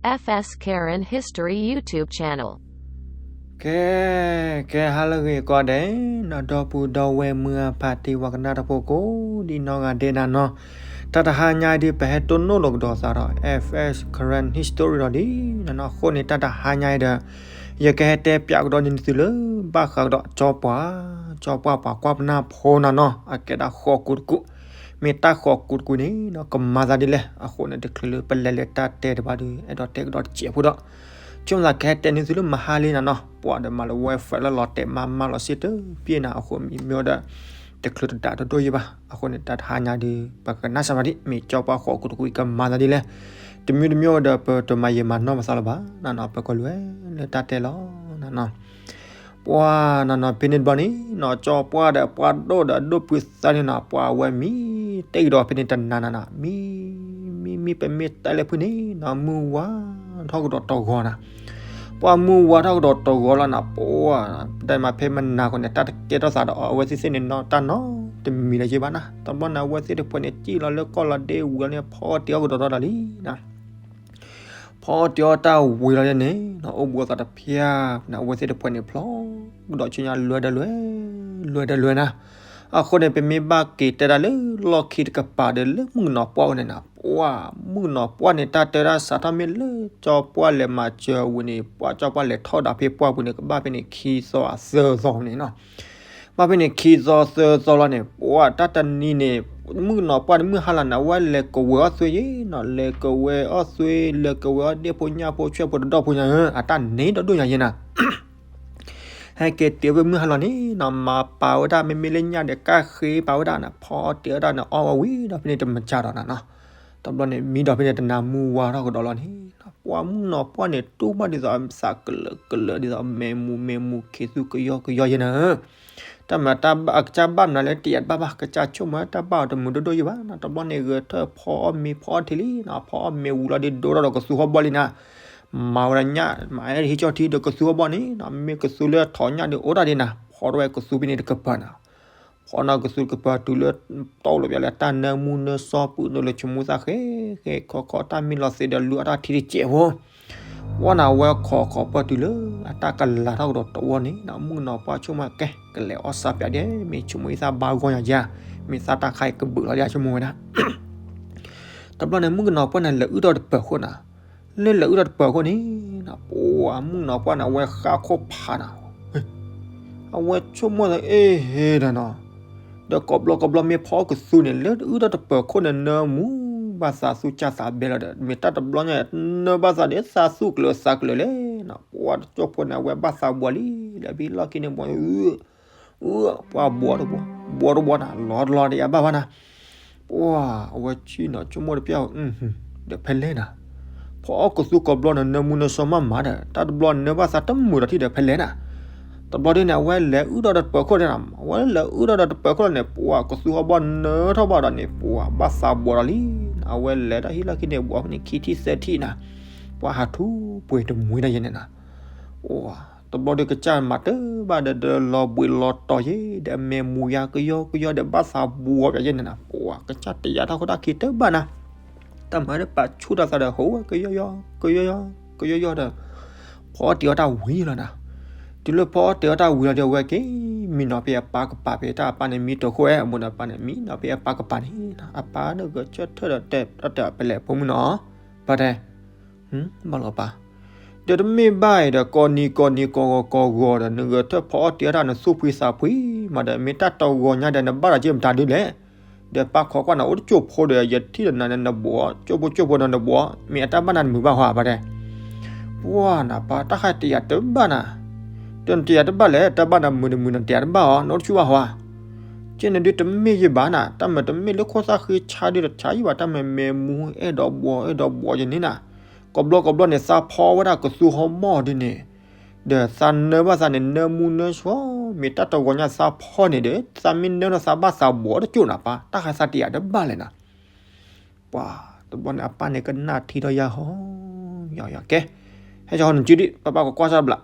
F S Karen History YouTube channel. ကဲ, ကဲ ဟါလၢအဂ့ၤကိးဂၤဒဲး, ဒီပုၢ်ဒီဝဲၢ်မုၢ်အဖါတံၢ်ဝဲကနၣ်တၢ်ဖိကိးဒံးနီၢ်ဂၤဒဲးနၤနီၤ, တၢ်တဟါညါအံၤဒုး ပဟဲတိၢ်နီၣ်လိာ်ကဒီးသးဒီး F S Karen History ဒီးဒ်နၤနီၤ, အဃိန့ၣ် တၢ်တဟါညါအံၤဒီး ယကဟဲတဲပၠးကဒီးန့ၢ်သုလၢ ဘၣ်ဃးကဒီးကၠီပှၢ်, ကၠီပှၢ်ပှၤကွၢ်ပနၢ်ဖိနၤနီၤ, အကဲဒၣ်ဃိးကူတကူ, မ့ၢ်တၢ်ဃိးကူတကူန့ၣ်နီၤ ကမၤသးဒ်လဲၣ်. အဃိန့ၣ် တချုးလၢပလဲၤလၢတၢ်တဲတဘၣ်ဒီး အဲၣ်ဒိးတဲကဒီးတစဲးဖိဒီး ဆိကမိၣ်သးကဟဲတဲန့ၢ်သုလၢမဟါလံနၤနီၤ, ပှၤဒီးမၤလၢ wifi လၢလီၤတဲာ်မးမးလီၤစ့ၢ်တပျ့ၤနၤ, အဃိမ့ၢ်မ့ၢ်ဒီး တချုးတဒၣ်တဒိၣ်ယံၤဘၣ်. အဃိန့ၣ် တၢ်တဟါညါဒုး ပကနၣ်စၢၤဘၣ်ဒ် မ့ၢ်ကၠီပှၢ်ဃိးကူတကူအံၤ ကမၤသးဒ်လဲၣ်. တမံၤတမံၤဒီး ပတမၤယံာ်မၤနီၢ်ပသးလၢၤဘၣ်နၤနီၤ, ပကလဲၤလၢတၢ်တဲလီၤနၤနီၤ. ပှၤနၤနီၤ ဖဲန့ၣ်တဘျီန့ၣ်နီၤ ကၠီပှၢ်ဒီးပှၢ်ဒိၣ်ဒီးဒိၣ်ပုၢ်သၣ်န့ၣ်နီၤ ပှၤဝဲမံ တဲကဒီးဖဲန့ၣ်တနၤနၤနီၤ, မံ မံ မံ ပမ့ၢ်တဲလၢဖုန့ၣ်နီၤ မုၢ်ဝါထီၣ်ကဒီးတဂီၤနၤ. ပှၤမုၢ်ဝါထီၣ်ကဒီးတဂီၤလီၤနၤ, ပှၤ တၢ်မၤဖဲမနၤဃီန့ၣ် တၢ်တကဲထီၣ်သးဒီးအဝဲသ့ၣ်သ့ၣ်န့ၣ်နီၤ တၢ်နီတမံၤလၢၤယံၤဘၣ်နၤ. တဘျီန့ၣ် အဝဲသ့ၣ်တဖၣ်န့ၣ် စံၣ်လီၤလၢကီၢ်လီၤဒ့ဝံၤလီၤန့ၣ် ဖီအီၣ်တ့ၤအီၣ်ကဒီးထီၣ်ဒီးလံနၤ. ဖီအီၣ်တ့ၤအီၣ်တၢ်ဝံၤလီၤန့ၣ်နီၤ အိၣ်ဘှံးအသးတဖၣ်န့ၣ် အဝဲသ့ၣ်တဖၣ်န့ၣ် ဖျီကဒီးဆူညါလွဲဒီးလွဲ, လွဲဒီးလွဲနၤ. အဃိန့ၣ် ပမ့ၢ်ဘၣ်က့ၤတဲဒၣ်လၢလီၢ်ခံတကပၤဒီးလၢမုၣ်ကနီၤပှၢ်အအိၣ်န့ၣ်နၤ, ပှၤမုၣ်ကနီၤပှၢ်န့ၣ် တၢ်တဲဒၣ်စးထီၣ်မ့ၢ်လၢကၠီပှၢ်လဲၤမၤစၢၤဝံၤန့ၣ် ပှၤကၠီပှၢ်လဲၤထီၣ်ဒၣ်ဖဲပှၢ်ပူၤန့ၣ် ကဘၣ်ဖဲန့ၣ်ခံသီသၢသီန့ၣ်နီၤ. ဘၣ်ဖဲန့ၣ်ခံသီသၢသီလီၤန့ၣ် ပှၤတၢ်တနံၤန့ၣ် မုၣ်ကနီၤပှၢ်န့ၣ် မုၢ်ဟါလီၤန့ၣ် အဝဲလဲၤကဝဲၤအီၣ်သွ့ယံၤနီၤ, လဲၤကဝဲၤအီၣ်သွ့, လဲၤကဝဲၤအီၣ်ဒ့ၣ်ဖိညၣ်ဖိဆွဲၣ်ဖိတဒီၣ်ဖိညါဧၢ, အတၢ်န့ၣ်ဒီးဒိၣ်ညါယဲနၤ ဟဲက့ၤတုၤဖဲမုၢ်ဟါလီၤန့ၣ်နီၤ မၤပာ်ဝဲဒၣ် မ့မ့ၢ်လၢညၣ်ဒီး ကၢ်ဃ့ပာ်ဝဲဒၣ်နၤ, ဖီအီၣ်တ့ၤဝဲဒၣ်န့ၣ် အီၣ်ဝဲဝံၤဒီးဖဲန့ၣ်တမၤစၢ်ဒီးနၤနီၤ. တဘျီန့ၣ် မံဒီးဖဲန့ၣ်တနၤမုၢ်ဝါထီၣ်ကဒီးလီၤန့ၣ် ပှၤမုၣ်ကနီၤပှၢ်န့ၣ် တူၢ်ဘၣ်ဒ်သိးသးကလၢာ်ကလၢာ် ဒ်သိးမဲာ်မူမဲာ်မူ ခံသူကယီကယီယဲနၤဧၢ. တၢ်မၤတၢ်ဘၣ် အကစၢ်ဘၣ်မနုၤလၢတယာ်တဘၣ်ဘၣ် ကစၢ်ဆိကမိၣ်တၢ်ဘၣ်အီၤတမုာ်ဒိၣ်ဒိၣ်ယံၤဘၣ်နၤ. တဘျီန့ၣ် ဂဲၤထၢၣ်ဖီအီၣ်မ့ၤဖီအီၣ်ထံလံနၤ, ဖီအီၣ်မ့ၤဝံၤလီၤဒီး ဒိထီၣ်ဒီးကသူဟီၣ်ဘီၣ်လံနၤ. မၤဝဲဒၣ်ညၣ် မၤအဲၣ်ဟ့ၣ်ကၠီၣ်ထံဒီးကသူဟီၣ်ဘီၣ်န့ၣ်နီၤ, မ့ၢ်ကသူလၢထီၣ်ညၣ်ဒီးအိၣ်တၢ်ဒ်နၤ, ဖီထီၣ်ဝဲကသူဖဲန့ၣ်တကပၤနၤ. ဖီနီၤကသူတကပၤတုၤလၢ တီၢ်လီၤပျးလၢတၢ်နၢမူနၢစီ ပုၢ်နုာ်လၢဆိကမိၣ်သးဃဲ ဃဲခီခီ တၢ်မံလီၤသ့ဒီးလုၢ်အီၣ်တၢ်ထံတစဲးဖိ ဝဲနၤဝဲခီခီပၢၢ်တုၤလၢအတၢ်ကလၤထီၣ်ကဒီးတဝီန့ၣ်နီၤ, မုၣ်ကနီၤပှၢ်ဆိကမိၣ်ကဲ ကလဲၤအီၣ်စၢ်ပျးဒဲး မ့ၢ်ဆိကမိၣ်အံၤသးဘါဂီၢ်ညါယါ, မ့ၢ်သးတၢ်ခါအံၤကဘုးလီၤဒ်အဆိကမိၣ်ဝဲဒၣ်. တဘျီန့ၣ် မုၣ်ကနီၤပှၢ်န့ၣ် လဲၤအုၣ်ထီၣ်တပၢၤခိၣ်နၤ, လၢလဲၤအုၣ်ထီၣ်တပၢၤခိၣ်န့ၣ်နီၤ ပှၤမုၣ်ကနီၤပှၢ်န့ၣ် အဝဲဃၣ်ခိၣ်ဖးနၤ အဝဲဆိကမိၣ်သးအ့ၣ်ဟ့ဒီးနီၤ, ဒီးကိးဘျီကိးဘျီမ့ၢ်ဖီအီၣ်ကသူန့ၣ် လၢအုၣ်ထီၣ်တပၢၤခိၣ်န့ၣ် နၢမူဘၣ်သးသူၣ်ကၢ်သးဘဲလီၤဒီး မ့ၢ်တၢ်တဘျီညါ နၢဘၣ်သးဒီးသးသူၣ်ကျၢၤသးကျၢၤလဲၣ်နီၤ, ပှၤတကၠိၢ်ဖိန့ၣ် အဝဲဘၣ်သးဘှီလံ, လၢဖဲလီၢ်ခံန့ၣ်ဘှီ အၢ ပှၤဘှီတဘှီ, ဘှီတဘှီနၤ လီၤတလီၤတယၤဘၣ်ဘၣ်နၤ, ပှၤအဝဲဆ့ၣ်နီၤဆိကမိၣ်တပျၢ် ဒီးဖဲလဲၣ်နၤ, ဖီအီၣ်ကသူကိးဘျီန့ၣ် နၢမူနၢစီမးမးဒီး တၢ်တဘျီနၢဘၣ်သးတမုာ်ဒီးထံၣ်ဒီးဖဲလဲၣ်နၤ, တဘျီဒ်န့ၣ် အဝဲလဲၤအုၣ်ထီၣ်ဒီးတပၢၤခိၣ်န့ၣ်နၤ, အဝဲလဲၤအုၣ်ထီၣ်ဒီးတပၢၤခိၣ်န့ၣ် ပှၤကသူဟီၣ်ဘီၣ်နၢထီၣ်ဘၣ်ဒီးန့ၣ် ပှၤဘၣ်သးဘှီဒီးလံ, အဝဲလဲၤတၢ်ဟံၣ်လီၢ်ခံန့ၣ် ဘှီဖဲန့ၣ်ခံထံၣ်သၢထံၣ်နၤ, ပှၤဟးထူပှဲၤတမှံၤတၢ်ယဲန့ၣ်နၤ တဘျီဒီးကစၢ်မၤတၢ်ဘၣ်ဒီး ဒီးလီၤဘှံးလီၤတီၤယဲ ဒီးအမဲာ်မူယါကယီကယီဒီးဘၣ်သးဘှီပျးယဲန့ၣ်နၤ, ပှၤကစၢ်တယာ်တၢ်ခိၣ်တၢ်ခံတဘၣ်နၤ, တၢ်မၤဒီးပာ်ဆူၣ်ထီၣ်သးဒီး ဟိဝဲကယီယီ ကယီယီ ကယီယီဒီး ဖီအီၣ်တ့ၤအီၣ်တၢ်ဝံၤလီၤနၤ, တုၤလၢဖီအီၣ်တ့ၤအီၣ်တၢ်ဝံၤလီၤဒီး အဝဲက့ၤမံနီၤဖဲအပၢ်ကပၤဖဲ တၢ်အပၢ်န့ၣ်မံတခိၣ်ဝဲ အမိၢ်ဒီးပၢ်န့ၣ် မံနီၤဖဲအပၢ်ကပၤန့ၣ်, အပၢ်ဒီးဂဲၤဆၢထၢၣ်ဒီးတဲ တၢ်တဲပလဲၤဖိမုၣ်နီၤ, ပၢ်တဲ ဘၣ်လီၤပၢ်, ဒီးတမ့ၢ်ဘၣ်အံၤဒီး ကိးနံၤကိးနံၤကိးဂီၤကိးဂီၤဒီး နဂဲၤထၢၣ်ဖီအီၣ်တ့ၤအီၣ်တၢ် နသူၣ်ဖှံသးဖှံမးဒီး မ့ၢ်တၢ်တဂီၤညါဒီး နဘၣ်ဒီးက့ၤမတၤဒုလဲၣ်, ဒီးပၢ်ခိးကွၢ်နၤအိၣ်တကၠိၢ်ဖိဒီး ယထံၣ်ဒီးနၤန့ၣ်နဘှီ ကၠိၢ်ဖိကၠိၢ်ဖိဒီးနဘှီ မ့ၢ်အတၢ်ဘၣ်နၤတမုာ်ဘၣ်ဟီ ပၢ်တဲ, ပှၤနၤပၢ် တၢ်ခါတယာ်တဘၣ်နၤ, ဒီးနတယာ်တဘၣ်လဲၣ် တၢ်ဘၣ်နၤမုာ်တမုာ် နတယာ်တဘၣ်အီၤ နအိၣ်တဆူၣ်ဘၣ်ဟီဧါ ကဲန့ၣ်ဒုးတမ့ၢ်ယဘၣ်နၤ, တၢ်မၤတမ့ၢ်လၢခိၣ်သၣ်ဃ့ဆါဒုးတဆါယဘၣ်, တၢ်မၤမဲာ်မူအဲၣ်ဒိးဘှီအဲၣ်ဒိးဘှီယဲန့ၣ်နၤ, ကိးဘျီကိးဘျီန့ၣ် သးဖီဝဲဒၣ်ကသူဟီၣ်ဘီၣ်ဒုးန့ၣ်, ဒီးသးနၢဘၣ်သးန့ၣ် နၢမူနၢဆှီ, မ့ၢ်တၢ်တဂီၤညါသးဖီန့ၣ်ဒီး သးမ့ၢ်နၢထီၣ်သးဘၣ်သးဘှီတကၠိၢ်နၤပၢ်, တၢ်ဃးသးတယာ်တဘၣ်လဲၣ်နၤ ပှၤတဘျီန့ၣ် အပၢ်န့ၣ်ကနၣ်ထံထီၣ်ယါဟီ, ယီၤယီၤကဲ, ဟဲကီနစုဒံး ပၢ်ပၢ်ကကွၢ်စၢ်ဘျး,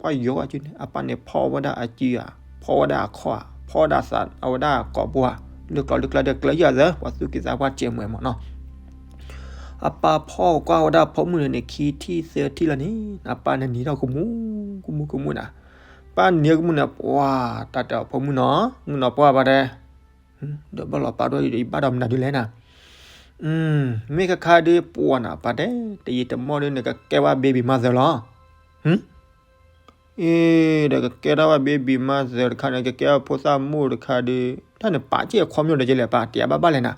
ပှၤယီၤကစုန့ၣ် အပၢ်န့ၣ်ဖီဝဲဒၣ်အစုဧါ, ဖီဝဲဒၣ်အခီၣ်ဧါ, ဖီဝဲဒၣ်သးအဝဲဒၣ်ကိာ်ပူၤဧါ, လၢကျီလၢကျါဒီးကျဲယၤသၢ ပှၤသူၣ်က့သးပှၢ်စဲးမွဲမးနီၤ, အပၢ်ဖီၣ်ကွၢ်ဝဲဒၣ်ဖိမုၣ်န့ၣ်န့ၣ် ခံထံၣ်သၢထံၣ်လီၤန့ၣ် အပၢ်န့ၣ်နံၤထီၣ်ကမူ ကမူ ကမူနၤ. ပၢ်နံၤကမူန့ၣ် ပှၤ တၢ်တဲအီၤဖိမုၣ်နီၤ မုၣ်နီၤပှၢ်ပၢ်တဲ, ဒီးဘၣ်လီၤပၢ်ဒိၣ်အံၤဒီး ယဘၣ်ဒီးမနုၤဒ်လဲၣ်နၤ. မ့ၢ်ခါခါဒုးပှၤနၤပၢ်တဲ, တယံာ်တမီၢ်ဒုး နကကဲဝဲ baby mother လီၤ. အ့ ဒီးကကဲထီၣ်ဝဲ baby mother တခါန့ၣ် ကကဲဝဲဖိသၣ်မိၢ်တခါဒုး တၢ်န့ၣ်ပာ်က့ၤအခီပညီဒီးကလဲၣ်ပၢ် တယံာ်ဘၣ်ဘၣ်လဲၣ်နၤ.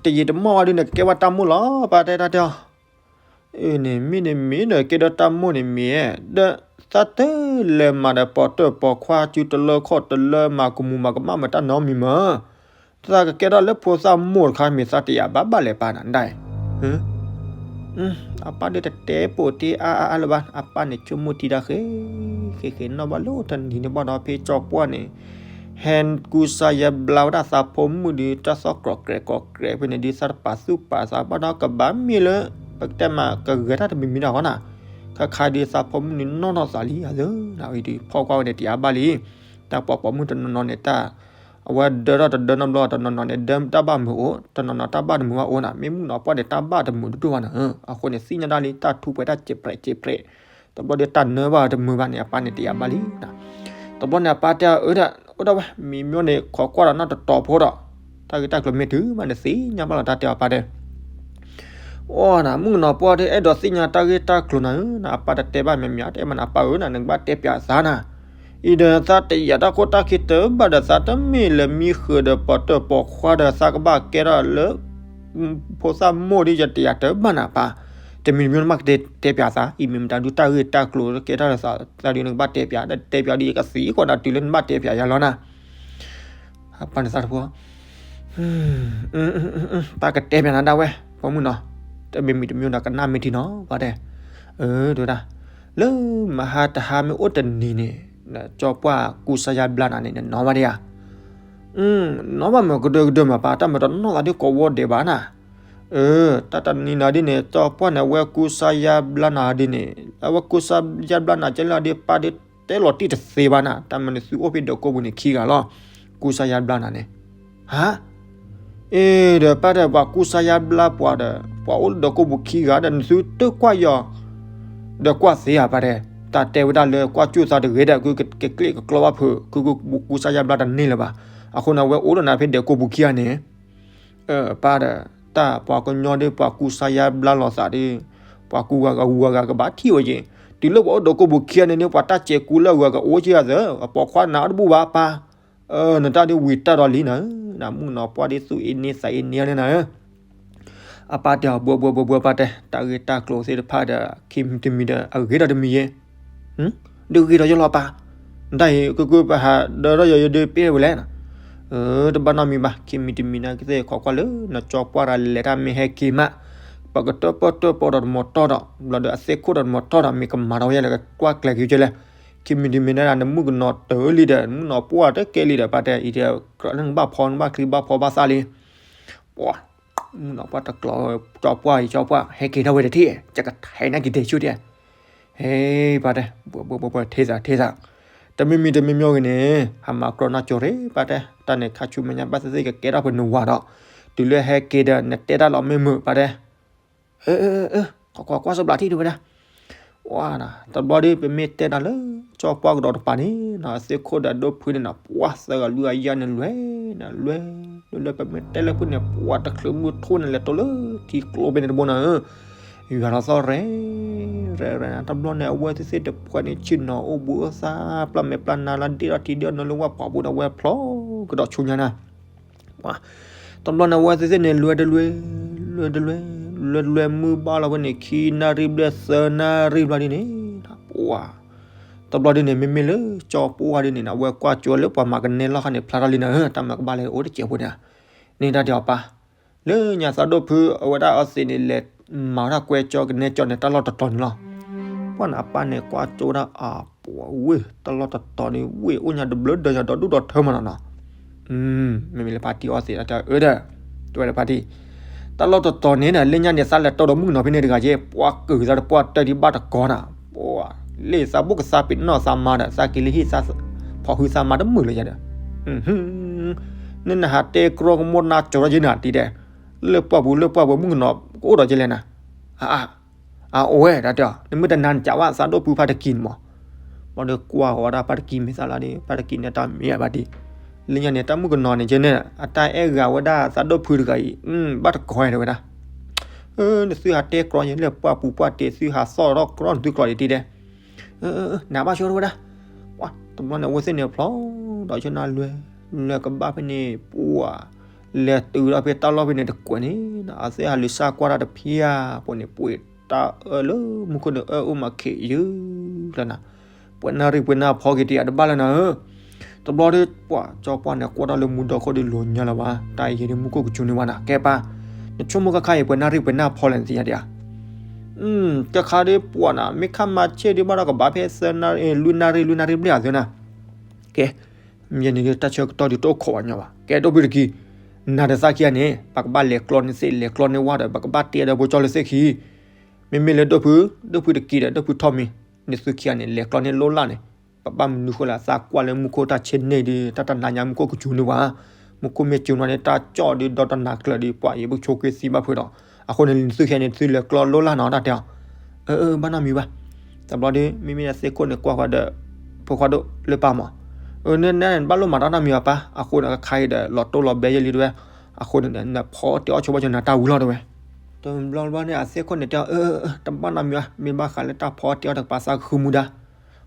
တယံာ်တမီၢ်ဝဲဒုး နကကဲဝဲတၢ်မိၢ်လီၤ ပၢ်တဲတၢ်တဲအီၤ. အ့န့ၣ် မ့ၢ်န့ၣ်မ့ၢ်ဒီး ကဲဒီးတၢ်မိၢ်န့ၣ်မ့ၢ်, ဒီးသးတလဲၤမၤဒီး ပိာ်တၢၢ်ပိာ်ခွါ စုတလၢခီၣ်တလၢ မၤကမူၣ်မၤကမၣ်မၤတၢ်နီတမံၤမး, သးကကဲထီၣ်လၢဖိသၣ်မိၢ်တခါ မ့ၢ်သးတယံာ်ဘၣ်ဘၣ်လဲၣ်ပၢ်နၤဒၣ်အံၤ. အပၢ်ဒုးတတဲပိာ်တ့ၢ်အါအါအါလၢၤဘၣ်, အပၢ်န့ၣ်ဆိကမိၣ်ထံတၢ်ဃ့ ဃ့ဃ့နီၣ်ဘၣ်လၢတနံၤန့ၣ်ဘၣ်ဒီး ဖဲကၠီပှၢ်န့ၣ် ဟဲကူစါယါဘျါဝဲဒၣ်သးဖိမုၣ်ဒုး တၢ်သီၣ်ကြိးကြဲးကြိးကြဲးဖဲန့ၣ်ဒုး သးတပာ်သူၣ်ပာ်သးဘၣ်ဒီး ကဘၣ်မ့ၢ်လၢ ပကတဲမး ကဂဲၤတၢ်တမံၤမံၤဒၣ်ဃီနၤ. ခါခါဒုးသးဖိမုၣ်န့ၣ်နီၢ်နီၢ်သးလံ အသၢနၤဝံၤဒုး ဖီၣ်ကွၢ်ဝဲန့ၣ်တယံာ်ဘၣ်လံ. တၢ်ပှၤပိာ်မုၣ်တနီၤနီၤန့ၣ် တၢ် အဝဲဒၢထီၣ်တဒၢနီတဘျီ တနီၤနီၤန့ၣ် ဒၢတၢ်ဘၣ်မုာ်အိၣ် တနီၤနီၤတၢ်ဘၣ်တမုာ်ဘၣ်အိၣ်နၤ. မ့ၢ်မုၣ်ကနီၤပှၢ်န့ၣ် တၢ်ဘၣ်တမုာ်ဒိၣ်ဒိၣ်ဘၣ်နၤ. အဃိန့ၣ် သ့ၣ်ညါတၢ်လံ တၢ်ထူးပှဲၤတၢ်စဲးပြဲးစဲးပြဲး, တဘျီဒီးတၢ်နၢဘၣ်တမုာ်ဘၣ်န့ၣ် အပၢ်န့ၣ်တယံာ်ဘၣ်လံနၤ. တဘျီန့ၣ် အပၢ်တဲအီၤ အၢဒၣ် အိၣ်ဒၣ်ဝဲ မံၤမၠိန့ၣ် ခိးကွၢ်ဒီးနီၢ်တတီၤဖိဒီး တၢ်ဂ့ၢ်တၢ်ကျိၤမ့ၢ်တုၤမးန့ၣ် သ့ၣ်ညါဘၣ်လီၤ တၢ်တဲအီၤပၢ်တဲ အိၣ်နၤ မုၣ်ကနီၤပှၢ်ဒုး အဲၣ်ဒိးသ့ၣ်ညါတၢ်ဂ့ၢ်တၢ်ကျိၤနၤဧၢနၤ. အပၢ်တတဲဘၣ်မံၤမံၤ တဲမးနၤ ပၢ်ဧၢနၤ နကဘၣ်တဲပၠးသးနၤ. အံၤဒီးသးတယာ်တၢ်ခိၣ်တၢ်ခံတဘၣ်ဒီး သးတမ့ၢ်လၢမံဃုာ်ဒီး ပိာ်တၢၢ်ပိာ်ခွါဒီး သးကဘၣ်ကဲထီၣ်လၢ ဖိသၣ်မိၢ်ဒုး ယတယာ်တဘၣ်နၤပၢ်. တမံၤတမံၤနဘၣ်ကတဲပၠးသး အံၤမ့ၢ်မတၤဒုး တၢ်ဂ့ၢ်တၢ်ကျိၤကဲထီၣ်သး သးဒုးနကဘၣ်တဲပၠး တဲပၠးဒုး ယကသံကွၢ်နၤတုၤလၢနဘၣ်တဲပၠးယၤလီၤနၤ. အပၢ်န့ၣ်သးတဖိ ပၢ်ကတဲပၠးနၤဒၣ်ဝဲ ဖိမုၣ်နီၤ. တမံၤမံၤတမံၤဒီးကနၣ်မ့ၢ်ထံနီၤ ပၢ်တဲ. အၢ တဲဝဲဒၣ် လၢမဟါတဟါမ့ၢ်အိၣ်တနံၤန့ၣ် ကၠီပှၢ်ကူစါယါဘျါနၤန့ၣ် နနီၢ်ဘၣ်ဒံးဧါ. နီၢ်ဘၣ်မ့ၢ်ကဒၢကဒၢမး ပၢ် တၢ်မ့ၢ်တနီၢ်သးဒ်ကိးဝီဒဲးဘၣ်နၤ. အၢ တၢ်တနံၤနၤဒ်န့ၣ် ကၠီပှၢ်န့ၣ် အဝဲကူစါယါဘျါနၤဒ်န့ၣ် အဝဲကူစါယါဘျါနၤကဲလၢဒ် ပၢ်ဒ်တဲလီၤတံၢ်တသ့ဘၣ်နၤ. တၢ်မ့ၢ်န့ၣ်သုအိၣ်ဖဲဒၢးကိးပူၤန့ၣ်ခံဂၤလီၤ ကူစါယါဘျါနၤန့ၣ်. ဟါ အ့ ဒီးပၢ်တဲ ပှၤကူစါယါဘျါပှၤဒီး ပှၤအိၣ်လၢဒၢးကိးပူၤခံဂၤဒီး နသုတကွၢ်ယီၤ ဒီးကွၢ်သ့ဧါ ပၢ်တဲ. တၢ်တဲဝဲဒၣ်လၢကွၢ်ကၠိၣ်သးတဂ့ၤဒီး ကကကျ့ၣ်ကကျီဘၣ်ဖုး ကကူစါယါဘျါတန့ၢ်လၢၤဘၣ်. အဃိန့ၣ် အဝဲအိၣ်ဒီးနၤဖဲဒၢးကိးပူၤခံဂၤန့ၣ် ပၢ်ဒီး တၢ်ပှၤကညီဒ်ပှၤကူစါယါဘျါလိာ်သးဒ် ပှၤကူဂၤဂၤဂၤဂၤကဘၣ်ထံၣ်ဝဲက့ၤ တုၤလၢပှၤအိၣ်ဒၢးကိးပူၤခံဂၤန့ၣ်ဒ် ပှၤတၢ်စဲးကူလၢအဂၤကအိၣ်က့ၤအသး အပိာ်ခွါနၤအီၣ်တဘူၣ်ဘၣ်ပၢ်. နတၢ်ဒ်ဝံၤတၢ်ဒီးလံနၤ နမုၣ်ကနီၤပှၢ်ဒ်သူၣ်အ့န့သးအ့န့န့ၣ်နၤ. အပၢ်တဲအီၤ ဘှဲဘှဲဘှဲဘှဲ ပၢ်တဲ တၢ်ဂ့ၢ်တၢ်ကျိၤသ့ၣ်တဖၣ်ဒီး ခံမံၤတမံၤဒီး အဂ့ၤဒီးတမံၤယဲ ဒုးဂ့ၤဒီးယလီၤပၢ်. နတၢ်အံၤ ကုၢ်ကုၢ်ပဟးဒၢထီၣ်ယီၤယဒုးပ့ၢ်ဝဲလဲၣ်. တဘၣ်နီတမံၤဘၣ် ခံမံၤတမံၤန့ၣ်ကသ့ၣ်ခိးကွၢ်လၢ နကၠီပှၢ်တၢ်လဲၤတၢ်မ့ၢ်ဟဲက့ၤမး ပကတၢၣ်ပီၣ်တၢၣ်ပီၣ်ဒီးတမီၤတီၢ်ဒီး ဘျီဒီးအသ့ၣ်ခိၣ်ဒီးတမီၤတီၢ်ဒီး မ့ၢ်ကမၤထီၣ်ဝဲယဲလၢကကွၢ်ကျဲၤက့ၤကဲလဲၣ်. ခံမံၤတမံၤန့ၣ် နမုၣ်ကနီၤတၢၢ်လံဒီး နမုၣ်ကနီၤပှၢ်တကဲလံဒီး ပၢ်တဲအံၤဒီး ကြၢးလၢနကဘၣ်ဖီ နကဘၣ်ချံဘၣ်ဖီဘၣ်သၣ်လံ. ပှၤ မုၣ်ကနီၤပှၢ်တကျိၤ ကၠီပှၢ်အံၤ ကၠီပှၢ် ဟဲက့ၤထီၣ်ဝဲတထံၣ် ကကထဲးနၤက့ၤဒဲးဆူၣ်တဲ ဟဲ ပၢ်တဲ ဘှဲဘှဲဘှဲဘှဲ ထဲသးထဲသး တမံၤမံၤတမံၤမံၤဂ့ၤန့ၣ် ဟးမၤကြီနါကၠိၤရ့ ပၢ်တဲ တၢ်န့ၣ်ခါဆူမဲာ်ညါဘၣ်သ့ၣ်သ့ၣ်ကကဲထီၣ်ပနဝၤဒီး တုၤလၢဟဲက့ၤဒီး နတဲတၢ်လီၤမ့ၢ်မုာ် ပၢ်တဲ အၢ အၢ အၢ ကွၢ်ကွၢ်ကွၢ်စဘျးထံၣ်တဝဲဒၣ် ဝါ တဘျီဒီး ပမ့ၢ်တဲနၤလၢ ကၠီပှၢ်ကဒီးတပၤန့ၣ် အသ့ၣ်ခိၣ်ဒီးဒိဖုန့ၣ်နီၤ ပှၤသၢဂၤလွံၢ်ဂၤယါန့ၣ်လွဲ နလွဲ လွဲလွဲ ပမ့ၢ်တဲလၢဖုန့ၣ် ပှၤတချုးမုၢ်ထူၣ်န့ၣ်လဲၤတိၤလၢထံကျိဖဲန့ၣ်တဘိနၤဧၢ ယွၤလီၤသီၣ်ရဲၣ် ရဲၣ်ရဲၣ် တဘျီန့ၣ် အဝဲသ့ၣ်သ့ၣ်တဖှဲန့ၣ် ဆ့ၣ်နီၤအိၣ်ဘှံးအိၣ်သါ ပျၢ်မဲာ်ပျၢ်နါလၢဒ့ၣ်ထီၣ်ထံဒ့ၣ်ထီၣ်နါလၢဝၣ်ပှၢ်ပူၤန့ၣ် အဝဲဖျိကဒီးဆူညါနၤ ပှၤ တဘျီန့ၣ် အဝဲသ့ၣ်သ့ၣ်န့ၣ် လွဲတလွဲ လွဲတလွဲ လွဲတလွဲ မုၢ်ဘၣ်လီၤဝဲန့ၣ် ခံနၣ်ရံၣ်ဘျဲၣ်သၢနၣ်ရံၣ်ဘျီဒ်န့ၣ် ပှၤ တဘျီဒ်န့ၣ် မ့မ့ၢ်လၢကၠီပှၢ်ဒ်န့ၣ် အဝဲကွၢ်ကၠိလၢပှၤမၤကနဲလီၢ်ခါန့ၣ် ဖျါထီၣ်လံနၤဧၢ တၢ်မၤကဘၣ်လၢအိၣ်တစဲးဖိန့ၣ် န့ၣ်တၢ်တဲအီၤပၢ် လၢညါသးဒိၣ်ဖု အဝဲဒၣ်အီသံးန့ၣ် လဲၤမၤဝဲဒၣ်ကွဲကၠိကနဲကၠိန့ၣ် တၢ်လီၢ်တတီၤန့ၣ်လီၤ ပှၤန့ၣ် အပၢ်န့ၣ် ကွၢ်ကၠိဝဲဒၣ်အပှၤဝ့ၢ် တၢ်လီၢ်တတီၤန့ၣ် ဝ့ၢ်အိၣ်ညါတဘျုးဒီးညါဒီဒူၣ်ဒီထၢမးနီၤနီၤ မ့မ့ၢ်လၢဖါတံၢ်အီသံး အတၢ်အၢဒီး တဲဝဲဒၣ်ဖါတံၢ် တၢ်လီၢ်တတီၤန့ၣ် လၢညါန့ၣ် သးလဲၤတီဒီးမုၣ်ကနီၤဖဲန့ၣ်တဂၤက့ ပှၤကုာ်သးတပှၢ်တၢၢ်ဒံးဘၣ်တကီးနၤ ပှၤ လၢသးဘိၣ်ကသးပ့ၤနီၣ်သးမါဒီး သးက့ၤလၢဟံၣ်သး ဖီၣ်ဟုသးမါတမုာ်လၢၤယၤဒီး န့ၣ်နဟးတဲကြီကမိၣ်နါကၠိၤထီၣ်က့နၤတံၤဒဲး လၢပှၢ်ပူၤ လၢပှၢ်ပူၤ မုၣ်ကနီၤကအိၣ်ဒီးကလဲၣ်နၤ, အ အအိၣ်ဝဲဒၣ်တဲအီၤ နမ့ၢ်တနာ်နကးဝဲသးဒိၣ်ဖုဖါတကံန့ၣ်မး, ဘျီဒီးကွၢ်ဃီၤဝဲဒၣ်ဖါတကံမ့ၢ်သးလီၤဒီး ဖါတကံန့ၣ်တၢ်မ့ၢ်အဘၣ်ဒံး, လၢညါန့ၣ် တၢ်မုၣ်ကနီၤန့ၣ်ကဲန့ၣ် အတၢ်အဲၣ်ဂၤဝဲဒၣ်သးဒိၣ်ဖုတဂၤအံၤ ဘၣ်တကိးတဲဝဲဒၣ်, နသုဟးတဲကြီယဲလၢပှၢ်ပူၤပှၢ်တ့ၢ် သုဟးသီၣ်ထီၣ်ကြီနသုကြီဒံးတံၢ်ဒဲး, နဘၣ်ဆိတဲဝဲဒၣ်, တဘျီန့ၣ် အဝဲသ့ၣ်န့ၣ်ဖျီဒီးဆၢနၢ်လွဲ, လွဲကဘၣ်ဖဲန့ၣ် ပှၢ် လဲၤတုၤဒီးဖဲတၢ်လီၢ်ဖဲန့ၣ်တကွဲးန့ၣ် အသ့ၣ်ဟးလူၤစၢ်ကွၢ်တၢ်တဖၣ်အပူၤန့ၣ် ပှ့ၤတၢ်အၢလၢမူခိၣ်န့ၣ် အၢအိၣ်မးခဲးယုၢ်လီၤနၤ, ပှဲၤနၣ်ရံၣ်ပှဲၤနၣ်ဖီက့ၤတံၢ်အတဘၣ်လၢနၤဧၢ, တဘျီဒီးပှၢ်ကၠီပှၢ်န့ၣ် ကွၢ်တၢ်လၢမူဒီခိၣ်ဒီးလိၤညါလၢၤဘၣ်, တၢ်အံၤဒီးမူခိၣ်ကစူၤန့ၢ်ဝဲနၤ ကဲပၢ်, နဆိကမိၣ်ခါခါအံၤ ပှဲၤနၣ်ရံၣ်ပှဲၤနၣ်ဖီလဲၣ်နသ့ၣ်ညါဒံးဧါ ကခါဒီးပှၢ်နၤ မ့ၢ်ခါမၤဆ့ၣ်ဒံးဘၣ်ဒီးကဘၣ်ဖဲသၢနၣ်ရံၣ် လွံၢ်နၣ်ရံၣ် လွံၢ်နၣ်ရံၣ်ဘျဲၣ်အသုနၤ, ကဲ, မ့ၢ်န့ၣ်ဒီးတၢ်ဆၢကတီၢ်ဒုးတအိၣ်ခိးဘၣ်ညီဘၣ်, ကဲဒိၣ်ဖုတကံ, နၤဒီးသးခံဂၤန့ၣ် ပကဘၣ်လဲၤကျီန့ၢ်သ့ၣ် လဲၤကျီန့ၢ်ဝၣ်ဒီး ပကဘၣ်တဲဒီးဖိကၠီလၢသ့ၣ်ခံ, မ့မ့ၢ်လၢဒိၣ်ဖု, ဒိၣ်ဖုတကံဒီး ဒိၣ်ဖုထီၣ်မံၤ, နသုခံဂၤန့ၣ် လဲၤကျီန့ၢ်လိၣ်လၢ်န့ၣ်, ပဘၣ်မနုၤဃိလၢ သးကွၢ်လၢမူခိၣ်တၢ်ဆ့ၣ်န့ၢ်ဒီး တၢ်တနၤညါမူခိၣ်ကစူၤန့ၢ်ဝဲ, မူခိၣ်မ့ၢ်စူၤန့ၢ်န့ၣ် တၢ်ကၠီၣ်ဒီးဒီတနၤကျၢၤဒီး ပှၢ်ယဘၣ်ဆိးက့သံဘၣ်ဖုးဒီး, အဃိန့ၣ် နသုခံဂၤန့ၣ် သုလဲၤကျီလိၣ်လၢ်နီၤ တၢ်တဲအီၤ, အၢ ဘၣ်နီတမံၤဘၣ်, တဘျီဒီး မ့မ့ၢ်အသ့ၣ်ခိၣ်န့ၣ်ကွၢ်ဃီဒီး, ဖိခွါဒိၣ်လၢပၢ်မး, အၢ နနဘၣ်လိၣ်မၤတၢ်နီတမံၤဘၣ်ပၢ်, အဃိန့ၣ် ကခါအံၤဒီး လီၤတိၢ်လီၤဘဲယဲလံတဝဲ, အဃိန့ၣ် နဖီအီၣ်တ့ၤအီၣ်ဆိဘၣ်ကၠီနၤတၢ်ဝံၤလီၤတဝဲ, တဘျီဘျီန့ၣ် အသ့ၣ်ခိၣ်န့ၣ်တဲအီၤ အၢ တဘၣ်နီတမံၤဘၣ်, မ့ၢ်ဘၣ်ဃးလၢတၢ်ဖီအီၣ်တ့ၤအီၣ်တကပၤသးကဃုမူဒါ,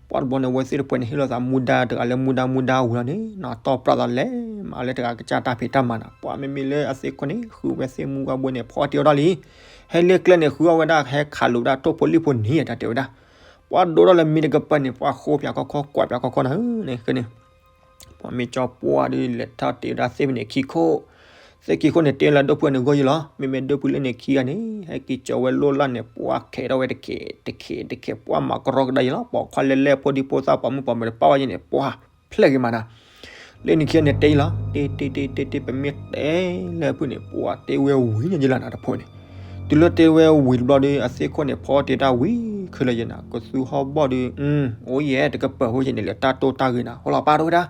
ပှၢ်တဘျီန့ၣ် အဝဲသ့ၣ်တဖှဲးန့ၣ် ဟ့ၣ်လီၤသးမူဒါတဂၤလၢမူဒါမူဒါအဝံၤလီၤန့ၣ်နီၤ, တီၢ်ပြးသးလဲၤမးလၢတဂၤကစၢ်တၢ်ဖံးတၢ်မၤနၤ, ပှၢ်မ့မ့ၢ်လၢအသ့ၣ်ခိၣ်န့ၣ် ဃုဝဲသ့ၣ်မူဝဲဘိန့ၣ် ဖီအီၣ်တ့ၤအီၣ်တၢ်လံ, ဟဲလၢကျဲန့ၣ် ဃုအီၣ်ဝဲဒၣ် ဟဲခးလိာ်ဝဲဒၣ်ထိၣ်ဖိလံၣ်ဖိန့ၣ်တၢ်တဲဝဲဒၣ်, ပှၢ်ဒိၣ်ထီၣ်လၢမ့ၢ်တကပၤန့ၣ် ပှၢ်ဃိပၠးခီခီ ကွၢ်ပၠးခီခီနၤဧၢန့ၣ်ဃိန့ၣ် ပှၢ်မ့ၢ်ကၠီပှၢ်ဒီး လဲၤထီၣ်တ့ၢ်ဝဲဒၣ်သ့ၣ်ဖဲန့ၣ်ခံခိၣ်, သ့ၣ်ခံခိၣ်န့ၣ် တဲလၢဒိၣ်ဖုန့ၣ်ဂီၢ်ယံၤလီၤ, မ့မ့ၢ်ဒိၣ်ဖုလၢန့ၣ်ခံဂၤန့ၣ် ဟဲက့ၤကၠီဝဲလိၣ်လၢ်န့ၣ် ပှၢ်ခဲးထီၣ်ဝဲတခဲးတခဲးတခဲး ပှၢ်မၤကရီကဒါယံၤလီၤ, ပိာ်ခွါလဲၤလဲၤဖိဒံဖိသၣ်ပိာ်မုၣ်ပိာ်မၢၤတပၣ်ဝဲယံၤန့ၣ် ပှၢ်ဖျဲၣ်ဂ့ၤမးနၤ လၢန့ၣ်ခံဂၤန့ၣ်တဲယံၤလီၤ, တ့တ့တ့တ့တ့ ပမ့ၢ်တဲလၢဖုန့ၣ် ပှၢ်တ့ဝဲဝံၤညါယံၤလီၤနၤတဖိန့ၣ်, တုၤလၢတ့ဝဲဝံၤတဘျီဒီး အသ့ၣ်ခိၣ်န့ၣ်ဖီအီၣ်တ့ၢ်တၢ်ဝံၤခဲလၢာ်ယံၤနၤ ကသူဟီၣ်ဘီၣ်ဒီး, အိၣ်ယဲ တကပၤဖိယံၤန့ၣ် လၢတၢ်တိၢ်တၢ်ဂ့ၤနၤ ဟီလီၤပၢ်တဝဲဒၣ်,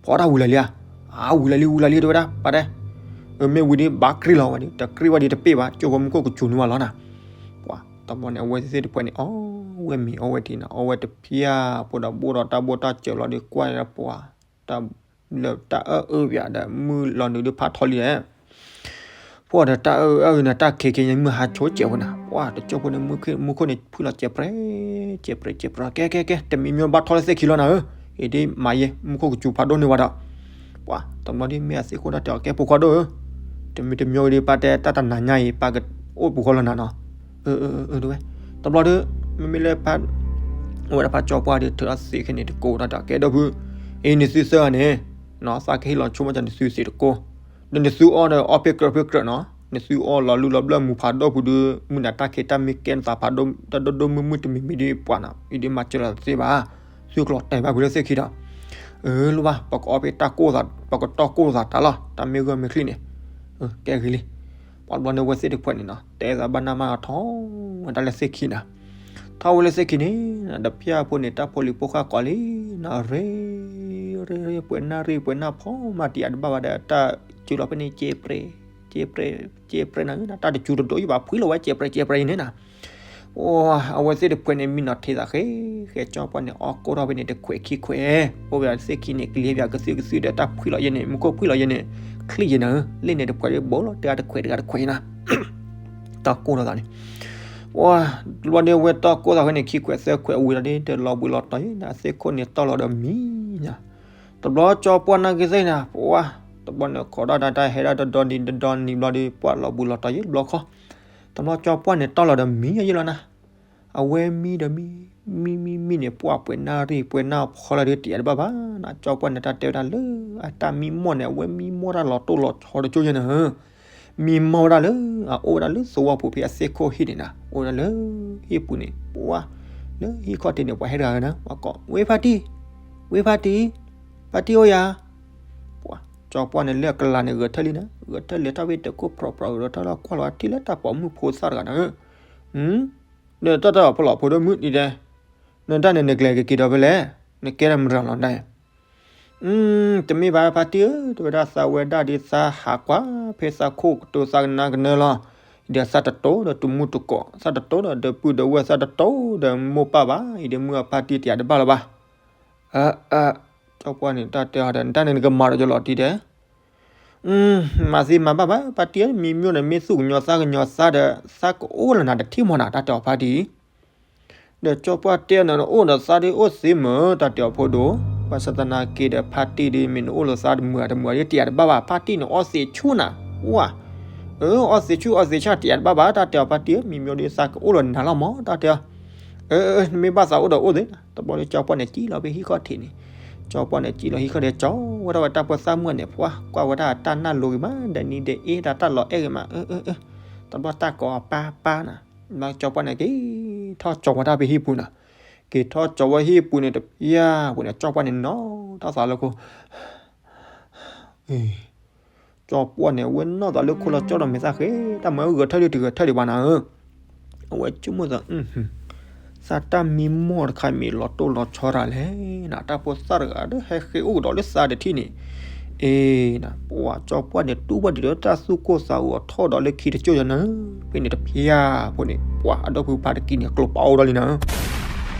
ဖီတၢ်ဝံၤလၢာ်လံဧါ, အဝံၤလၢာ်လံ ဝံၤလၢာ်လံတဝဲဒၣ် ပၢ်တဲ, မ့ၢ်ဝံၤဒီးဘၣ်ကြံၢ်လီၤဝဲဒီး တကြံၢ်ဝဲဒီးတပ့ၢ်ဘၣ် ကၠိဖိမူခိၣ်ကစူၤန့ၢ်ဝဲလီၤနၤ, ပှၢ်တဘျီန့ၣ် အဝဲသ့ၣ်တဖှဲးန့ၣ် အီၣ်ဝဲမ့ၤအီၣ်ဝဲထံနၤ အီၣ်ဝဲတဖၣ်ဖိဒီး ဘိၣ်ဒီးတၢ်ဘိၣ်တၢ်စၢၤလီၤဒီး ကွၢ်ဒီးပှၢ် တၢ်အၢၣ်အၢပၠးဒီး မုၢ်လီၤနုာ်ဒီးဖးထီလံ, ပှၢ်ဒီးတၢ်အၢၣ်အၢန့ၣ် တၢ်ခဲက့ၤညါမုၢ်ဟါဆိကဲးဖိနၤ, ပှၢ်တကၠိဖိန့ၣ် မူခိၣ်န့ၣ် ဖုၣ်လီၤစဲးပြဲး, စဲးပြဲး စဲးပြဲး ကဲ ကဲ ကဲ တမံၤမံၤဘၣ်ထီလၢသ့ၣ်ခံလီၤနၤဧၢ, အံၤဒ်မၤယဲ မူခိၣ်ကစူၤဖးဒိၣ်န့ၢ်ဝဲဒီး, ပှၢ်တဘျီဒ်မ့ၢ်အသ့ၣ်ခိၣ်တၢ်တဲအီၤ ကဲဖိခွါဒိၣ်ဧၢ, တမံၤတမံၤဒီး ပၢ်တဲတၢ်တနၤညါအံၤ ပၢ်ကအိၣ်ပူၤဃီလီၤနၤနီၤ, တဝဲ, တဘျီဒီး မ့မ့ၢ်လၢ အဝဲဒၣ်ဖးကၠီပှၢ်ဒီး ထုးထီၣ်သ့ၣ်ခဲန့ၣ်တကိးဒီး ကဲဒိၣ်ဖု, အံၤ နသုသၢဂၤန့ၣ်, သးကဟ့ၣ်လီၤဆိကမိၣ်ကၠီနသုသ့ၣ်တကိး, ဒီးနသုအီၣ်ဒီးအီၣ်ဖ့ၣ်ကြၢးဖ့ၣ်ကြၢးနီၤ, နသုအီၣ်လီၤလူလီၤဘျၢၣ်မူၤဖးဒိၣ်ဖုဒီး မုၢ်နၤတၢ်ခံးတၢ်မံကဲနသးဖးဒိၣ် တၢ်ဒိၣ်ဒိၣ်မုၢ်မုၢ်တမံၤမံၤဒီးပှၢ်နီၤ, အံၤဒ်မၤစၢၤလီၤတသ့ဘၣ်, သုကလီၤတဲာ်ဘၣ်ဖုလၢသ့ၣ်ခံဒီး, အၢ လိၣ်ဘၣ် ပကအီၣ်ဖ့ၣ်တၢ်ကိၢ်သး ပကတီၢ်ကိၢ်သးတၢ်လီၤ တၢ်မ့ၢ်ဂၢၢ်မ့ၢ်ချံန့ၣ်, ကဲဂ့ၤလံ, ပှၤဘျီန့ၣ်ဝဲသ့ၣ်တဖှဲးန့ၣ်နီၤ တဲသးဘၣ်နၢ်မးထီၣ်ဝဲဒၣ်လၢသ့ၣ်ခံနၤ, ထီၣ်ဝဲလၢသ့ၣ်ခံန့ၣ်, တဖၣ်ဖိန့ၣ် တၢ်ဖိလံၤဖိဃၢ်ကိးလံ, နရ့, ရ့ရ့ ပှဲၤနၣ်ရံၣ်ပှဲၤနၣ်ဖီမးတံၢ်အတဘၣ်ဘၣ်ဒီး တၢ်စူၤလီၤဖဲန့ၣ် ကဲပြဲး, ကဲပြဲး, ကဲပြဲးနၤဧၢ တၢ်တစူၤတဒိၣ်ယဘၣ်ဖှံလီၤဝဲ ကဲပြဲး ကဲပြဲးအံၤန့ၣ်နၤ အဝဲသ့ၣ်တဖှဲးန့ၣ် မံနီၤထံသးဃဲ, ဃဲကၠီပှၢ်န့ၣ် အီၣ်ကိၢ်ထီၣ်ဖဲန့ၣ် တခွဲးခံခွဲး, အိၣ်ဝဲသ့ၣ်ခံန့ၣ် ကလံၤပၠးကသုၣ်ကသုၣ်ဒီး တၢ်ဖှံလီၤယဲန့ၣ် မူခိၣ်ဖှံလီၤယဲန့ၣ်, ချံယဲနၤဧၢ, လ့ၣ်န့ၣ်တဖှဲးဒီး ဘိလီၤတဂၤတခွဲးတဂၤတခွဲးနၤ, တီၢ်ကိၢ်ထီၣ်သးန့ၣ်, ပှၤ, တဘျီဒီးဝဲတီၢ်ကိၢ်သးဖဲန့ၣ် ခံခွဲးသၢခွဲးဝံၤလီၤဒီး တလီၤဘှံးလီၤတီၤယဲနၤ အသ့ၣ်ခိၣ်န့ၣ်တီၢ်လီၤဒီးမံနၤ တဘျီကၠီပှၢ်နာ်က့ၤသ့ၣ်နၤ ပှၤ, တဘျီန့ၣ်ခိးဒၣ်တၢ်ဟဲဒၣ်တဒီနံၤတဒီနံၤဘျီဒီး ပှၤလီၤဘှံးလီၤတီၤယဲတဘျီခီ, တဘျီကၠီပှၢ်န့ၣ်တီၢ်လီၤဒီးမံယဲလီၤနၤ, အဝဲမံဒီးမံ, မံမံမံန့ၣ် ပှၤပှဲၤနၣ်ရံၣ်ပှဲၤနၣ်ဖီလီၤဒီးတံၢ်အတဘၣ်ဘၣ်နၤ, ကၠီပှၢ်န့ၣ်တၢ်တဲဝဲဒၣ်လၢ အတၢ်မံမီၢ်န့ၣ် အဝဲမံမီၢ်တၢ်လီၤတိၢ်လီၤဆီတကၠိယဲနၤဧၢ မံမီၢ်ဝဲဒၣ်လၢ အအိၣ်ဝဲဒၣ်လၢသဝီပူၤဖဲအသ့ၣ်ခိၣ်ဟံၣ်န့ၣ်နၤ, အိၣ်ဝဲဒၣ်လၢဟံၣ်ပူၤန့ၣ် ပှၤ, လၢဟံၣ်ခီၣ်ထံးန့ၣ် ပှၤဟဲတဂၤဂၤနၤ ပှၤကိး ဝ့ဖါတံၢ်, ဝ့ဖါတံၢ်, ဖါတံၢ်အိၣ်ယၤ, ပှၤ, ကၠီပှၢ်န့ၣ်လၢအကလၤန့ၣ် ဂဲၤထၢၣ်လံနၤ, ဂဲၤထၢၣ်လဲၤတၢ်ဝဲတကိၢ်ဖြီဖြီ ဂဲၤထၢၣ်လီၤကွၢ်လီၤထံၣ်လၢတၢ်ပိာ်မုၣ်ဖိသၣ်တဂၤနၤဧၢ, ဒီးတၢ်တၢ်ဖိလီၤဖိဒိၣ်မုၣ်ဒ်တဲ, နတၢ်န့ၣ်နကလဲၤကက့ၤဒီးဖဲလဲၣ်, နကဲတၢ်မတၤလီၤနတၢ် တမ့ၢ်ဘၣ်ဖါတံၢ်ဧၢ, တဲဝဲဒၣ်သးဝဲဒၣ်ဒီးသးဟးကွၢ်ဖဲသးခိၣ်ကတိၤသးကနါကနၢလီၤ. ဒီးသးတတိဒီးတမူတကိး, သးတတိဒီးဒီပုၢ်ဒီဝဲၢ်, သးတတိဒီးမိၢ်ပၢ်ဘၣ်, အံၤဒီးမုၢ်အဖါတံၢ်တယာ်တဘၣ်လၢၤဘၣ်. အၢ အၢ ကၠီပှၢ်န့ၣ်တၢ်တဲအီၤဒီး နတၢ်န့ၣ်နကမၤဒီးယလီၤတံၢ်တဲ မၤသ့မၤဘၣ်ဘၣ် ဖါတံၢ်ဧၢ, မံၤမျိၣ်န့ၣ် မ့ၢ်သူၣ်ကညီၤသးကညီၤသးဒီး သးကအိၣ်လၢနၤတထံၣ်မီၤနၤ တၢ်တဲအီၤဖါတံၢ်. ဒီးကၠီပှၢ်တဲအီၤန့ၣ် နအိၣ်ဒီးသးဒ်အိၣ်သ့မ့ၢ် တၢ်တဲအီၤဖိဒိၣ်, ဘၣ်ဆၣ်သနာ်က့ဒီး ဖါတံၢ်ဒ်မ့ၢ်နအိၣ်လၢသးတမုာ်တမုာ်ဒ်တယာ်တဘၣ်ဘၣ်, ဖါတံၢ်န့ၣ်အီသံးဆူၣ်နၤ, ဝါ, အၢ အီသံးဆူၣ်အီသံးဆၣ်တယာ်တဘၣ်ဘၣ် တၢ်တဲအီၤဖါတံၢ်ဧၢ, မံၤမျိၣ်ဒ်သးကအိၣ်လၢနၤလီၤမီၤ တၢ်တဲအီၤ. အၢ နမ့ၢ်ဘၣ်သးအိၣ်ဒီးအိၣ်သ့, တဘျီဒီးကၠီပှၢ်န့ၣ်စံၣ်လီၤဖဲဟံၣ်ခီၣ်ထံးန့ၣ်, ကၠီပှၢ်န့ၣ်စံၣ်လီၤဟံၣ်ခီၣ်ထံး ကၠီဝဲဒၣ်ဝဲတၢ်ပၢၢ်သၣ်မုၣ်န့ၣ် ပှၤကွၢ်ဝဲဒၣ်တၢ်နၢ်လိၤဂ့ၤမး ဒီးနံၤဒီးအ့ၣ်ဒီးတၢ်လီၤအဲၣ်ဂ့ၤမး, အၢ အၢ အၢ တဘျီတၢ်ကိးအပၢ်ပၢ်နၤ, ဘျီကၠီပှၢ်န့ၣ်က့ၤထီၣ်ကၠီဝဲဒၣ်ဖဲဟံၣ်ပူၤနၤ, က့ၤထီၣ်ကၠီဝဲဟံၣ်ပူၤန့ၣ် တဖျၢၣ်ပူၤန့ၣ် ကၠီပှၢ်န့ၣ်နီၢ်ထီၣ်သးလၢခိ ကၠီပှၢ်န့ၣ် အဝဲနီၢ်သးလၢခိလီၤကၠီဒီးမဲာ်သၣ်ဃဲ, တၢ်မၤဂဲၤထၢၣ်ဒ်တဂဲၤထၢၣ်ဒံးဘၣ်နၤဧၢ, အဝဲဆိကမိၣ်သး, သးတၢ်မံမီၢ်တခါမ့ၢ်လီၤတိၢ်လီၤဆီတၢ်လဲၣ်နၤ, တၢ်ဖိသၣ်တဂၤဒီးဟဲဃ့အိၣ်ကဒီးလၢသးတထံၣ်န့ၣ်, အ့နၤ, ပှၤကၠီပှၢ်န့ၣ် တူၢ်ဘၣ်ဒံးဒီးတၢ်သူၣ်ကိၢ်သးဂီၤထီၣ်ဒီးလၢခံတကၠိၢ်ယၤနၤ, ဖဲန့ၣ်တဖျၢၣ်ဖိန့ၣ် ပှၤအဒီပုၢ်ဖါတကံန့ၣ် ကျိပအိၣ်ထီၣ်လံနၤ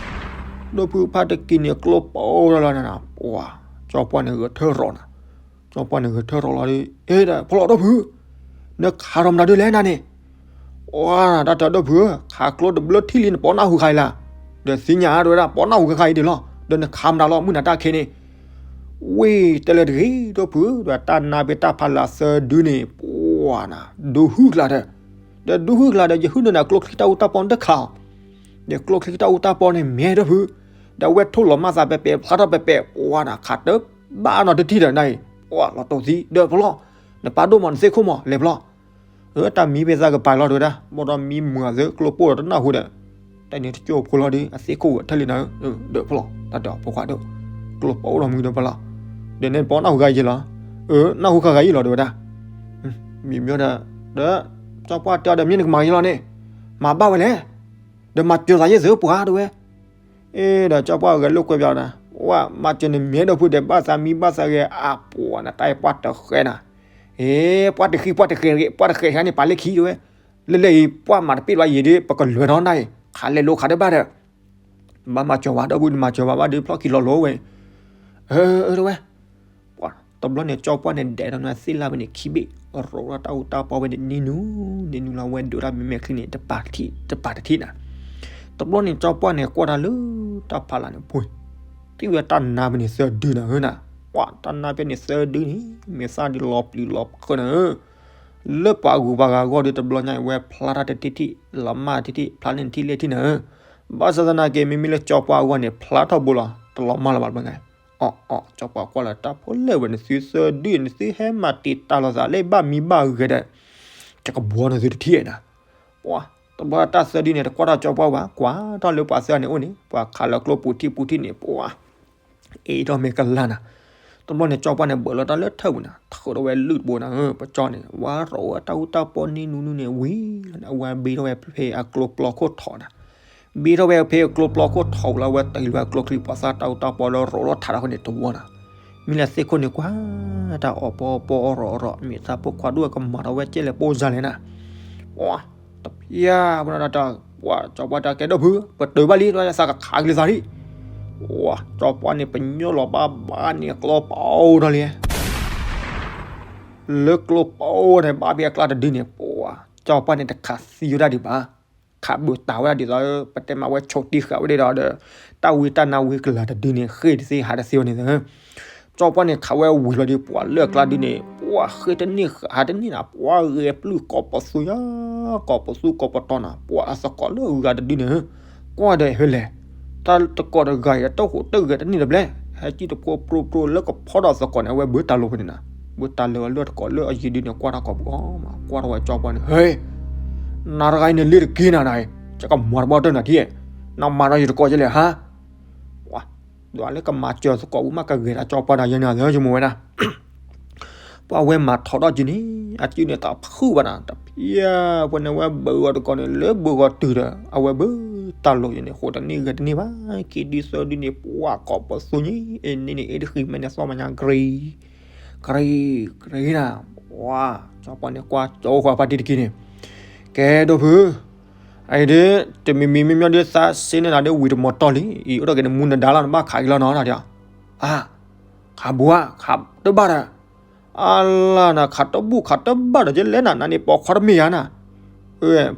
ဒီပုၢ်ဖါတကံန့ၣ် ကျိပအိၣ်ထီၣ်လီၤနၤ, ပှၤကၠီပှၢ်န့ၣ်ဂဲၤထၢၣ်ရီၤနၤ, ကၠီပှၢ်န့ၣ်ဂဲၤထၢၣ်ရီၤလီၤဒီး အ့ဒီး ဖီလီၤဒီပုၢ်, နခးထီၣ်မတၤဒုလဲၣ်နၤန့ၣ်, ပှၤနၤ တၢ်တဲဒီပုၢ်ဧၢ, ခးကျိတဘျၢထံၣ်လံ နပီနၢ်ဟူခါအံၤလၢ်, ဒီးသ့ၣ်ညါတဲဝဲဒၣ် ပီနၢ်ဟူခါခါအံၤဒံးလီၤ, ဒီးနခးမတၤလီၤ မုၢ်နၤတၢ်ခဲန့ၣ် ဝံၤတဲလၢတဂ့ၤ ဒီပုၢ်ဧၢ, ဒီးတၢ်နါဖဲတၢ်ဖးလၢသၢဒုန့ၣ် ပှၤနၤ ဒိဟုၣ်ကျါဒီး, ဒီးဒိဟုၣ်ကျါဒီး ယဟုၣ်န့ၢ်နၤကျိချံတၢ်အူတၢ်ပီတခါအီၤ, ဒီးကျိချံတၢ်အူတၢ်ပီန့ၣ် မဲဒီပုၢ်, ဒီးဝဲထိၣ်လီၤမၢ်သးပဲပဲ ဖျါထီၣ်ပဲပဲ ပှၤနၤ ခးတဘၣ်နီတထံၣ်ဒီးနၤအံၤ, ပှၤလီၤတိၢ်သံ ဒီးဖီလီၤ, နပၢ်ဒိၣ်မး နသ့ၣ်ခိၣ်မး လဲၤဖီလီၤ အၢ တၢ်မံဖဲသးကပၤလီၤတဲဝဲဒၣ်, ဘၣ်ဒီးမံမုာ်သ့ ကျိပိၢ်ဒီးတနၢ်ဟူဒီး, တၢ်န့ၣ်တကၠိၢ်ဖိလီၤဒီး အသ့ၣ်ခိၣ်ဂဲၤထၢၣ်လံနၤဧၢ, ဒီးဖီလီၤ တၢ်တဲအီၤဖိခွါဒီး, ကျိပိၢ်အိၣ်ဒီးမုာ်ဒီးဖီလီၤ, ဒီးန့ၣ်ပီနၢ်ဟူခါဂၤယဲလီၤ, အၢ နၢ်ဟူခါဂၤယဲလီၤတဲဝဲဒၣ်, မံမီၢ်ဒီး, ဒီး, ကၠီပှၢ်တဲအီၤဒီး မ့ၢ်နကမၤယဲလီၤန့ၣ်, မၤဘၣ်ဝဲလဲၣ်, ဒီးမၤစၢၤသးယဲၢ်သ့ပှၤတဲဝဲ အ့ဒီးကၠီပှၢ်ဂဲၤလိာ်ကွဲပၠးနၤ, ဝဲမၤစၢၤန့ၣ်မ့ၢ်ဒီပုၢ်ဒီး ဘၣ်သးမံဘၣ်သးဂဲၤအပှၤနၤ တၢ်အံၤပှၢ်တဃဲနၤ, အ့ ပှၢ်တဃံ ပှၢ်တဃဲ ပှၢ်တဃဲဟဲန့ၣ် ပာ်လၢခံတဲဝဲ, လၢလၢအံၤ ပှၢ်မၤတပ့ၢ်ဘၣ်ယံၤဒီး ပကလဲၤထီၣ်နၤအံၤ ခးလဲၤလိခးတဘၣ်ဒီး ဘၣ်မၤစၢၤဝဲ ဒီပုၢ်မၤစၢၤဝဲဘၣ်ဒီး ဖျီၣ်ခံလီၤလိၤဝဲ, အၢ တဲဝဲ ပှၤတဘျီန့ၣ် ကၠီပှၢ်န့ၣ် ဒဲးထီၣ်န့ၢ်သ့ၣ်လၢ်ဖဲန့ၣ်ခံဘ့ၣ်, ရိးထီၣ်တၢ်အူတၢ်ပီဖဲန့ၣ် နံၤနူၤ နံၤနူၤလီၤ ဝဲဒိးတၢ်မဲာ်မဲာ်ချံန့ၣ် တပၤတထံၣ် တပၤတထံၣ်နၤ, တဘျီန့ၣ် ကၠီပှၢ်န့ၣ် ကွၢ်တၢ်လၢတၢ်ဖးလၢ်န့ၣ် ပှ့ၤ, ထံၣ်ဝဲတၢ်နါဖဲန့ၣ် သၢဒုနၤဧၢနၤ, ပှၤတၢ်နါဖဲန့ၣ်သၢဒုန့ၣ် မဲာ်သၣ်ဒုးလီၤပျံၤလီၤဖုးနၤဧၢ လၢပှၤဂုၤပှၤဂၤအဂီၢ်ဒီး တဘျီညါအံၤ ဝဲဖျါထီၣ်တထံၣ်ထံၣ် လီၤမၢ်တထံၣ်ထံၣ် ဖျါန့ၢ်နထံၣ်လဲၣ်ထံၣ်နၤဧၢ, ဘၣ်ဆၣ်သနာ်က့ မ့မ့ၢ်လၢကၠီပှၢ်အဂီၢ်န့ၣ် ဖျါထီၣ်ဘိလီၤ တလီၤမၢ်လၢၤဘၣ်တဘျီညါအံၤ, အီ အီ ကၠီပှၢ်ကွၢ်လၢတၢ်ဖိလဲၣ်ဝဲ နသုသၢဒု နသုဟဲမၤတံာ်တာ်လိာ်သးလၢဘၣ်မံဘၣ်ဂဲၤဒီး ကကဘှီနသုတထံၣ်နၤ, ပှၤ တဘျီတၢ်သၢဒုန့ၣ် တကွၢ်ထီၣ်ကၠီပှၢ်ဘၣ် ကွၢ်ထီၣ်လၢပှၤသၢဂၤန့ၣ်အိၣ်န့ၣ် ပှၤခးလၢကျိပူၤထံၣ်ပူၤထံၣ်န့ၣ် ပှၤ အ့ၣ်ထီၣ်မ့ၢ်ကလၢ်နၤ, တဘျီန့ၣ် ကၠီပှၢ်န့ၣ် ဘၢၣ်လီၤတၢ်လၢထၢၣ်ပူၤနၤ ထုးထီၣ်ဝဲလုၢ်တဘိနၤဧၢ ပကၠီန့ၣ် ဝဲရိးဝဲတၢ်အူတၢ်ပီနံၤနူၤနူၤန့ၣ် ဝံၤလီၤန့ၣ် အဝဲဘ့ထီၣ်ဝဲဖဲအကျိပျီခိၣ်ထိးနၤ, ဘ့ထီၣ်ဝဲဖဲအကျိပျီခိၣ်ထိးလီၤ ဝဲတ့ၢ်လီၤဝဲကျိချံ ပှၤသၣ်တၢ်အူတၢ်ပီလၢရိးလီၤထးထီၣ်ဖဲန့ၣ်တဝီနၤ, မ့ၢ်လၢသ့ၣ်ခိၣ်န့ၣ်ကွၢ် တၢ်အီၣ်ပီပီအီၣ်ရီးအီၣ်ရီး မ့ၢ်သးဖိခွါဒိၣ်ကမၤထီၣ်ဝဲကဲလဲၣ်ပိၢ်စၢ်လဲၣ်နၤ, ပှၤ တဖျါ ပှၤ ကၠီပှၢ်တဲကဲဒီပုၢ် ပတုာ်ဘၣ်လံ သးကခးက့ၤသးဒံး, ပှၤ ကၠီပှၢ်န့ၣ် ပညိၣ်လီၤဘၣ်ဘၣ်န့ၣ်အကျိပီအိၣ်ထီၣ်လံ လၢကျိပီအိၣ်န့ၣ် ဘၣ်ဖဲအကျါတဒုန့ၣ် ပှၤ ကၠီပှၢ်န့ၣ် တခးသံဝဲဒၣ်ဒံးဘၣ်, ခးဘုးတၢ်ဝဲဒၣ်ဒ်သိး ပတဲမးဝဲဆိးတံၢ်ဃာ်ဝဲဒၣ်ဒီး တၢ်ဝံတၢ်နါဝံကလၤတဒုန့ၣ် ဃ့ၢ်တသ့ဟးတသ့ဝဲန့ၣ် ကၠီပှၢ်န့ၣ် ခးဝဲဝံၤလီၤဒီး ပှၤလၢအကျါဒုန့ၣ် ပှၤဃ့ၢ်တန့ၢ်ဟးတန့ၢ်နၤ ပှၤဂဲၤပျုၢ်ကိးပသူယၤ ကိးပသူကိးပတီၤနၤ ပှၤအသကိးလၢအဂၤတဒုန့ၣ် ကွၢ်ဒီးဟဲလဲၣ် တၢ်တကိးတဂၤအံၤ တၢ်ဟူးတၢ်ဂဲၤတန့ၢ်တဘျဲၣ် ဟဲစံၣ်တဖိပြိပြိလၢကဖီဒီးသကိးန့ၣ် အဝဲဘၢတၢ်လိၤဖဲန့ၣ်နၤ ဘၢတၢ်လိၤဝဲလၢတကိးလၢအယံၤဒုန့ၣ် ကွၢ်တၢ်ကိးပူၤအီၤမး ကွၢ်ထီၣ်ဝဲကၠီပှၢ်န့ၣ် ဟဲ နၤတဂၤအံၤန့ၣ် လ့တက့ၤနၤနၤအံၤ ယကမၤတဘျီတၢၢ်နၤထံၣ် နမၤဒီးယတကိးယလဲၣ်ဟါ ပှၤ ဒွးလၢကမၤစၢၤသကိးပူၤမး ကဂဲၤဒၣ်ကၠီပှၢ်တၢ်ယဲန့ၣ် ယမိၢ်ဝဲဒၣ် ပှၤဝဲမၤထီၣ်ထီၣ်က့ၤန့ၣ် အစုန့ၣ်တဖုၣ်ဘၣ်နၤ တဖုၣ် ပှၤန့ၣ်ဝဲဘုးဂီၤတကိးန့ၣ် လၢဘုးဂီၤတုၤဒီး အဝဲဘုးတၢ်လိၤယန့ၣ် ဃိးတနံၣ်ဂၤတနံၣ်ဘၣ် ခံဒုသၢဒုန့ၣ် ပှၤကိးပသူညါ အ့ၣ်န့ၣ်န့ၣ် အ့ၣ်တဃံမဲန့ၣ် သီၣ်မညါကရံ ကရံ ကရံနၤ ပှၤ ကၠီပှၢ်န့ၣ် ကွၢ်ကၠီဃာ်ဖါတံၢ်တက့ၢ်န့ၣ် ကဲဒိၣ်ဖု အအံၤဒ် တမံၤမံၤမ့မ့ၢ်ဒ်သးစ့န့ၣ်နၤဒ်ဝံၤတမီၤတီၢ်လံ အံၤအိၣ်ထီၣ်က့ၤနမူနဒါလီၤ နဘၣ်ခးက့ၤလီၤနီၤ တၢ်တဲအီၤ အါ ခးဘူးဧါ ခးတဘၣ်ဒီး အလါနၤ ခးတဘူၣ်ခးတဘၣ်ဒီး ယလဲၣ်နၤ နၤန့ၣ်ပိာ်ခွါတမ့ၢ်ဧါနၤ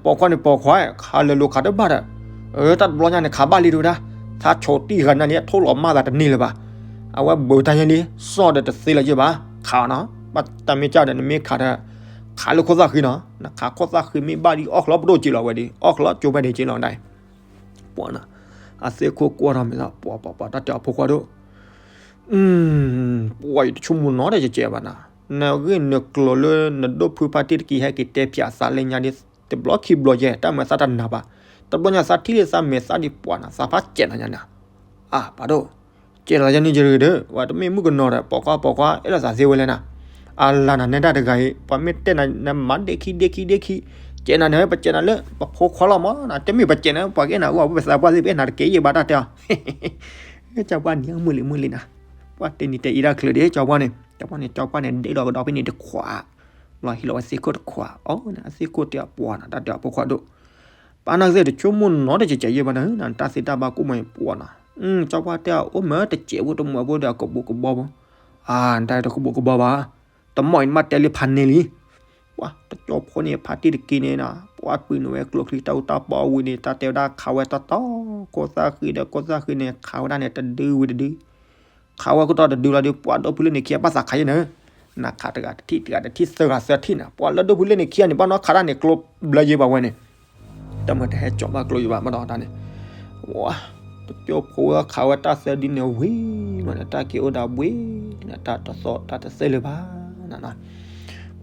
ပိာ်ခွါန့ၣ်ပိာ်ခွါ ခးလၢာ်လိာ်ခးတဘၣ်ဒီး တၢ်တဘျီညါန့ၣ် ခးဘၣ်လံတဲဝဲဒၣ် သးဆိးတံၢ်ဂၤနၤန့ၣ် ထိၣ်လီၤမၢ်သးတန့ၢ်လၢၤဘၣ် အဝဲဘုးတၢ်ညါလံ စီၣ်ဒီးတသ့လၢၤယဲၢ်ဘၣ် ခးအီၤနီၤ ဘၣ်တၢ်မ့ၢ်ကၢ်ဒီး နမ့ၢ်ခးဒီး ခးလၢခိၣ်သၣ်ဃံနီၤ နခးခိၣ်သၣ်ဃံမ့ၢ်ဘၣ်ဒ် အီၣ်ချီပဒိၣ်က့ၤလီၤဝဲဒ် အီၣ်ချီကၠိဖဲန့ၣ်က့ၤလီၤဒၣ် ပှၤနၤ အသ့ၣ်ခိၣ်ကွၢ်ထီၣ်မ့ၢ်သး ပှၤပှၤပှၤတၢ်တဲအီၤဖိခွါဒိၣ် ပှၤယတဆိကမိၣ်နီတကဲးဘၣ်နၤ နဂ့ၢ်နကျိၤလၢနဒိၣ်ဖုဖါတံၢ်တက့ၢ် ဟဲက့ၤတဲဖျါသးလၢညါဒ် တဘျီခံဘျီယဲၢ် တၢ်မၤသးတနၤဘၣ် တဘျီညါသးထံၣ်လၢသးမဲာ်သၣ်ဒ်ပှၤနၤ သးဖးကဲးနၤညါနၤ အါ ပာ်ဒိၣ် ကဲးလီၤယဲၢ်န့ၣ်ယရ့ဒီး ပှၤတမ့ၢ်မုၣ်ကနီၤဒီး ပိာ်ခွါပိာ်ခွါ အဲၣ်လိာ်သးသ့ဝဲလဲၣ်နၤ အလါနၤနဲဒၣ်တဂၤအံၤ ပှၤမ့ၢ်တဲနၤ နမၤဒ့ခံဒ့ခံဒ့ခံ ကဲးနၤန့ၣ် ပကဲးနၤလၢ ပဖိခွါလီၤမးနၤ တမ့ၢ်ပကဲးနၤ ပှၤကအဲၣ်နၤအိၣ် ပသးပှၢ်သ့ၣ် ပအဲၣ်နၤတကဲးယဲၢ်ဘၣ်တၢ်တဲအီၤ ကၠီပှၢ်န့ၣ် မုၢ်လံမုၢ်လံနၤ ပှၤတဲနံၤတဲအံၤတၢ်ချုးဒ့ ကၠီပှၢ်န့ၣ် ကၠီပှၢ်န့ၣ် ကၠီပှၢ်န့ၣ် ဒ့ဒီးကဒီးဖဲန့ၣ်တခွး ဘျီဟံးလီၤဝဲသ့ၣ်ခိၣ်တခွး အီၤန့ၣ် အသ့ၣ်ခိၣ်တဲအီၤပှၤနၤ တၢ်တဲအီၤဖိခွါဒိၣ် ပာ်နၤကသ့ၣ်တဆိကမိၣ်နီတကဲးကဲးယဲၢ်ဘၣ်နၤ နတၢ်သ့တၢ်ဘၣ်ကိၣ်မီၤအံၤပှၤနၤ ကၠီပှၢ်တဲအီၤအိၣ်မ့ၢ်တစဲးဖိတမီၤဖိဒီးအကဘူးကဘီဖိ အါ နတၢ်တကဘူးကဘီဘၣ် တမီၤအံၤနဘၣ်တဲလၢဖးန့ၢ်လံ ပှၤတကၠီဖိန့ၣ် ဖါတံၢ်တက့ၢ်န့ၣ်နၤ ပှၤပှ့ၤန့ၢ်ဝဲကျိချံတၢ်အူတၢ်ပီအဝံၤန့ၣ် တၢ်တဲဝဲဒၣ်ခးဝဲတီတီ ခိၣ်သၣ်ဃံဒီးခိၣ်သၣ်ဃံန့ၣ် ခးဝဲဒၣ်န့ၣ် တဒုဝံၤတဒု ခးဝဲခိၣ်တီတဒုလီၤဒီး ပှၤဒိၣ်ဖုလၢန့ၣ်ခံအဘၣ်သးခးယဲၢ်နၤ နခးတဂၤတထံၣ် တဂၤတထံၣ် သၢဂၤသၢထံၣ်နၤ ပှၤလၢဒိၣ်ဖုလၢန့ၣ်ခံဂၤန့ၣ် ဘၣ်နီၣ်ခးတၢ်န့ၣ် ကျိဘျၢယဲၢ်ဘၣ်ဝဲန့ၣ် တမ့ၢ်တဟဲကၠီဘၣ်ကျိယဘၣ်မ့ၢ်ဒီးတၢ်န့ၣ် ဝါ တကၠိဖိဝဲခးဝဲတၢ်သၢဒုန့ၣ်ဝံၤမးန့ၣ် တၢ်က့ၤအိၣ်ဒၣ်ဘှ့ၣ်န့ၣ် တၢ်တသီၣ်တၢ်တသဲလၢၤဘၣ်နၤ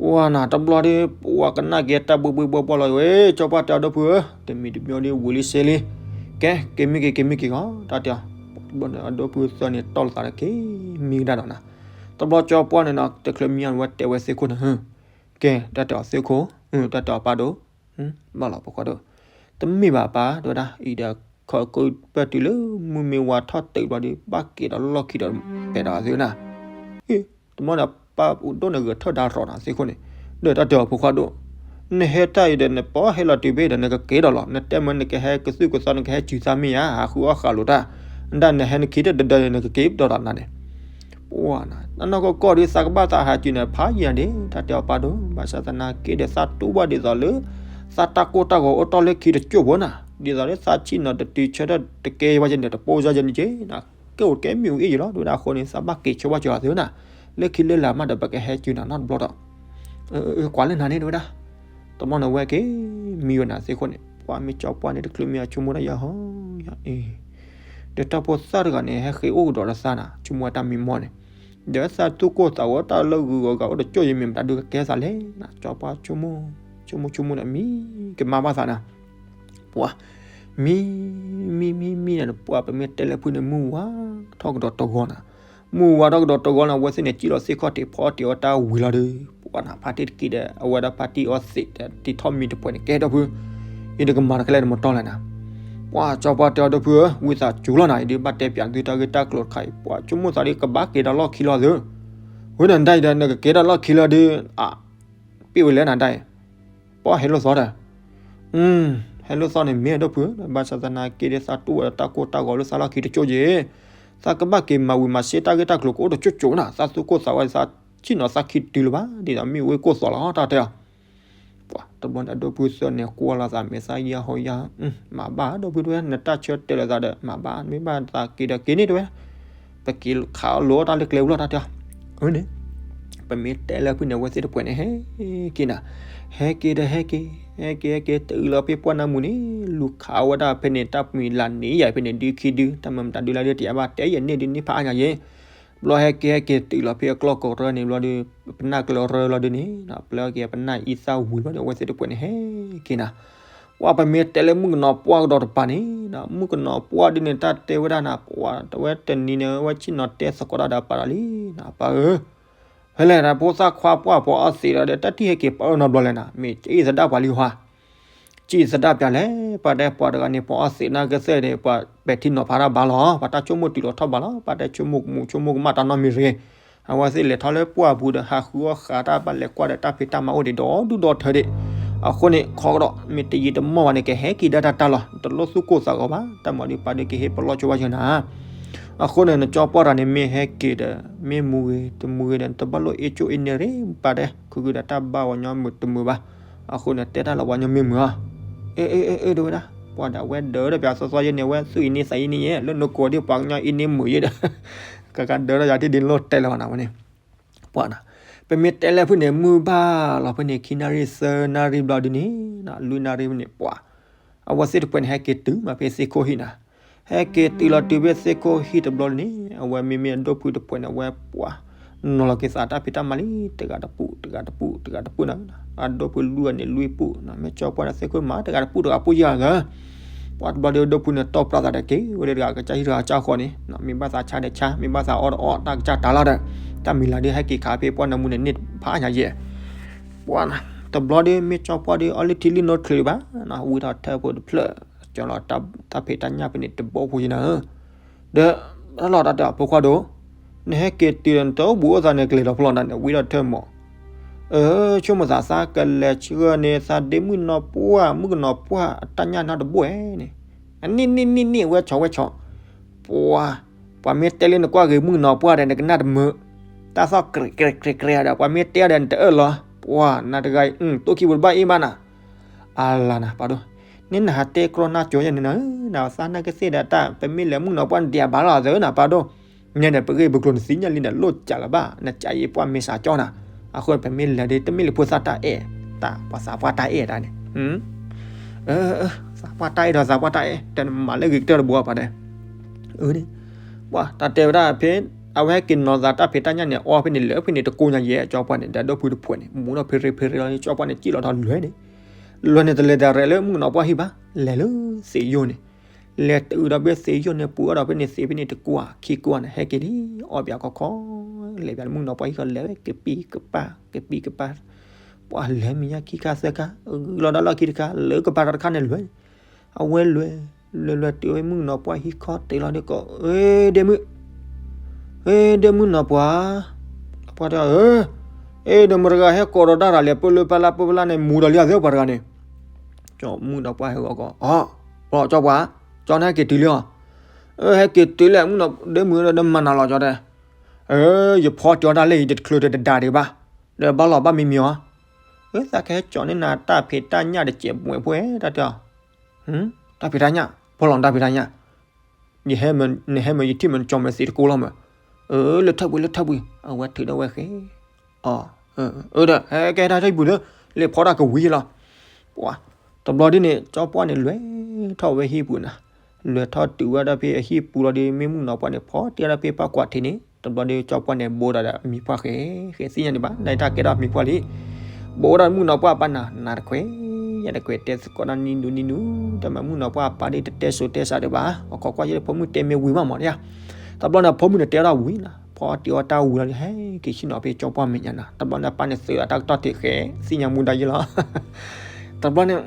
ပှၤနၤတဘျီဒီး ပှၤကနၣ်က့ၤတၢ်ဘှ့ၣ်ဘှ့ၣ်ဘှီၣ်ဘှီၣ်လီၤဝဲ ကၠီပှၢ်တဲအီၤဒိၣ်ဖုဧၢ တမံၤတမံၤဒီးဝံၤလံစ့လံ ကဲ က့ၤမံက့ၤ က့ၤမံက့ၤကီး တၢ်တဲအီၤ တဘျီန့ၣ် အဒိၣ်ဖုသၢန့ၣ်တီၢ်လိာ်သးဒီးက့ၤမံကဒါဒီးနၤ တဘျီကၠီပှၢ်န့ၣ်နၤ တချုးမံအီၤန့ၣ် ဝဲတဲဝဲသ့ၣ်ခိၣ်န့ၣ် ကဲ တၢ်တဲအီၤသ့ၣ်ခိၣ် တၢ်တဲအီၤပၢ်ဒိၣ် ဘၣ်လီၤဖိခွါဒိၣ် တမ့ၢ်ဘၣ်ပၢ် တဲဝဲဒၣ် အံၤဒီး ခီၣ်ကိပၢၢ်တုၤလၢမုၢ်မ့ၢ်ဝါထီၣ်တုၤဘျီဒီး ဘၣ်က့ၤဒီးလီၢ်ခံဒီးပဲာ်ဒီးသုနၤ တဘျီန့ၣ် ပၢ်ဒိၣ်န့ၣ်ဂဲၤထၢၣ်ဒါရီၤနၤသ့ၣ်ခိၣ်န့ၣ် ဒီးတၢ်တဲအီၤဖိခွါဒိၣ် နဟဲတၢ်အံၤဒီး နပီဟဲလီၤတုၤဖဲဒီး နကက့ၤဒီးလီၤ နတဲမ့ၢ်နကဟဲကသုၣ်ကသီ နကဟဲစုၤသးမ့ၢ်ဧါ ဟးဃုအီၣ်ဃာ်လိာ်တၢ် ဒၣ်နဟဲနခံတဒၢဒီး နကက့ၤဒီးလီၤနၤန့ၣ် ပှၤနၤ အနီၢ်ကီၢ်ကီၢ်ဒီးသးကဘၣ်သးဟးစုၤန့ၣ် ဖးယံာ်နၤဒ့ တၢ်တဲအီၤပၢ်ဒိၣ် ဘၣ်ဆၣ်သနာ်က့ဒီး သးတူၢ်ဘၣ်ဒ်သိးလၢ သးတၢ်ကိၢ်တၢ်ဂီၤအိၣ်တ့ၢ်လၢခံတကၠိၢ်ဖိနၤ ဒ်သိးလၢသးဆံၣ်နီၤတတုၤဆၢထၢၣ်တကဲဝဲယဲၢ်န့ၣ် တပိၢ်ယဲၢ်ယဲၢ်န့ၣ်က့နၤ ကဲအိၣ်တကဲမ့ၢ်အိၣ်အ့ၣ်ယဲၢ်လီၤ တဲဝဲဒၣ်အဃိန့ၣ် သးဘၣ်က့ၤဆိဘၣ်ကၠီၤသုနၤ လၢခံလၢလာ်မးဒီး ပကဟဲစုၤနၤနီတဘျီဒီး ကွၢ်လၢနၤန့ၣ် တဲဝဲဒၣ် တဘျီန့ၣ်ဝဲက့ၤ မံဝဲနၤသ့ၣ်ခိၣ်န့ၣ် ပှၤမ့ၢ်ကၠီပှၢ်န့ၣ် တချုးမံအီၤဆိကမိၣ်တၢ်ယဲၢ်ဟီ ယဲၢ်အ့ၣ် ဒီးတၢ်ဖိသၣ်တဂၤန့ၣ် ဟဲဃ့အိၣ်ကဒီးဒီးသးနၤ ဆိကမိၣ်ဝဲတၢ်မံမီၢ်န့ၣ် ဒီးသးသူၣ်ကိၢ်သးဂီၤတၢ်လၢဂုၤဂီၤဂၤအိၣ်တကၠိၢ်ယမ့ၢ်မတၤဒုးကကဲသးလဲၣ်နၤ ကၠီပှၢ်ဆိကမိၣ် ဆိကမိၣ်ဆိကမိၣ်ဒီးမံကမၣ်ဘၣ်သးနၤ ပှၤ မံ မံ မံ မံန့ၣ် ပှၤပမ့ၢ်တဲလၢဖုန့ၣ် မုၢ်ဝါထီၣ်ကဒီးတဂီၤနၤ မုၢ်ဝါထီၣ်ကဒီးတဂီၤန့ၣ် အဝဲသ့ၣ်န့ၣ် စံၣ်လီၤသ့ၣ်ခီၣ်ထံးဖီအီၣ်တ့ၢ်အီၣ်တၢ်ဝံၤလီၤဒီး ပှၤနၤဖါတံၢ်တက့ၢ်ဒီး အဝဲဒၣ်ဖါတံၢ်အီသံးဒီး တံၤထီၣ်မံတပှဲၤန့ၣ် ကဲဒိၣ်ဖု အံၤတကမၤတၢ်ခဲလၢာ်တမတီၢ်လဲၣ်နၤ ပှၤကၠီပှၢ်တဲအီၤဒိၣ်ဖုဧၢ ဝံသးစူၤလီၤနၤ အံၤဒုးဘၣ်တဲပၠးသုတၢ်ဂ့ၢ်တၢ်ကျိၤတခါအံၤ ပှၤဆိကမိၣ်သးဒ်ကဘၣ်က့ၤဒီးလီၢ်ခံလီၤသု ဝဲန့ၣ်ဒၣ်အံၤဒီး နကက့ၤဒီးလီၢ်ခံလီၤဒုး အ ပ့ၢ်ဝဲလဲၣ်နၤဒၣ်အံၤ ပှၤဟဲလိာ်သီဒီး ဟဲလိာ်သီန့ၣ်မ့ၢ်အဒိၣ်ဖု ဘၣ်ဆၣ်သနာ်က့ဒီးသးတူၢ်ဝဲဒီးတၢ်ကိၢ်တၢ်ဂီၤလၢသးလီၢ်ခံတကၠိၢ်က့ၢ် သးကဘၣ်က့ၤမၤဝံၤမၤစ့တၢ်ဂ့ၢ်တၢ်ကျိၤကအိၣ်တကၠိၢ်ကၠိၢ်နၤ သးသူၣ်ကိၢ်သးဝဲ သးဆံၣ်နီၤသးခံတုၤလၢၤဘၣ် ဒ်သိးမ့ၣ်အူအ့ၣ်ကိၢ်သီလီၤ တၢ်တဲအီၤ ပှၤတဘျီန့ၣ် အဒိၣ်ဖုသၢန့ၣ်ကွၢ်လီၤသးမဲာ်သၣ်ယဲၢ်ဟီယဲၢ် မၤဘၣ်ဒိၣ်ဖုတဲဝဲ နတၢ်ဆၢတဲာ်လီၤသးဒီး မၤဘၣ် မ့ၢ်ဘၣ်သးက့ၤဒီးက့ၤန့ၣ်တဲဝဲ ပက့ၤခးအီၣ်လိာ်အီၣ်တၢ်လၢကျဲဝံၤလီၤ တၢ်တဲအီၤ အန့ၣ် ပမ့ၢ်တဲလၢဖုန့ၣ် အဝဲသ့ၣ်တပှဲၤန့ၣ် ဟဲက့ၤနၤ ဟဲက့ၤဒီးဟဲက့ၤ ဟဲက့ၤဟဲက့ၤ တုၤလီၤဖဲပှၢ်နၢမူန့ၣ် လူၤခးဝဲဒၣ်ဖဲန့ၣ် တၢ်ပှံၤလၢန့ၣ်ယၤဖဲန့ၣ် ဒုခံဒု တၢ်မၤမတၤဒုလၢဒုးတယၤဘၣ် တဲယဲၢ်န့ၣ်ဒုးန့ၢ်ဖးအါညါယဲၢ် ဘျီဟဲက့ၤဟဲက့ၤတုၤလီၤဖဲအကျီၢ်ကီၢ်ရၢန့ၣ်ဘျီဒီး ပနၢ်ကျၢၤရၢလီၤဒုးန့ၣ် ဘျီက့ၤပနၢ်အံသၣ်ဝံၤဘျီဒီး အဝဲသ့ၣ်တပှဲၤန့ၣ်ဟဲက့ၤနၤ ပှၤပမ့ၢ်တဲလၢမုၣ်ကနီၤပှၢ်ကဒီးတပၤန့ၣ် မုၣ်ကနီၤပှၢ်ဒုးန့ၣ် တၢ်တဲဝဲဒၣ်နၤ ပှၤတဝဲတနံၤန့ၣ် ဝဲဆ့ၣ်နီၤတဲသကိးတၢ်ဒီးပၢ်ဒီးလံ ပၢ်ဧၢ ဖဲလဲၣ်တၢ်ဖိသၣ်ခွါပှၢ်ပှၤအီသံးဒီး တၢ်ထံၣ်ဟဲက့ၤပၢအၢနီတဘျီလဲၣ်နၤ, မ့ၢ်ကအံၣ်သဒၣ်ပှၤလံဟါ, ကအံၣ်သဒၣ်ပျးလဲၣ်, ပှၤတဲပှၤတဂၤန့ၣ် ပှၤအီသံးနာ်က့သ့ၣ်န့ၣ် ပှၤပဲာ်ထံနီၤဖးတၢ်ဘၣ်လီၤ, ပှၤတၢ်ဆိကမိၣ်တုၤလီၤထီၣ်ဘးလီၤ, ပှၤတဲဆိကမိၣ်ကမူးဆိကမိၣ်ကမၣ်တၢ်နီတမံၤတဂ့ၤ, အဝဲသ့ၣ်လဲၤထီၣ်လၢပှၢ်ပူၤဒီး ဟးဃုအီၣ်ဃာ်တၢ်ဘၣ်လဲၤကွၢ်ဒီး တၢ်ဖံးတၢ်မၤအိၣ်ဒံးဒီဒူၣ်ဒီထၢဒံး, အဃိန့ၣ် ခီကဒီး မ့ၢ်တယံာ်တမီၢ်ဘၣ်န့ၣ် ကဟဲက့ၤဒၣ်တၢ်တၢ်လီၤ, တလိၣ်သူၣ်ကိၢ်သးဂီၤဘၣ်, တၢ်မၤဒုးပာ်ဒုးကဟ့ၣ်ပလီၢ်ဆိဝဲယနၤ အဃိန့ၣ် နကၠီပှၢ်တဂၤန့ၣ် မ့ၢ်ဟဲက့ၤဒီး မ့ၢ်မူဂ့ၤ တမူဂ့ၤဒီး နတဘၣ်လိၣ်အ့ၣ်ကၠိအ့ၣ်န့ၢ်ရ့ ပာ်တဲ ခုခုဒီးတၢ်ဘၣ်ဝဲညီမုာ်တမုာ်ဘၣ်, အဃိန့ၣ် တဲတၢ်လၢပှၤညီမ့ၢ်မုာ်အီၤ, အ့ အ့ အ့ အ့ တဲဝဲဒၣ်, ပှၤဒၣ်ဝဲဒၢးဒီးပၠးသီသီယဲန့ၣ် အဝဲသူၣ်အ့ၣ်န့ၢ်သးအ့ၣ်န့ၢ်ယဲ လၢနကိးဒံးပှၤကညီအ့ၣ်န့ၢ်မုာ်ယဲဒီး ကကဒီးဒီးယၤထံၣ်ဒ်န့ၣ်လိၣ်တဲလၢၤဘၣ်နၤဝဲန့ၣ်, ပှၤနၤ, ပမ့ၢ်တဲလၢဖုၣ်န့ၣ် မုၢ်ဘၣ်လီၤဖဲန့ၣ် ခံနၣ်ရံၣ်သၢနၣ်ရံၣ်ဘျီဒ်န့ၣ်, လွံၢ်နၣ်ရံၣ်ဖဲန့ၣ် ပှၤ အဝဲသ့ၣ်တဖုန့ၣ် ဟဲက့ၤတုၤမးဖဲသ့ၣ်ခိၣ်ဟံၣ်နၤ, ဟဲက့ၤတုၤလီၤတုၤဖဲသ့ၣ်ခိၣ်ဟံၣ်တဘျီန့ၣ် အဝဲမ့မ့ၢ်အဒိၣ်ဖုၣ်တဖုန့ၣ် အဝဲပှၤ နီၤလီၤက့ၤသးတၢ်ဖံးတၢ်မၤလံ တဂၤတပူၣ် တဂၤတပူၣ် တဂၤတပူၣ်နၤ, အဒိၣ်ဖုၣ်လွံၢ်ဂၤန့ၣ်လွံၢ်ပူၣ်နၤ, မ့ၢ်ကၠီပှၢ်န့ၣ်သ့ၣ်ခိၣ်မး တဂၤတပူၣ်တဂၤပူၣ်ယဲၢ်ဂၤ ပှၤတဘျီဒီးအဒိၣ်ဖုၣ်န့ၣ် တီၢ်ပြးသးဒီးက့ၤဝဲဒၣ်တဂၤကစၢ်ဟံၣ်တဂၤကစၢ်ဃီန့ၣ်, မ့ၢ်ဘၣ်သးဆါဒီးဆါ မ့ၢ်ဘၣ်သးအီၣ်ဒီးအီၣ် တၢ်ကစၢ်တၢ်လီၤဒီး, တၢ်မံၤလၤဒုးဟဲက့ၤခးဖဲပှၢ်နၢမူန့ၣ်န့ၢ်ဖးညါယဲၢ်, ပှၤနၤ, တဘျီဒီး မ့ၢ်ကၠီပှၢ်ဒီးအီလၢထံလံနီၣ်ချ့ဘၣ်, ဝံထီၣ်ထၢဖိတဖျၢၣ်, ကၠီလီၤတၢ်ဖံးတၢ်ညၣ်ဖဲန့ၣ်တဘိဖိယနၤဧၢ, ဒီး တၢ်လီၤတၢ်တဲအီၤဖိခွါဒိၣ်, နဟဲက့ၤတုၤဒီး နတအိၣ်ဘူးအိၣ်သးန့ၣ် ကလဲၤလီၤဖဲလီၤနၤန့ၣ် ဝံထီၣ်ထၢမး အၢ ဆိကမိၣ်သးသးကလဲၤဆှၢန့ၢ်သးဒ့မုၣ်နီၢ်ပှၢ် မုၣ်ကနီၤပှၢ်အတၢ်ညၣ်နီတဘိန့ၣ်, အန့ၣ်န့ၣ်န့ၣ်န့ၣ် ဝဲဆီဝဲဆီ, ပှၤ, ပှၤမ့ၢ်တဲလၢနကွၢ်ဂ့ၤမုၣ်ကနီၤပှၢ်ဒီး နကနၣ်တမုာ်, တၢ်သီၣ်ကြဲးကြဲးကြဲးကြဲးဒီး ပှၤမ့ၢ်တဲဒီးနတအၢၣ်လီၤ, ပှၤ နၤတဂၤအံၤ တိၢ်ခံပူၤတဘၣ်အ့ၣ်ဘၣ်နၤ, အလၤနၤပၢ်ဒိၣ်, န့ၣ်နဟးတဲကြီနၢ်ကၠိယဲန့ၣ်နၤဧၢ, နသးနာ်က့သ့ၣ်ဒီးတၢ် ပမ့ၢ်လဲၤမုၣ်ကနီၤပှၢ်န့ၣ် ဒံးအဘၣ်လီၤသၢနၤပၢ်ဒိၣ်, ညဲန့ၣ် ပဂ့ၢ်ပကျိၤနသ့ၣ်ညါလံန့ၣ် လိၣ်ကးလၢၤဘၣ် နကးယံာ်ပှၢ်မ့ၢ်စးကၠီနၤ, အဃိန့ၣ် ပမ့ၢ်လဲၤဒီး တမ့ၢ်လၢဖိသၣ်တၢ်အဲၣ်, တၢ်ပှၤသးပှၢ်တၢ်အဲၣ်တၢ်န့ၣ်, သးပှၢ်တၢ်အဲၣ်ဒီးသးပှၢ်တၢ်အဲၣ် တၢ်နမၤလၢဂ့ၤကတၢၢ်တဘိပၢ်ဒဲး, အန့ၣ်, ပှၤတၢ်တဲဝဲဒၣ်ဖဲ အဝဲဟဲက့ၤနီၤသးတၢ်ဖံးတၢ်ညၣ်န့ၣ် အီဖဲန့ၣ် လဲၤဖဲန့ၣ် တကိးညါယဲၢ် ကၠီပှၢ်န့ၣ် ဒီးဒိၣ်ဖုၣ်တဖုန့ၣ် မူထီၣ်ဖဲရ့ဖဲရ့လီၤ ကၠီပှၢ်န့ၣ် စံၣ်လီၤထီၣ်လွဲန့ၣ်, လွဲန့ၣ် တလဲၤတၢ်ရဲၣ်လၢမုၣ်ကနီၤပှၢ်ဟံၣ်ဘၣ်, လဲၤလၢသ့ၣ်ယိၣ်န့ၣ်, လဲၤတုၤဒီးဖဲသ့ၣ်ယိၣ်န့ၣ် ပူၤအီၣ်ဒီးဖဲန့ၣ် သ့ၣ်ဖဲန့ၣ်တကွၢ်ခံကွၢ်န့ၣ် ဟဲက့ၤလံ, အီၣ်ပၠးခီခီ, လဲၤပၠးလၢမုၣ်ကနီၤပှၢ်ဟံၣ်ခီလဲၤဝဲ ကပံၤကပၤ, ကပံၤကပၤ, ပှၤလဲၤမံၤညါခံခါသၢခါ, ဂုာ်လီၤဒီးလီၢ်ခံတခါ လၢကပၤတခါန့ၣ်လွဲ, အဝဲလွဲ, လွဲလွဲတုၤဝဲမုၣ်ကနီၤပှၢ်ဟံၣ်ခီတုၤလီၤဒီးကိး, အ့ ဒ့မုၣ်, အ့ ဒ့မုၣ်နီၤပှၢ်, ပှၤတဲအၢ, အ့ ဒီးမုၢ်တဂၤဟဲကိးဒီးတၢ်ရၤလဲၤပၢလၢပၢလၢပၢလၢန့ၣ် မူဒီးလံအသ့ပှၤတဂၤန့ၣ်, ကၠီမုၣ်ကနီၤပှၢ်ဟဲဂီၤကီး, အီ ပှၤကၠီပှၢ်, ကၠီန့ၣ်ဟဲက့ၤတုၤလံအီၤ, အၢ ဟဲက့ၤတုၤလဲၣ် မုၣ်ကနီၤဒ့မုၣ်ဒီးမၤနၤလီၤကၠီတဲ, အၢ ယဖီတ့ၢ်အီၣ်တၢ်လၢယတချုးတဒါဒံးဘၣ်, ဒီးဘၣ်လီၤဘၣ်မံမံၤအီၤ, အၢ သးကဟဲကၠီန့ၢ်နၤတၢ်ဖံးတၢ်ညၣ်တစဲးပှဲၤဖိတၢ်တဲအီၤ, တၢ်ဖံးတၢ်ညၣ်, ဖီလီၤတၢ်ဖံးတၢ်ညၣ်, ယဟဲမ့ၢ် နဟဲမ့ၢ်ယထံၣ်မ့ၢ်နကၠီမ့ၢ်သ့တကိးလီၤမ့ၢ်, အၢ လၢထၢၣ်ပူၤလၢထၢၣ်ပူၤ, အဝဲထုးဒီးဝဲဃဲ, အၢ ဒီး ဟဲကဲထီၣ်ထၢၣ်ပူၤဒီး, လၢဖီတၢ်ကဝံၤလီၤ, ပှၤ, တဘျီဒ်န့ၣ် ကၠီပှၢ်န့ၣ်လဲၤထီၣ်ဝဲဟံၣ်ပူၤနၤ, လဲၤထီၣ်တုၤဝဲဒၣ်ဖဲအဟံၣ်ပူၤလီၤဒီး မ့ၢ်မုၣ်ကနီၤပှၢ်န့ၣ် ဖီတ့ၢ်ဒၣ်ဖဲပှၢ်ကွၢ်ထံးန့ၣ် တဘျီဒီးကၠီပှၢ်န့ၣ် ဘိးဒီးမံၤပှၢ်ဃဲ, ဃဲသ့ၣ်ညါန့ၣ်ဘၣ် နတၢ်ကဲထီၣ်မံၤပှၢ်လံ, ဘိးဒီးမုၣ်ကနီၤပှၢ်အပၢ်နၤ နၤတခွဲး, ယဲတခွဲးတဲသကိးတၢ်နံၤနူနံၤနူ, တၢ်မၤမုၣ်ကနီၤပှၢ်အပၢ်ဒ်တတဲစိၤတဲစးဒံးဘၣ်, အခီကွၢ်ယဲဖိမုၣ်တဲမ့ၢ်ဝံၤမးမးဒ်ဧါ, တဘျီန့ၣ် ဖိမုၣ်န့ၣ်တဲဒၣ်ဝံၤနၤ, ဖီတ့ၢ်အီၣ်တၢ်ဝံၤလီၤဒီး ဟဲက့ၤဆ့ၣ်နီၤဖဲကၠီပှၢ်မဲာ်ညါနၤ, တဘျီန့ၣ် အပၢ်န့ၣ်သုးအတၢ်ကတီၢ်ထံးဃဲ, သ့ၣ်ညါမူဒါယဲလီၤ တဘျီန့ၣ်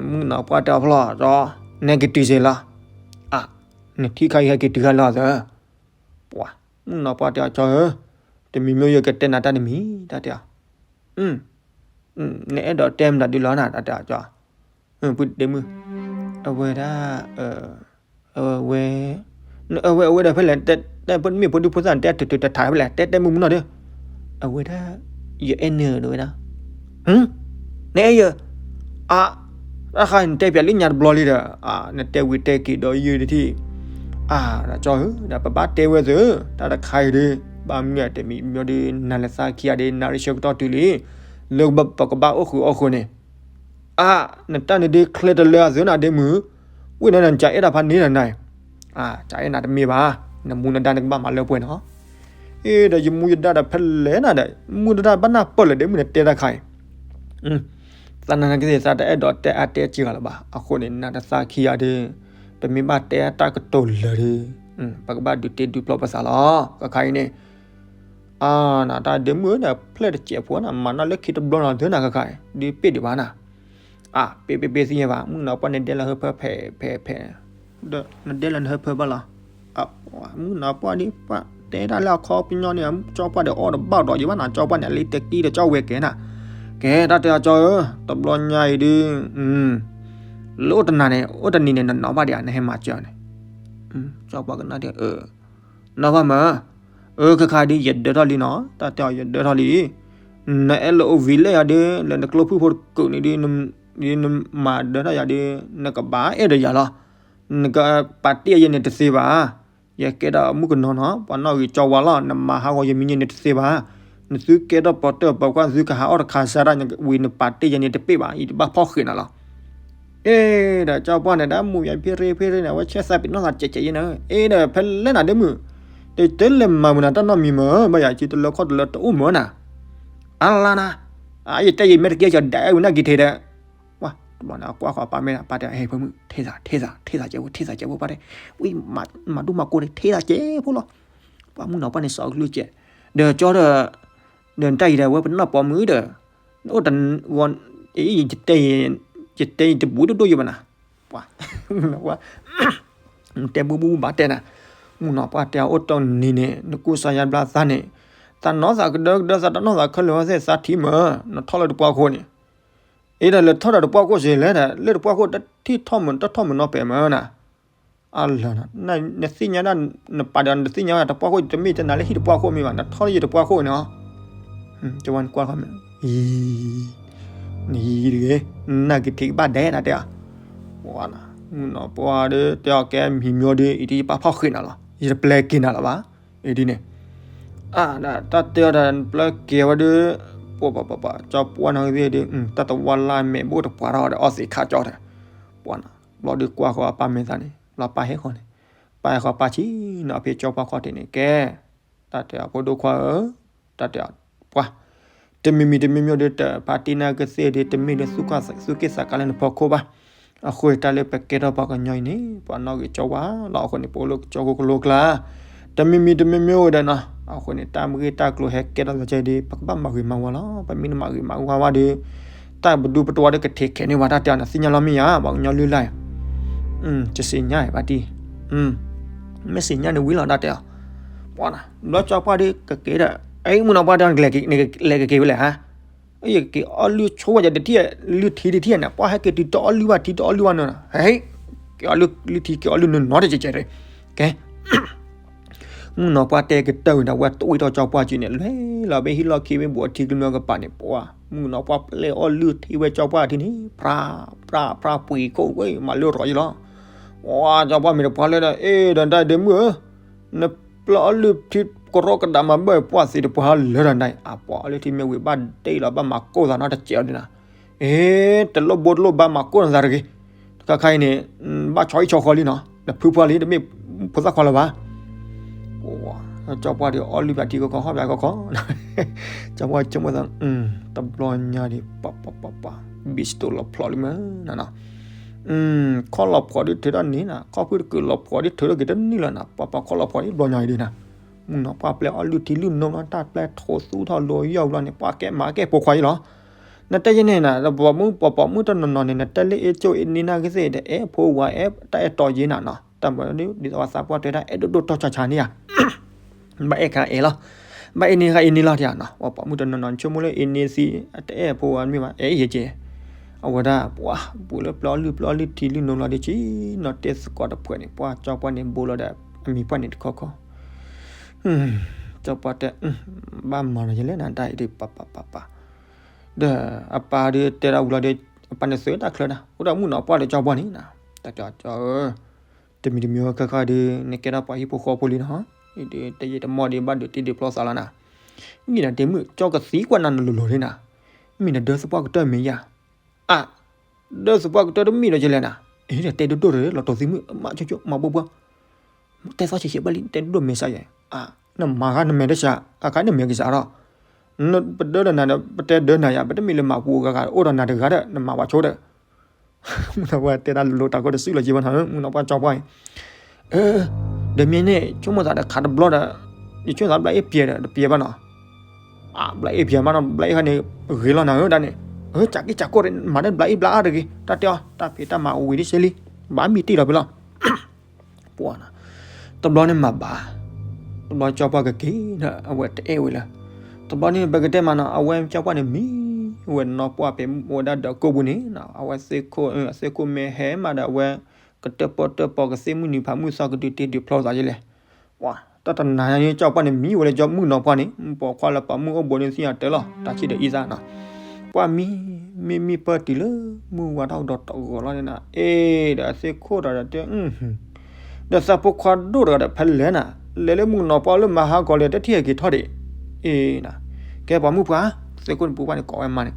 မုၣ်ကနီၤပှၢ်တဲအီၤဖျီၣ်ဒီး, နဟဲက့ၤတုၤစ့ၢ်လီၤ, အ, နထံၣ်ခါအံၤဟဲက့ၤတုၤခါလီၤသၢ, ပှၤ, မုၣ်ကနီၤပှၢ်တဲအီၤကၠီဧၢ, တမံၤမ့ၢ်ယကတဲနၤတၢ်တမံၤ, တၢ်တဲအီၤ, နအဲၣ်ဒိးတဲမတၤဒုလီၤနၤ, တၢ်တဲအီၤကၠီ, ပုၢ်ဒ့မုၣ်, အဝဲဒၣ် အဝဲ, အဝဲ အဝဲဒီးဖဲလဲၣ်, တမ့ၢ်ဖိဒံဖိသၣ်န့ၣ် တဲတုၤတုၤတထးဖဲလဲၣ်, တဲတဲမုၢ်မုၢ်နီၢ်ဒီး, အဝဲဒၣ်, ယအဲၣ်နၤဒၣ်ဝဲဒၣ်, နအဲၣ်ယၤ, အ, တၢ်တခါအံၤနတဲပၠးလၢညါတဘျီလံဒီး, နတဲဝံၤတဲက့ၤဒီးယုၢ်တထံၣ်, အ, ဒီးကၠီဧၢ, ဒီးပဘၣ်တဲဝဲသု, တၢ်တခါအံၤဒီး, ဘၣ်မနုၤတမံၤမ့ၢ်ဒီး နၤလၢသးခံဂၤဒီး နၤရံၣ်ဆၢကတီၢ်တုၤလံ, လၢပကဘၣ်အိၣ်ဃုာ်အီၣ်ဃုာ်န့ၣ် အ, နတၢ်န့ၣ်ဒ်ချဲတလၢအသုနၤဒ့မုၣ်, ဝံၣ်နၤန့ၣ် နကအဲၣ်တၢ်ဖးန့ၢ်နၤန့ၣ်, အ, ကအဲၣ်နၤတမ့ၢ်ဘၣ်, နမူနဒါနကဘၣ်မၤလၢပှဲၤနီၤ, အ့ ဒီးယမူယဒါဒီးဖဲလဲၣ်နၤဒီး, မူနဒါဘၣ်နၢ်ပၢၢ်လၢဒ့မုၣ်န့ၣ်တဲတၢ်ခါအံၤ, သးနာ်က့သးတအဲၣ်ဒိးတဲအါတဲစှၤလၢၤဘၣ်, အဃိန့ၣ် နၤတသးခံဂၤဒီး, ပမ့ၢ်ဘၣ်တဲအတၢ်ကတိၤလၢာ်ဒီး, ပကဘၣ်ဒုးတ့ဒုးဖျီပသးလီၤ, ကခါအံၤန့ၣ်, အ နတၢ်ဒ့မုၣ်ဧၢ နဖျဲၣ်တစဲးဖိနၤ မၤနီၣ်လၢခံတဘျီနီၤ သုနၤခါခါ ဒုးပ့ၢ်ဒံးဘၣ်နၤ. အါ ပ့ၢ်ပ့ၢ်ပ့ၢ်သ့ၣ်ညါဘၣ် မုၣ်ကနီၤပှၢ်န့ၣ်ဒဲလီၤဟၢဖၢဖဲဖဲဖဲ ဒီးနဒဲလီၤနဟၢဖၢဘၣ်လီၤ. မုၣ်ကနီၤပှၢ်ဒ်ပှၤတဲတၢ်လၢအခီပညီန့ၣ် ကၠီပှၢ်ဒီးအီၣ်တဘၣ်ဒီးယဘၣ်နၤ ကၠီပှၢ်န့ၣ် အလံတကံဒီးကၠီဝဲကဲနၤ. ကဲတၢ်တဲအီၤကၠီဧၢ တဘျီညါအံၤဒုး လၢအိၣ်တနၤန့ၣ် အိၣ်တနံၤန့ၣ် နနီၣ်ဘၣ်ဒံးဧါ နဟဲမၤစၢၤန့ၣ်. ကၠီပှၢ်ကနၣ်ဒ် နီၣ်ဘၣ်မး. အၢ ခါခါဒ်ယဒၢထီၣ်လံနီၤ တၢ်တဲအီၤယဒၢထီၣ်လံ. နအဲၣ်လၢအိၣ်ဝံၤလဲၣ်ယၤဒုး လၢနကျိဖုၣ်ဖိတကုာ်န့ၣ်ဒုး နမၤဒၢထီၣ်ယၤဒုး နကဘၣ်အဲၣ်ဒီးယၤလီၤ. နကပာ်တ့ၢ်ယၤန့ၣ်တသ့ဘၣ်. ယကဲဒၣ်မုၣ်ကနီၤနီၤ ပှၤနီၣ်ဂံၢ်ကၠီဝါလီၤ နမၤဟးဂီၤယမံၤန့ၣ်တသ့ဘၣ်. နသုကဲထီၣ်ပီၤတၢၢ်ပီၤကွၢ် သုကဟးအီၣ်တခါစၢ်ဒၣ် ဝံၤနပာ်တ့ၢ်ယၤန့ၣ်တပ့ၢ်ဘၣ် ယတဘၣ်ဖီၣ်ဃံးနၤလီၤ. အ့ဒီးကၠီပှၢ်န့ၣ် တၢ်မူယၤဖ့ရ့ဖ့ရ့န့ၣ် အဝဲဆဲးသးပ့ၤနီၣ်သးကဲးကဲးယဲန့ၣ် အ့ဒီးဖဲလဲၣ်နၤဒ့မုၣ် တတဲလဲၤမၤမုာ်နၤတၢ်နီတမံၤမး ဘၣ်ယၤစုတလၢခီၣ်တလၢတအိၣ်မးနၤ. အလါနၤ ယတဲယမ့ၢ်တကဲကၠီဒၣ်အဲၣ်ဝံၤနၢ်က့ၤထဲဒီး ပှၤတဘျီန့ၣ် အကွၢ်ဃီၤအပၢ်မ့ၢ်ဒၣ် ပၢ်တဲ ဟဲဖိမုၣ် ထဲသး ထဲသး ထဲသးကဲးဖိ ထဲသးကဲးဖိပၢ်တဲ ဝံၤ မၤဒိၣ်မၤကိၢ်န့ၣ် ထဲသးကဲးဖိလီၤ. ပှၤမုၣ်နီၤပှၢ်န့ၣ် စီၤအကလုၢ်ကဲး ဒီးကၠီဒီး ဒီးနတၢ်အံၤဒီး ဝဲပနီၣ်ပိာ်မုၣ်ဒီး နအိၣ်တဂီၤ ယတဲ ယတဲယတဘူးတဒိၣ်ယဘၣ်နၤ. ပှၤ မုၣ်နီၤပှၢ် တဲဘူးဘူးဘၣ်တဲနၤ. မုၣ်နီၤပှၢ်တဲအအိၣ်တနံၤန့ၣ် နကူစါယါဘျါသးန့ၣ် သးနီၢ်သးကဒၢကဒၢ သးတနီၣ်သးခဲလၢာ်ဝဲသ့ၣ် သးထံၣ်မး နထီၣ်လၢတပှၢ်ခိၣ်န့ၣ် အ့ဒီးလဲၤထီၣ်ဒီးတပှၢ်ခိၣ်စ့ၢ်လဲၣ်ဒီး လၢတပှၢ်ခိၣ်တထံၣ်ထီၣ်မး တထီၣ်မးနီၢ်ပဲာ်မးနၤ. အလၢ နသ့ၣ်ညါဒၣ် နပာ်ဒီးနတသ့ၣ်ညါဝဲ တပှၢ်ခိၣ်တမ့ၢ်တနၤလၢဟံၣ်တပှၢ်ခိၣ်မ့ၢ်ဘၣ် နထီၣ်လၢယတပှၢ်ခိၣ်န့ၣ်လီၤ. ကဝဲနကွၢ်ခီမ့ၢ် နယံၤတဂ့ၤ နနာ်က့ၤထံကဘၣ်ဒဲးနတဲအီၤ. မုၣ်နီၤပှၢ်ဒီး တဲအီၤကဲမံၤမျိၤဒီး အံၤဒ်ယပာ်ဖီၣ်ဃံးနၤလီၤ ယတပျဲက့ၤနၤလီၤဘၣ် အံၤဒ်န့ၣ် အါ တၢ်တဲအီၤဒီး ပျဲက့ၤဝဲဒီး ပှၤပှၤပှၤပှၤ ကၠီပှၢ်နီၢ်ဂ့ၤသ့ၣ်ဒီး တၢ်တဝါလၢမဲာ်ဘိၣ်တပှၤထီၣ်ဒီး အီသံးခးကၠီဒီး ပှၤနီၤ ဘျီဒီးကွၢ်ဃီၤအပၢ်မဲာ်သးန့ၣ် ဘျီပၢ်ဟဲဃီၤန့ၣ် ပၢ်ဟဲဃီၤပၢ်ဆံးနီၤ ဖဲကၠီပှၢ်ခီၣ်ထံးန့ၣ် ကဲ တၢ်တဲအီၤဖိဒိၣ်ခွါဧၢ တၢ်တဲအီၤ ပှၤ တမံၤမံၤတမံၤမံၤဒီး တပာ်တ့ၢ်နၤကသ့ၣ်ဒီး တမ့ၢ်လၢသူၣ်က့ၣ်သးကါလၢနဖီခိၣ်ဘၣ်. အဃိတၢ်လၢပကဲထီၣ်ပှၤကညီအံၤန့ၣ် ပှၤနီၣ်ဂံၢ်ကၠီဝါလီၤ အဃိန့ၣ် ပအိၣ်လၢကၠီကိၢ်ကလိကျါ တမံၤမံၤတမံၤမံၤဝဲဒီးနီၤ အဃိန့ၣ် တၢ်မ့ၢ်ဂ့ၢ်တၢ်ကျိၤဟဲကဲထီၣ်လီၤကဲဒီး ပကဘၣ်မၤဂ့ၤမၤဝါလီၤ ပမ့ၢ်တမၤဂ့ၤမၤဝါဘၣ်ဒီး တၢ်ပဒူပတဝါဒီးကထံးခဲးန့ၢ်ဝဲတၢ်တဲအီၤန့ၣ် သ့ၣ်ညါလီၤမ့ၢ်ဧါ ပှၤကညီလုၢ်လၢ် တစံးညါဘၣ်တံၢ် မ့ၢ်စံးညါန့ၣ်ဝံၤလီၤတၢ်တဲအီၤ ပှၤနီၤ ဘျီကၠီပှၢ်ဒီးကက့ၤဒီး အံၤမုၣ်နီၤပှၢ်တဲ နကလဲၤကက့ၤဝဲလဲၣ်ဟါ ယကက့ၤအီၣ်လုၢ်ဆိဝဲယၤတထံၣ် လုၢ်ထံတထံၣ်န့ၣ် ပှၤဟဲက့ၤတုၤတအီၣ်လုၢ်ဘၣ်ထံတအီၣ်လုၢ်ဘၣ်နီၤ ဟဲ က့ၤအီၣ်လုၢ် လုၢ်ထံက့ၤအီၣ်လုၢ်နနီတကဲးကဲး ကဲ မုၣ်နီၤပှၢ်တဲကတၢၢ်ဝံၤဒီး ဝဲတအိၣ်ဝံၤတီၢ်ကၠီပှၢ်စုန့ၣ် လဲၤလီၤဘဲဟံၣ်လီၢ်ခံဝဲဘူးအထံကမျၢၢ်ကပၤန့ၣ် ပှၤ မုၣ်နီၤပှၢ်ပျဲအီၣ်လုၢ်ထံဝဲကၠီပှၢ်ထံန့ၣ် ဖြး ဖြး ဖြးပှ့ၤခိၣ်ဝဲ မၤလၢရီၤယံလီၤ ပှၤကၠီပှၢ်မ့ၢ်တပှၢ်လၢဒီး အ့ဒီးဒၣ်ဒ့မုၣ်ဧၢ နပျဲအီၣ်လုၢ်ထံကရီကဒးမၤဘၢၣ်ပှၢ်သ့ၣ်တပှၢ်လၢဒီးနၤ အပှၤအီၣ်လုၢ်ထံမ့ၢ်ဝံၤဘၣ်ဒ့လီၤဘၣ်မၤကိၢ်သးနီတစဲးအီၤဒ်နၤ အ့ တလိၣ်ဘိတလိၣ်ဘါမၤကိၢ်နသးတဂ့ၤ တခါခါအံၤန့ၣ် ဘၣ်ဆီဟံၣ်ဆီဃီလံနီၤ နဖုပှၢ်လံ တမ့ၢ်ဖိသၣ်ခွါလၢၤဘၣ် ကၠီပှၢ်ဒီးအီၣ်လုၢ်ဘၣ်ထံကီကီ ဟီၣ်ဘၣ်ကီကီ ကၠီပှၢ်ဆိကမိၣ်သး တဘျီညါဒီး ပှၤပှၤပှၤပှၤ ဘံၣ်စတိၣ်လီၤဖျိးလံမးနနီၤ ခီၣ်လီၤဖှီၣ်ဒုးထုးထီၣ်န့ၢ်နၤ ခီၣ်ဖုၣ်တကုာ်လီၤဖှီၣ်ဒုးထုးထီၣ်က့ၤတန့ၢ်လၢၤနၤ ပှၤပှၤခီၣ်လီၤဖှီၣ်ဒ်ဘျီညါအံၤဒ်နၤ မုၣ်နီၤပှၢ်ပျဲအီၣ်လုၢ်ထံလုၢ်နိလီၤ တၢ်ပျဲထိးသူထီၣ်လိာ်ယီၢ်ဘျီန့ၣ် ပှၤကဲမၤကဲဖိခွါအံၤလီၤ နတဲယဲန့ၣ်နၤ ပှၤမုၣ်ပှၤပိာ်မုၣ်တနီၤနီၤန့ၣ် နတဲလၢအဲၣ်ကၠိအဲၣ်နံၤနာ်က့သ့ၣ်ဒီး အဲၣ်ဖိဝၤအဲၣ်တၢ်အဲၣ်တီယ့နၤနီၤ တၢ်မၤဒ်သိးပှၤသးပှၢ်တဲတၢ်အဲၣ်ဒိၣ်ဒိၣ်တီၢ်ဆါဆါန့ၣ်ဧါ ဘၣ်အဲၣ်ခါအဲၣ်လီၤ ဘၣ်အဲၣ်န့ၢ်ခါအဲၣ်န့ၢ်လီၤတၢ်နီၤ ပှၤပိာ်မုၣ်တနီၤနီၤ ဆိကမိၣ်လၢအဲၣ်န့ၢ်သံ တအဲၣ်ဖိဝၤမ့ၢ်ဘၣ် အဲၣ်ယဲကဲ အဝဲဒၣ်ပှၤ ပူၤလၢပျဲအီၣ်လုၢ်ပျဲအီၣ်လုၢ်ထံလုၢ်နိလီၤဒီး ဆံနီၤတဲသကိးတဖှဲးန့ၣ် ပှၤကၠီပှၢ်န့ၣ်ဘိလီၤဒီး အမံၤပှၢ်န့ၣ်တခီခီ ကၠီပှၢ်တဲ ဘၣ်မၤလီၤယလဲၣ်နၤ တၢ်အံၤဒ်ပၤပၤပၤပၤ ဒီးအပၢ်ဒီးတဲဒၣ်ဝံၤလီၤဒီး အပၢ်န့ၣ်သုးတၢ်ချၢနၤ အိၣ်ဒီးမုၣ်နီၤပှၢ်ဒီးကၠီပှၢ်န့ၣ်နၤ တၢ်ကၠီကၠီဧၢ တမံၤတမံၤဝဲခဲခါဒီး နကဲထီၣ်ပှၤဟံၣ်ဖိဃီဖိလံနီၤ ဒ်တယံာ်တမီၢ်ဒီး ဘၣ်ဒုးတံၢ်ဒုးဖျီသးလီၤနၤ မ့ၢ်နၤဒ့မုၣ် ကၠီကသံကွၢ်နၤနလိၤလိၤလံနၤ မ့ၢ်နဒၢသပှၢ်ကတၢၢ်မ့ၢ်ယၤ အါ ဒၢသပှၢ်ကတၢၢ်တမ့ၢ်ဒီးယလဲၣ်နၤ အ့ တဲဒိၣ်ဒိၣ်တၢ်လီၤတီၤသံမုၣ် မးဆိဆိမၤဘိဘိ တဲသီဆံးဆံးဘၣ်လံ တဲဒိၣ်ဒိၣ်မဲာ်ဆါယဲ အါ နမၤဂၤနမဲာ်တဆါ ခါခါနမဲာ်ကစးထီၣ် ပဒၢဒီးနၤဒီး ပတဲဒၢနၤယၤ ပတမ့ၢ်လၢမၤပူၤဂၤဂၤ အိၣ်ဒီးနၤတဂၤဒီး နမၤဝဲဆိဒီး မုၣ်နီၤပှၢ်တဲတၢ်လိၤတၢ်ကီတစုလီၤက့ၤဘၣ်နီၤ မုၣ်နီၤပှၢ်ကၠီပှၢ်အံၤ ဒီးမ့ၢ်န့ၣ် ဆိကမိၣ်သးဒီးခးတဘျီဒီး ယဆိကမိၣ်သးဘျီအ့ၣ်ပျဲၤဒီး တပျဲၤဘၣ်နီၤ ဘျးအ့ၣ်ဖံးမးနီၤ ဘျးအ့ၣ်ခါန့ၣ် ဂ့ၤလီၤနၤဧၢဒၣ်န့ၣ်, စးက့စးကီၢ်မၤန့ၢ်ဘျးအ့ၣ်ဘျးအါတဂ့ၤ တၢ်တဲအီၤ တၢ်ဖံးတၢ်မၤအိၣ်ဝံၤဒ်စဲလံ, ဘၣ်မံတ့ၢ်လီၤဖဲလီၤ ပှၤနီၤ, တဘျီန့ၣ်မၤဘၣ်, တဘျီကၠီပှၢ်ကက့ၤဒီး အဝဲတအဲၣ်ဝဲလၢ, တဘျီန့ၣ် ပကတဲမးနီၤ အဝဲကၠီပှၢ်န့ၣ်မံဝဲနီၢ်ပှၢ်ဖဲဝဲဒၣ်ဒီးကိၢ်ပူၤန့ၣ်, အဝဲသ့ၣ်ခိၣ် အသ့ၣ်ခိၣ်မ့ၢ်ဟဲမးဒီး အဝဲကတၢၣ်ပီၣ်တၢၣ်ပီၣ် ကသ့ၣ်မုၢ်နံၤဖးမုၢ်သီ ကဒုးတ့ဒုးဖျီသးယလဲၣ်, ပှၤတၢ်တနၤညါန့ၣ် ကၠီပှၢ်န့ၣ်မံဝဲလၢကၠီမုၣ်နီၢ်ပှၢ်န့ၣ် ပှၤခွါလၢပှၤမုၣ်အိၣ်ဘိန့ၣ်သ့ၣ်ညါတၢ်လီၤ တၢ်ဆံၣ်ဒီးအံသၣ်နီၤ, ပှၤမံ မ့ၢ်မံပၢၢ်တုၤလၢမုၢ်ဝါထီၣ်ကဒီးတဂီၤလီၤန့ၣ်နီၤ, အ့ ဒီးအသ့ၣ်ခိၣ်ဒီးတဲ ဒီးသးဖိခွါဒိၣ်တဂၤဒီးဖဲလဲၣ်နၤ, လဲၤလၢမုၣ်နီၢ်ပှၢ်လၢမဟါဂီၤလံ တထံၣ်ဟဲက့ၤထီၣ်ဒံး, အ့ ကဲပှၤမုၣ်ပှၢ်, သ့ၣ်ခိၣ်န့ၣ်ပှၤန့ၣ်ကိးဝဲမါန့ၣ်,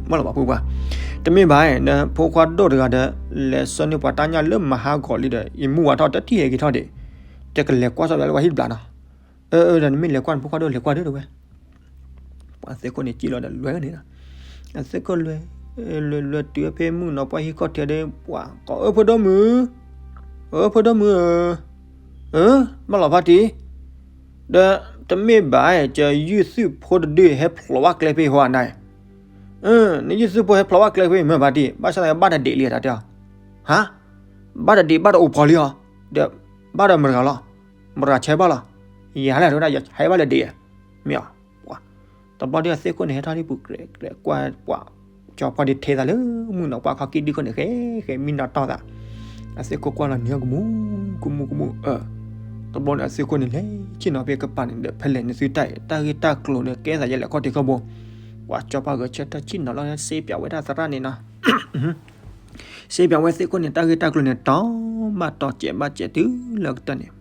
ဘၣ်လီၤပှၤမုၣ်ပှၢ်, တမ့ၢ်ဘၣ်, ဒီးဖိခွါဒိၣ်တဂၤဒီး လဲၤဆှၢန့ၢ်ပှၤတၢ်ညၣ်လၢမဟါဂီၤလံဒီး ယမုၢ်ဝါထီၣ်တထံၣ်ဟဲက့ၤထီၣ်ဒံး, တဲကလဲၤကွၢ်စီလၢပှၤဟံၣ်တဘျီနီၤ, အၢ ဒီးနမ့ၢ်လဲၤကွၢ်န့ၣ် ဖိခွါဒိၣ်လဲၤကွၢ်ဒၣ်တဝဲ ပှၤသ့ၣ်ခိၣ်န့ၣ်စံၣ်လီၤဒီးလွဲန့ၣ်နီၤ, အသ့ၣ်ခိၣ်လွဲ လွဲလွဲတုၤဖဲမုၣ်နီၢ်ပှၢ်ဟံၣ်ခီၣ်ထံးဒီး ပှၤကိးအၢဖိဒိၣ်မုၣ်, အၢဖိဒိၣ်မုၣ်ဧၢ, အၢ ဘၣ်လီၤဖါတံၢ်, ဒီးတမ့ၢ်ဘၣ် ကယုၢ်သုးဖိတဒုဟဲဖျိးဘၣ်ကျဲဖဲဟီနၤ, နယုၢ်သုးဖိဟဲဖျိးဘၣ်ကျဲဖဲမ့ၢ်ဖါတံၢ် ဘၣ်ဆၣ်သနာ်က့ဘၣ်တဒံးလံတၢ်တဲအီၤ, ဟါ, ဘၣ်တဒံးဘၣ်တအိၣ်ဖှီၣ်လံအီၤ, ဒီးဘၣ်ဒီးမတၤတဂၤလီၤ, မတၤတဂၤဆဲးဘၣ်လီၤ, ယၤလဲၣ်တဝဲဒၣ်ယဟဲဘၣ်လၢဒံး, မ့ၢ်အီၤ, ပှၤ တဘျီဒီးအသ့ၣ်ခိၣ်န့ၣ် ဟဲထီၣ်လံပူၤကြဲးကြဲးကွၢ်ပှၤ, ကၠီပှၢ်ဒုးထဲသးလၢမုၣ်နီၢ်ပှၢ်ခီခံဒုခိၣ်န့ၣ် ဃဲဃဲမံနီၤတီၢ်သး, အသ့ၣ်ခိၣ်ကွၢ်လီၤနံၤအီၤကမူၣ်, ကမူၣ်ကမူၣ်, တဘျီန့ၣ်အသ့ၣ်ခိၣ်န့ၣ်လဲၤဆ့ၣ်နီၤဖဲကပၤန့ၣ်ဒီး ဖဲလဲၣ်န့ၣ်သုတၢ်အံၤ တၢ်ဂ့ၢ်တၢ်ကျိၤန့ၣ် ကဲသးယဲလဲၣ်ခီၣ်ထံးခီၣ်ဘိ, ပှၤကၠီပှၢ်ဂဲၤဆၢထၢၣ်ဆ့ၣ်နီၤလီၤ စ့ပၠးဝဲဒၣ်သရၣ်န့ၣ်နီၤ စ့ပၠးဝဲသ့ၣ်ခိၣ်န့ၣ် တၢ်ဂ့ၢ်တၢ်ကျိၤန့ၣ် တီဘၣ်တီကဲးဘၣ်ကဲးတုၤလၢကတၢၢ်န့ၣ်,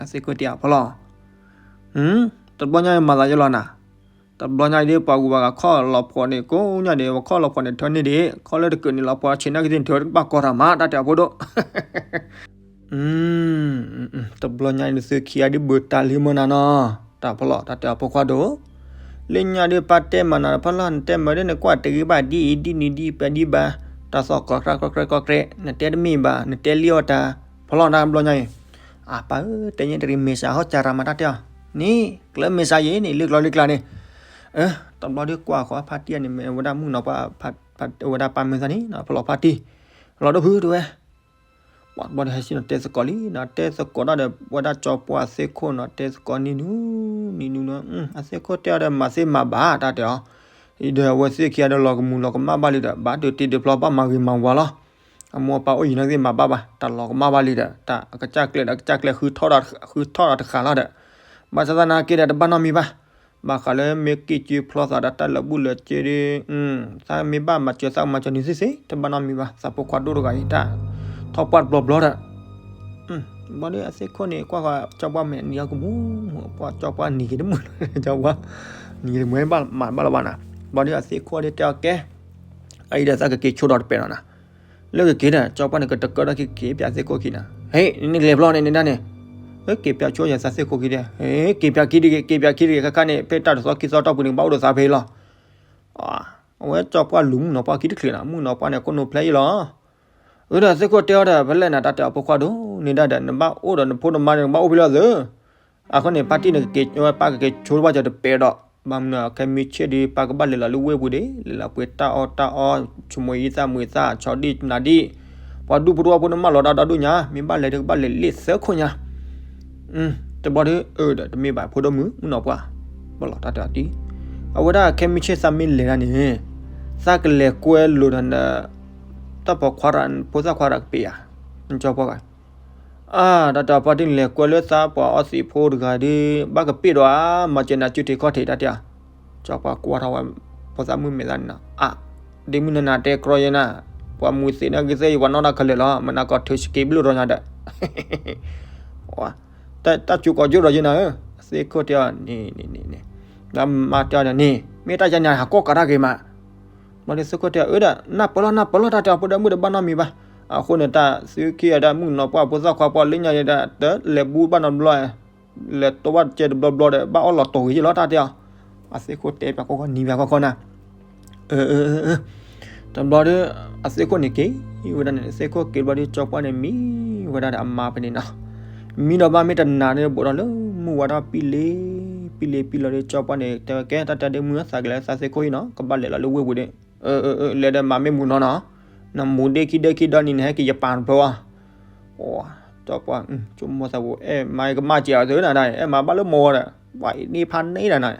အသ့ၣ်ခိၣ်တဲအီၤဖီလီၤ, တဘျီညါမၤသးယလီၤနၤ, တဘျီညါဒ်ပှၤဂုၤပှၤဂၤခီၣ်လီၤဖှီၣ်န့ၣ် ကိးညါဒံး ပှၤခီၣ်လီၤဖှီၣ်န့ၣ် ထၢန့ၢ်ဒံး ခီၣ်လၢတကုးန့ၣ်လီၤဖှီၣ်ဆံးနာ်က့သ့ၣ်န့ၣ် ထၢတဘၣ်ကီတၢ်မး တၢ်တဲအဖိဒိၣ် တဘျီညါန့ၣ်သုခံဂၤဒ်ဘၣ်တၢ်လံမ့ၢ်နၤနီၤ, တၢ်ဖီလီၤ တၢ်တဲအဖိခွါဒိၣ်, လၢညါဒ်ပၢ်တဲမၤနၤဖီလီၤ နတဲမၤဒ်နကွၢ်တဂ့ၤဘၣ်ဒ်အံၤဒ်နံၤဒ်ပှဲၤဒ်ဘၣ်, တၢ်သီၣ်ကီၤကြၢ်ကီၢ်ကြဲကီၢ်ကြဲ နတဲတမ့ၢ်ဘၣ် နတဲလံအီၣ်တၢ်, ဖီလီၤတဘျီညါအံၤ, အပၢ်ဧၢ တဲညါတရံးမ့ၢ်စးဟီၣ်စၢ်ရၤမၤတၢ်တဲအီၤ, န့ၣ် ကျၢၤမ့ၢ်စးယံၤန့ၣ် လၢကျီလံကျါန့ၣ်, တဘျီဒ်ကွၢ်ဃီဖါတံၢ်န့ၣ် မ့ၢ်ဝဲဒၣ်မုၣ်နီၤပှၢ် ဝဲဒၣ်ပၢ်မုၢ်သၣ်န့ၣ် ဖီလီၤဖါတံၢ်, လီၤဒိၣ်ဖုတဝဲ ပှၤတဘျီဒီးဟဲစံၣ်နီၤတဲသကိးလံနီၤ တဲသကိးဒီးဝဲဒၣ်ကၠီပှၢ်အသ့ၣ်ခိၣ်နီၤ တဲသကိးနံၤနူၤ, နံၤနူၤနီၤ, အသ့ၣ်ခိၣ်တဲအီၤဒီးမၤသ့မၤဘၣ်တၢ်တဲအီၤ, ဒီးအဝဲသ့ၣ်ခံဂၤဒီးလီၤကမူၤလီၤကမၣ်ဘၣ်လံဒီး ဘၣ်ဒုးတ့ဒုးဖျီဘၣ်မၤဂ့ၤမၤဝါလီၤ, အမိၢ်အပၢ်အိၣ်ယံၤနာ်က့မၤဘၣ်ဘၣ် တၢ်လီၤကမၣ်ဘၣ်လံဒီး တၢ်အကစၢ်ကျဲဒီးအကစၢ်ကျဲ ဃုထီၣ်ဒီးတဃာ်လီၤဒီး, ဘၣ်ဆၣ်သနာ်က့ဒီးတဘၣ်နီတမံၤဘၣ် ဘၣ်ဃးလၢမ့ၢ်က့ၤကၠ့ဖျီသးဒီးတၢ်လၢာ်ဘူၣ်လၢာ်စ့ဒီး, သးမ့ၢ်ဘၣ်မၤစၢၤသးမၤစၢၤန့ၣ်သ့ၣ်သ့ၣ် တဘၣ်နီတမံၤဘၣ် သးဖိခွါဒိၣ်တဂၤအံၤ တၢ်ထီၣ်ပှၢ်တဘျီဘျီဒီး, ဘျီဒီးအသ့ၣ်ခိၣ်န့ၣ် ကွၢ်ဃီကၠီပှၢ်မဲာ်နံၤအီၤကမူၣ်, ပှၤကၠီပှၢ်နံၤက့ၤတမုာ်လီၤ ကၠီပှၢ်, နံၤက့ၤတမုာ်ဘၣ်မၤဘၣ်လီၤဘၣ်နၤ, ဘျီဒီးအသ့ၣ်ခိၣ်ဒီးတဲအီၤကဲ, အအံၤဒီးသးကက့ၤဆိဒီးတပဲာ်လီၤနၤ လၢကက့ၤဒီး ကၠီပှၢ်န့ၣ် ကတကၢဒီးက့ၤက့ၤပၠးသ့ၣ်ခိၣ်ခံနၤ, ဟ့ၣ် နကလဲၤဖျီန့ၣ်နဒါန့ၣ်, ဟ့ၣ် က့ၤပၠးဆိယသးသ့ၣ်ခိၣ်ခံဒီး, ဟ့ၣ် က့ၤပၠးခံတဂ့ၤ က့ၤပၠးခံတဂ့ၤ ခါခါန့ၣ် ဖဲတၢ်တသီခံသီတီၢ်ပူၤန့ၣ် ကဘၣ်အိၣ်ဒီးသးဖဲအံၤလီၤ. အဝဲကၠီပှၢ်လူၤမုၣ်နီၤပှၢ်ခံတချုးနၤ, မုၣ်နီၤပှၢ်န့ၣ် ခိၣ်နူာ်ဖျဲအံၤလီၤ. အၢ ဒီးသ့ၣ်ခိၣ်တဲအီၤဒီး ဖဲလဲၣ်နၤ တၢ်တဲအီၤဖိခွါဒိၣ် နဒါဒီး နဘၣ်အိၣ်ဒီးနဖိနမါန့ၣ် နဘၣ်အိၣ်ဖဲလဲၣ်သု အဃိန့ၣ် ဖါတံၢ်န့ၣ် ကက့ၤဝဲပၢ်ကက့ၤဆိတဘၣ်စၢၤတပဲာ်ဒီး, ဘၣ်မနုၤ ခဲမုၢ်ဆ့ၣ်ဒီး ပၢ်ကဘၣ်လဲၤလီၤလၢဝ့ၢ်ပူၤဒံး လဲၤလီၤပှ့ၤတၢ်အီၣ်တၢ်အီ ဆိမိၣ်အံသၣ်မုာ်အံသၣ် ဆီဒံၣ်နၤဒံၣ်, ပှၤဒူၣ်ဖိတဝၢ်ဖိန့ၣ် မၢလီၤတၢ်ဒီဒူၣ်ညါ မ့ၢ်ဘၣ်လဲၤဒီးကဘၣ်လဲၤလ့ၣ်သၢခိၣ်ညါ တဘျီဒီး အၢ ဒီးတမ့ၢ်ဘၣ်ဖိဒိၣ်မုၣ် မုၣ်နီၤပှၢ်, ဘၣ်လီၤတၢ်တၢ်တံၢ်, အဝဲဒၣ်ခဲမုၢ်ဆ့ၣ်သးမ့ၢ်လဲၤဒၣ်န့ၣ်, သးကလဲၤကွဲလိာ်ဒီးန တၢ်ပိာ်ခွါရၤ ဖိသၣ်ခွါရၤကပ့ၤဧါ, နကၠီပှၢ်ဂၤ အၢ တၢ်တဲအီၤဖါတံၢ်န့ၣ် လဲၤကွဲလၢသးပှၤအီသံးဖိတဂၤဒီး ဘၣ်ကပ့ၤဒီးဧါ မၤစၢၤနၤစုထံးခီၣ်ထံးတၢ်တဲအီၤ, ကၠီပှၢ်ကွၢ်ထီၣ်ဝဲ ဖိသၣ်မုၣ်မဲာ်သၣ်န့ၣ်နီၤ အါ, ဒ့မုၣ်နၤနၤတဲကြီယဲနၤ, ပှၤမူၤသံးန့ၣ်ဂ့ၤသ့ၣ်ယပှၤနီၣ်တၢ်ခဲလၢာ်လီၤ မနၤကီၢ်ထုးစက့ဘျုးဒီးညါဒီး တၢ်စူၤကီၤယိၣ်ဒီးယဲနၤဧၢ, အသ့ၣ်ခိၣ်တဲအီၤ န့ၣ်န့ၣ်န့ၣ်, ဒီးမါတဲအီၤန့ၣ် မ့ၢ်တၢ်ယါညါဟးကီၢ်ကးတၢ်ဂ့ၤမး ဘျီဒီးသ့ၣ်ခိၣ်တဲအီၤ အၢ ဒီး နၢ်ပၢၢ်လီၤ နၢ်ပၢၢ်လီၤ တၢ်တဲအီၤဖိဒီးမုၣ်ဒီးဘၣ်နီတမံၤဘၣ်, အဃိန့ၣ် တၢ်သုခံဂၤဒီးမုၣ်နီၤပှၢ် ဖိသၣ်ခွါပှၢ်လၢညါန့ၣ်ဒီး တလဲၤဘူးဘၣ်နီတဘျီ, လဲၤတိဘၣ်စဲတဘျီဘျီဒီး ဘၣ်အီၣ်လီၤတိာ်ဂ့ၤယဲလီၤ တၢ်တဲအီၤ, အသ့ၣ်ခိၣ်တဲပၠးကီကီနံၤပၠးကီကီနၤ တဘျီဒီး အသ့ၣ်ခိၣ်န့ၣ်က့ၤဝဲဒၣ်န့ၣ် သ့ၣ်ခိၣ်က့ၤဘျီဒီး ကၠီပှၢ်န့ၣ်မံဝဲဒၣ်ဒီးအမါဖဲန့ၣ်နီၤ, မံဒီးဘၣ်မ့ၢ်တနၤန့ၣ် ဘူးဒီးလၢမုၢ်ဝါထီၣ်ပံလ့ၤ ပံလ့ပံလီၤဒီး ကၠီပှၢ်န့ၣ်တဲဝဲ ကဲ တၢ်တဲဒ့မုၢ် သးကလဲၤသးသ့ၣ်ခိၣ်ဟံၣ်နီၤ ကဘၣ်လဲၤလီၤလၢဝ့ၢ်ပူၤဒီး, လဲၤဒီးမၤမ့ၢ်မူနီၤနီၤ, နမူဒ့ခံဒ့ခံဒီနံၤ နဟဲက့ၤယပာ်တဖျၢၣ်ဝဲ, ကၠီပှၢ် ဆိကမိၣ်သးပူၤ အဲၣ်မၤကမၣ်စဲးအီၤသ့နၤ အဲၣ်မၤဘၣ်လၢမီၢ်ဝဲဒီး ပှၤအံၤန့ၢ်ဖးန့ၢ်ဒၣ်နၤ,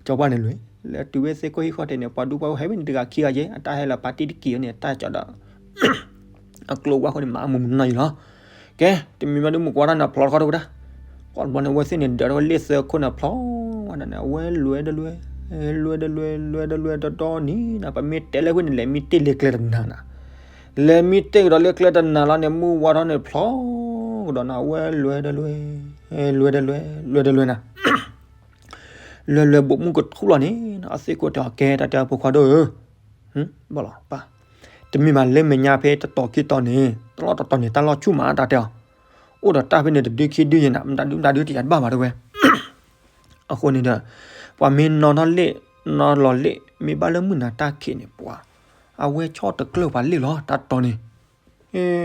ကၠီပှၢ်န့ၣ်လွဲၢ်, လဲၤတုၤဝဲသ့ၣ်ခိၣ်ဟံၣ်ဃီတဲန့ၣ် ပှၤဒူပှၤအိၣ်ဟဲဝဲန့ၣ်တဂၤခံဂၤက့ အတၢ်ဟဲလီၤပာ်တံၢ်တက့ၢ်န့ၣ် တၢ်ကၠီဒီး အကျိဝါဃိန့ၣ် မၤအမူမူနီၤယံၤလီၤ. ကဲ တမံၤမးဒုးမုၢ်ကွၢ်တၢ်န့ၣ်ဖျီတခီတဝဲဒၣ်, ပှၤတဘျီန့ၣ် အဝဲသ့ၣ်န့ၣ်ဒၢးထီၣ်ဝဲလ့ၣ်သၢခိၣ်န့ၣ်ဖျီဝဲဒၣ်န့ၣ် အဝဲလွဲၢ်ဒီးလွဲၢ်, လွဲၢ်ဒီးလွဲၢ် လွဲၢ်ဒီးလွဲၢ်တဒီနံၤနီၤ ပမ့ၢ်တဲလၢဝဲန့ၣ် လဲၤမံတ့ၢ်လၢကျဲတနၤနီၤ, လဲၤမံတ့ၢ်ကဒီးလၢကျဲတနၤလီၤန့ၣ် မုၢ်ဝါထီၣ်န့ၣ်ဖျီကဒီးနီၤ အဝဲလွဲၢ်ဒီးလွဲၢ်, လွဲၢ်ဒီးလွဲၢ် လွဲၢ်ဒီးလွဲၢ်နီၤ လွဲၢ်လွဲၢ်ဘိးမုၢ်ကထူၣ်လီၤန့ၣ် အသ့ၣ်ခိၣ်တဲအီၤ ကဲတၢ်တဲအဖိခွါဒိၣ်ဧၢ, ဘၣ်လီၤပၢ်, တမ့ၢ်ဘၣ်လၢမဲာ်ညါဖဲတတီၤခံတီၤန့ၣ် တလီၢ်တတီၤန့ၣ် တၢ်လီၢ်ဆူၣ်မးတၢ်တဲအီၤ, အိၣ်ဒီးတၢ်ဖဲန့ၣ်တဒုခံဒုယဲၢ်နၤ မတၤဒုမတၤဒုတယၤတဘၣ်ဘၣ်တဲဝဲ, အဃိန့ၣ်ဒီး ပှၤမ့ၢ်နီၣ်ထီၣ်လ့ၣ် နီၣ်လီၤလ့ၣ် မ့ၢ်ဘၣ်လၢမုၢ်နၤတၢ်ခံးန့ၣ် ပှၤ အဝဲဆီၣ်တကျၢၢ်ပှၤလ့ၣ်လီၤ တၢ်တီၤန့ၣ်,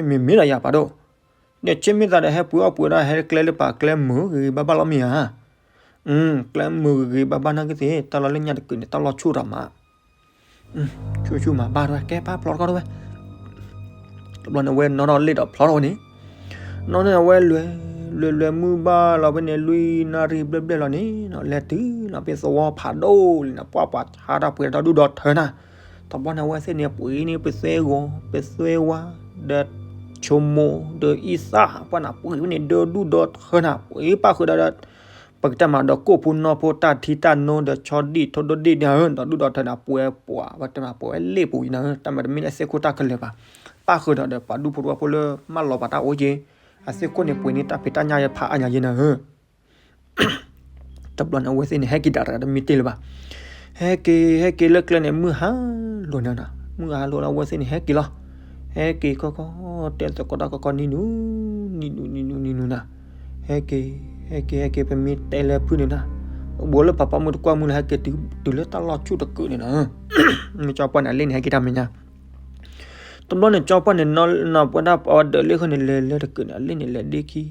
မ့မ့ၢ်ဒီးယၤပာ်ဒိၣ်, ဒီးဆ့မ့ၢ်သးဒီးဟဲပှ့ၤအီၣ်ပှ့ၤဒၣ်ဟဲကျဲလၢပာ်ကျဲမုာ်ဂ့ၤဂ့ၤဘၣ်ဘၣ်လီၤမ့ၢ်ဧါ, ကျဲမုာ်ဂ့ၤဂ့ၤဘၣ်ဘၣ်နာ်က့သ့ၣ် တၢ်လီၢ်လၢညါတကုာ်န့ၣ် တၢ်လီၢ်ဆူၣ်ထီၣ်မး ဆူၣ်ဆူၣ်မးဘၣ်ထီၣ်ဝဲ ကဲပၢ်ဖျီတခီထီၣ်ဝဲ, တဘျီန့ၣ် အဝဲနီၣ်ထီၣ်လ့ၣ်ဒီးဖျီထီၣ်ဝဲန့ၣ်, နီၣ်န့ၣ်အဝဲလွဲၢ်, လွဲၢ်လွဲၢ်မုၢ်ဘၣ်လီၤဖဲန့ၣ် လွံၢ်နၣ်ရံၣ်ဘျဲၣ်ဘျဲၣ်လီၤန့ၣ်နီၤ လဲၤတုၤနီၤ ဖဲသဝီဖးဒိၣ်လံနီၤ ပှၢ်ပှၤဆါတၢ်ပှ့ၤတၢ်ဒူၣ်ဒီထၢနၤ, တဘျီန့ၣ် အဝဲသ့ၣ်န့ၣ် ပှ့ၤန့ၢ်ပသဲဂီၤ ပသဲဝါ ဒီး ဆိမိၣ် ဒီးအံသၣ် ပှၢ်နၤ ပှ့ၤဝဲန့ၣ် ဒီဒူၣ်ဒီထၢနၤ ပှ့ၤပၣ်ဃုာ်ဒီး ပကတဲမးဒီးကိၣ်ဖိနီၢ်ဖိတၢ်ထံတၢ်နိဒီးဆီဒံၣ်ထိဒိၣ်ဒံၣ်န့ၣ်ဧၢ ဒီးဒူၣ်ဒီထၢန့ၣ် ပှဲၤပှၤ ပှၤတဲမးပှဲၤဝဲလ့ၣ်ပူၤအံၤနၤဧၢ တၢ်မၤတမ့ၢ်လၢသ့ၣ်ခိၣ်တၢ်ခဲလၢာ်ဘၣ်, ပၣ်ဃုာ်ဒီးဒီးပှၤဒူဖိတဝၢဖိလၢမၢလီၤပှၤတၢ်အိၣ်က့ၤ, အသ့ၣ်ခိၣ်န့ၣ်ပှ့ၤန့ၢ်တၢ်ဖံးတၢ်ညၣ်ယဲဖးအါညါယဲနၤဧၢ တဘျီန့ၣ် အဝဲသ့ၣ်န့ၣ် ဟဲက့ၤဒၣ်တဂၤတမံတ့ၢ်လၢၤဘၣ်. ဟဲက့ၤ ဟဲက့ၤလၢကျဲန့ၣ် မုၢ်ဟါလိၤန့ၣ်နီၤ, မုၢ်ဟါလိၤလၢအဝဲသ့ၣ်န့ၣ် ဟဲက့ၤလီၤ. ဟဲက့ၤခီခီ တဲသကိးတၢ်ခီခီ နံၤနူၤ နံၤနူၤ နံၤနူၤနီၤ, ဟဲက့ၤ ဟဲက့ၤ ဟဲက့ၤ ပမ့ၢ်တဲလၢဖုၣ်န့ၣ်နီၤ, ဘိးလၢပၢ်ပၢ်မုၣ်တကွၢ်မုၢ်လၢ ဟဲက့ၤတုၤလၢတၢ်လီၢ်ဆူၣ်တကုာ်န့ၣ်နီၤ, မ့ၢ်ကၠီပှၢ်န့ၣ် အလ့ၣ်န့ၣ် ဟဲက့ၤတၢ်မဲာ်ညါ တဘျီန့ၣ် ကၠီပှၢ်န့ၣ် နီၢ်ပဝဲဒၣ်ပှၤဒၢးလ့ၣ်ဃီန့ၣ် လဲၤလၢတကုာ်န့ၣ် အလ့ၣ်န့ၣ် လဲၤဒ့ခံ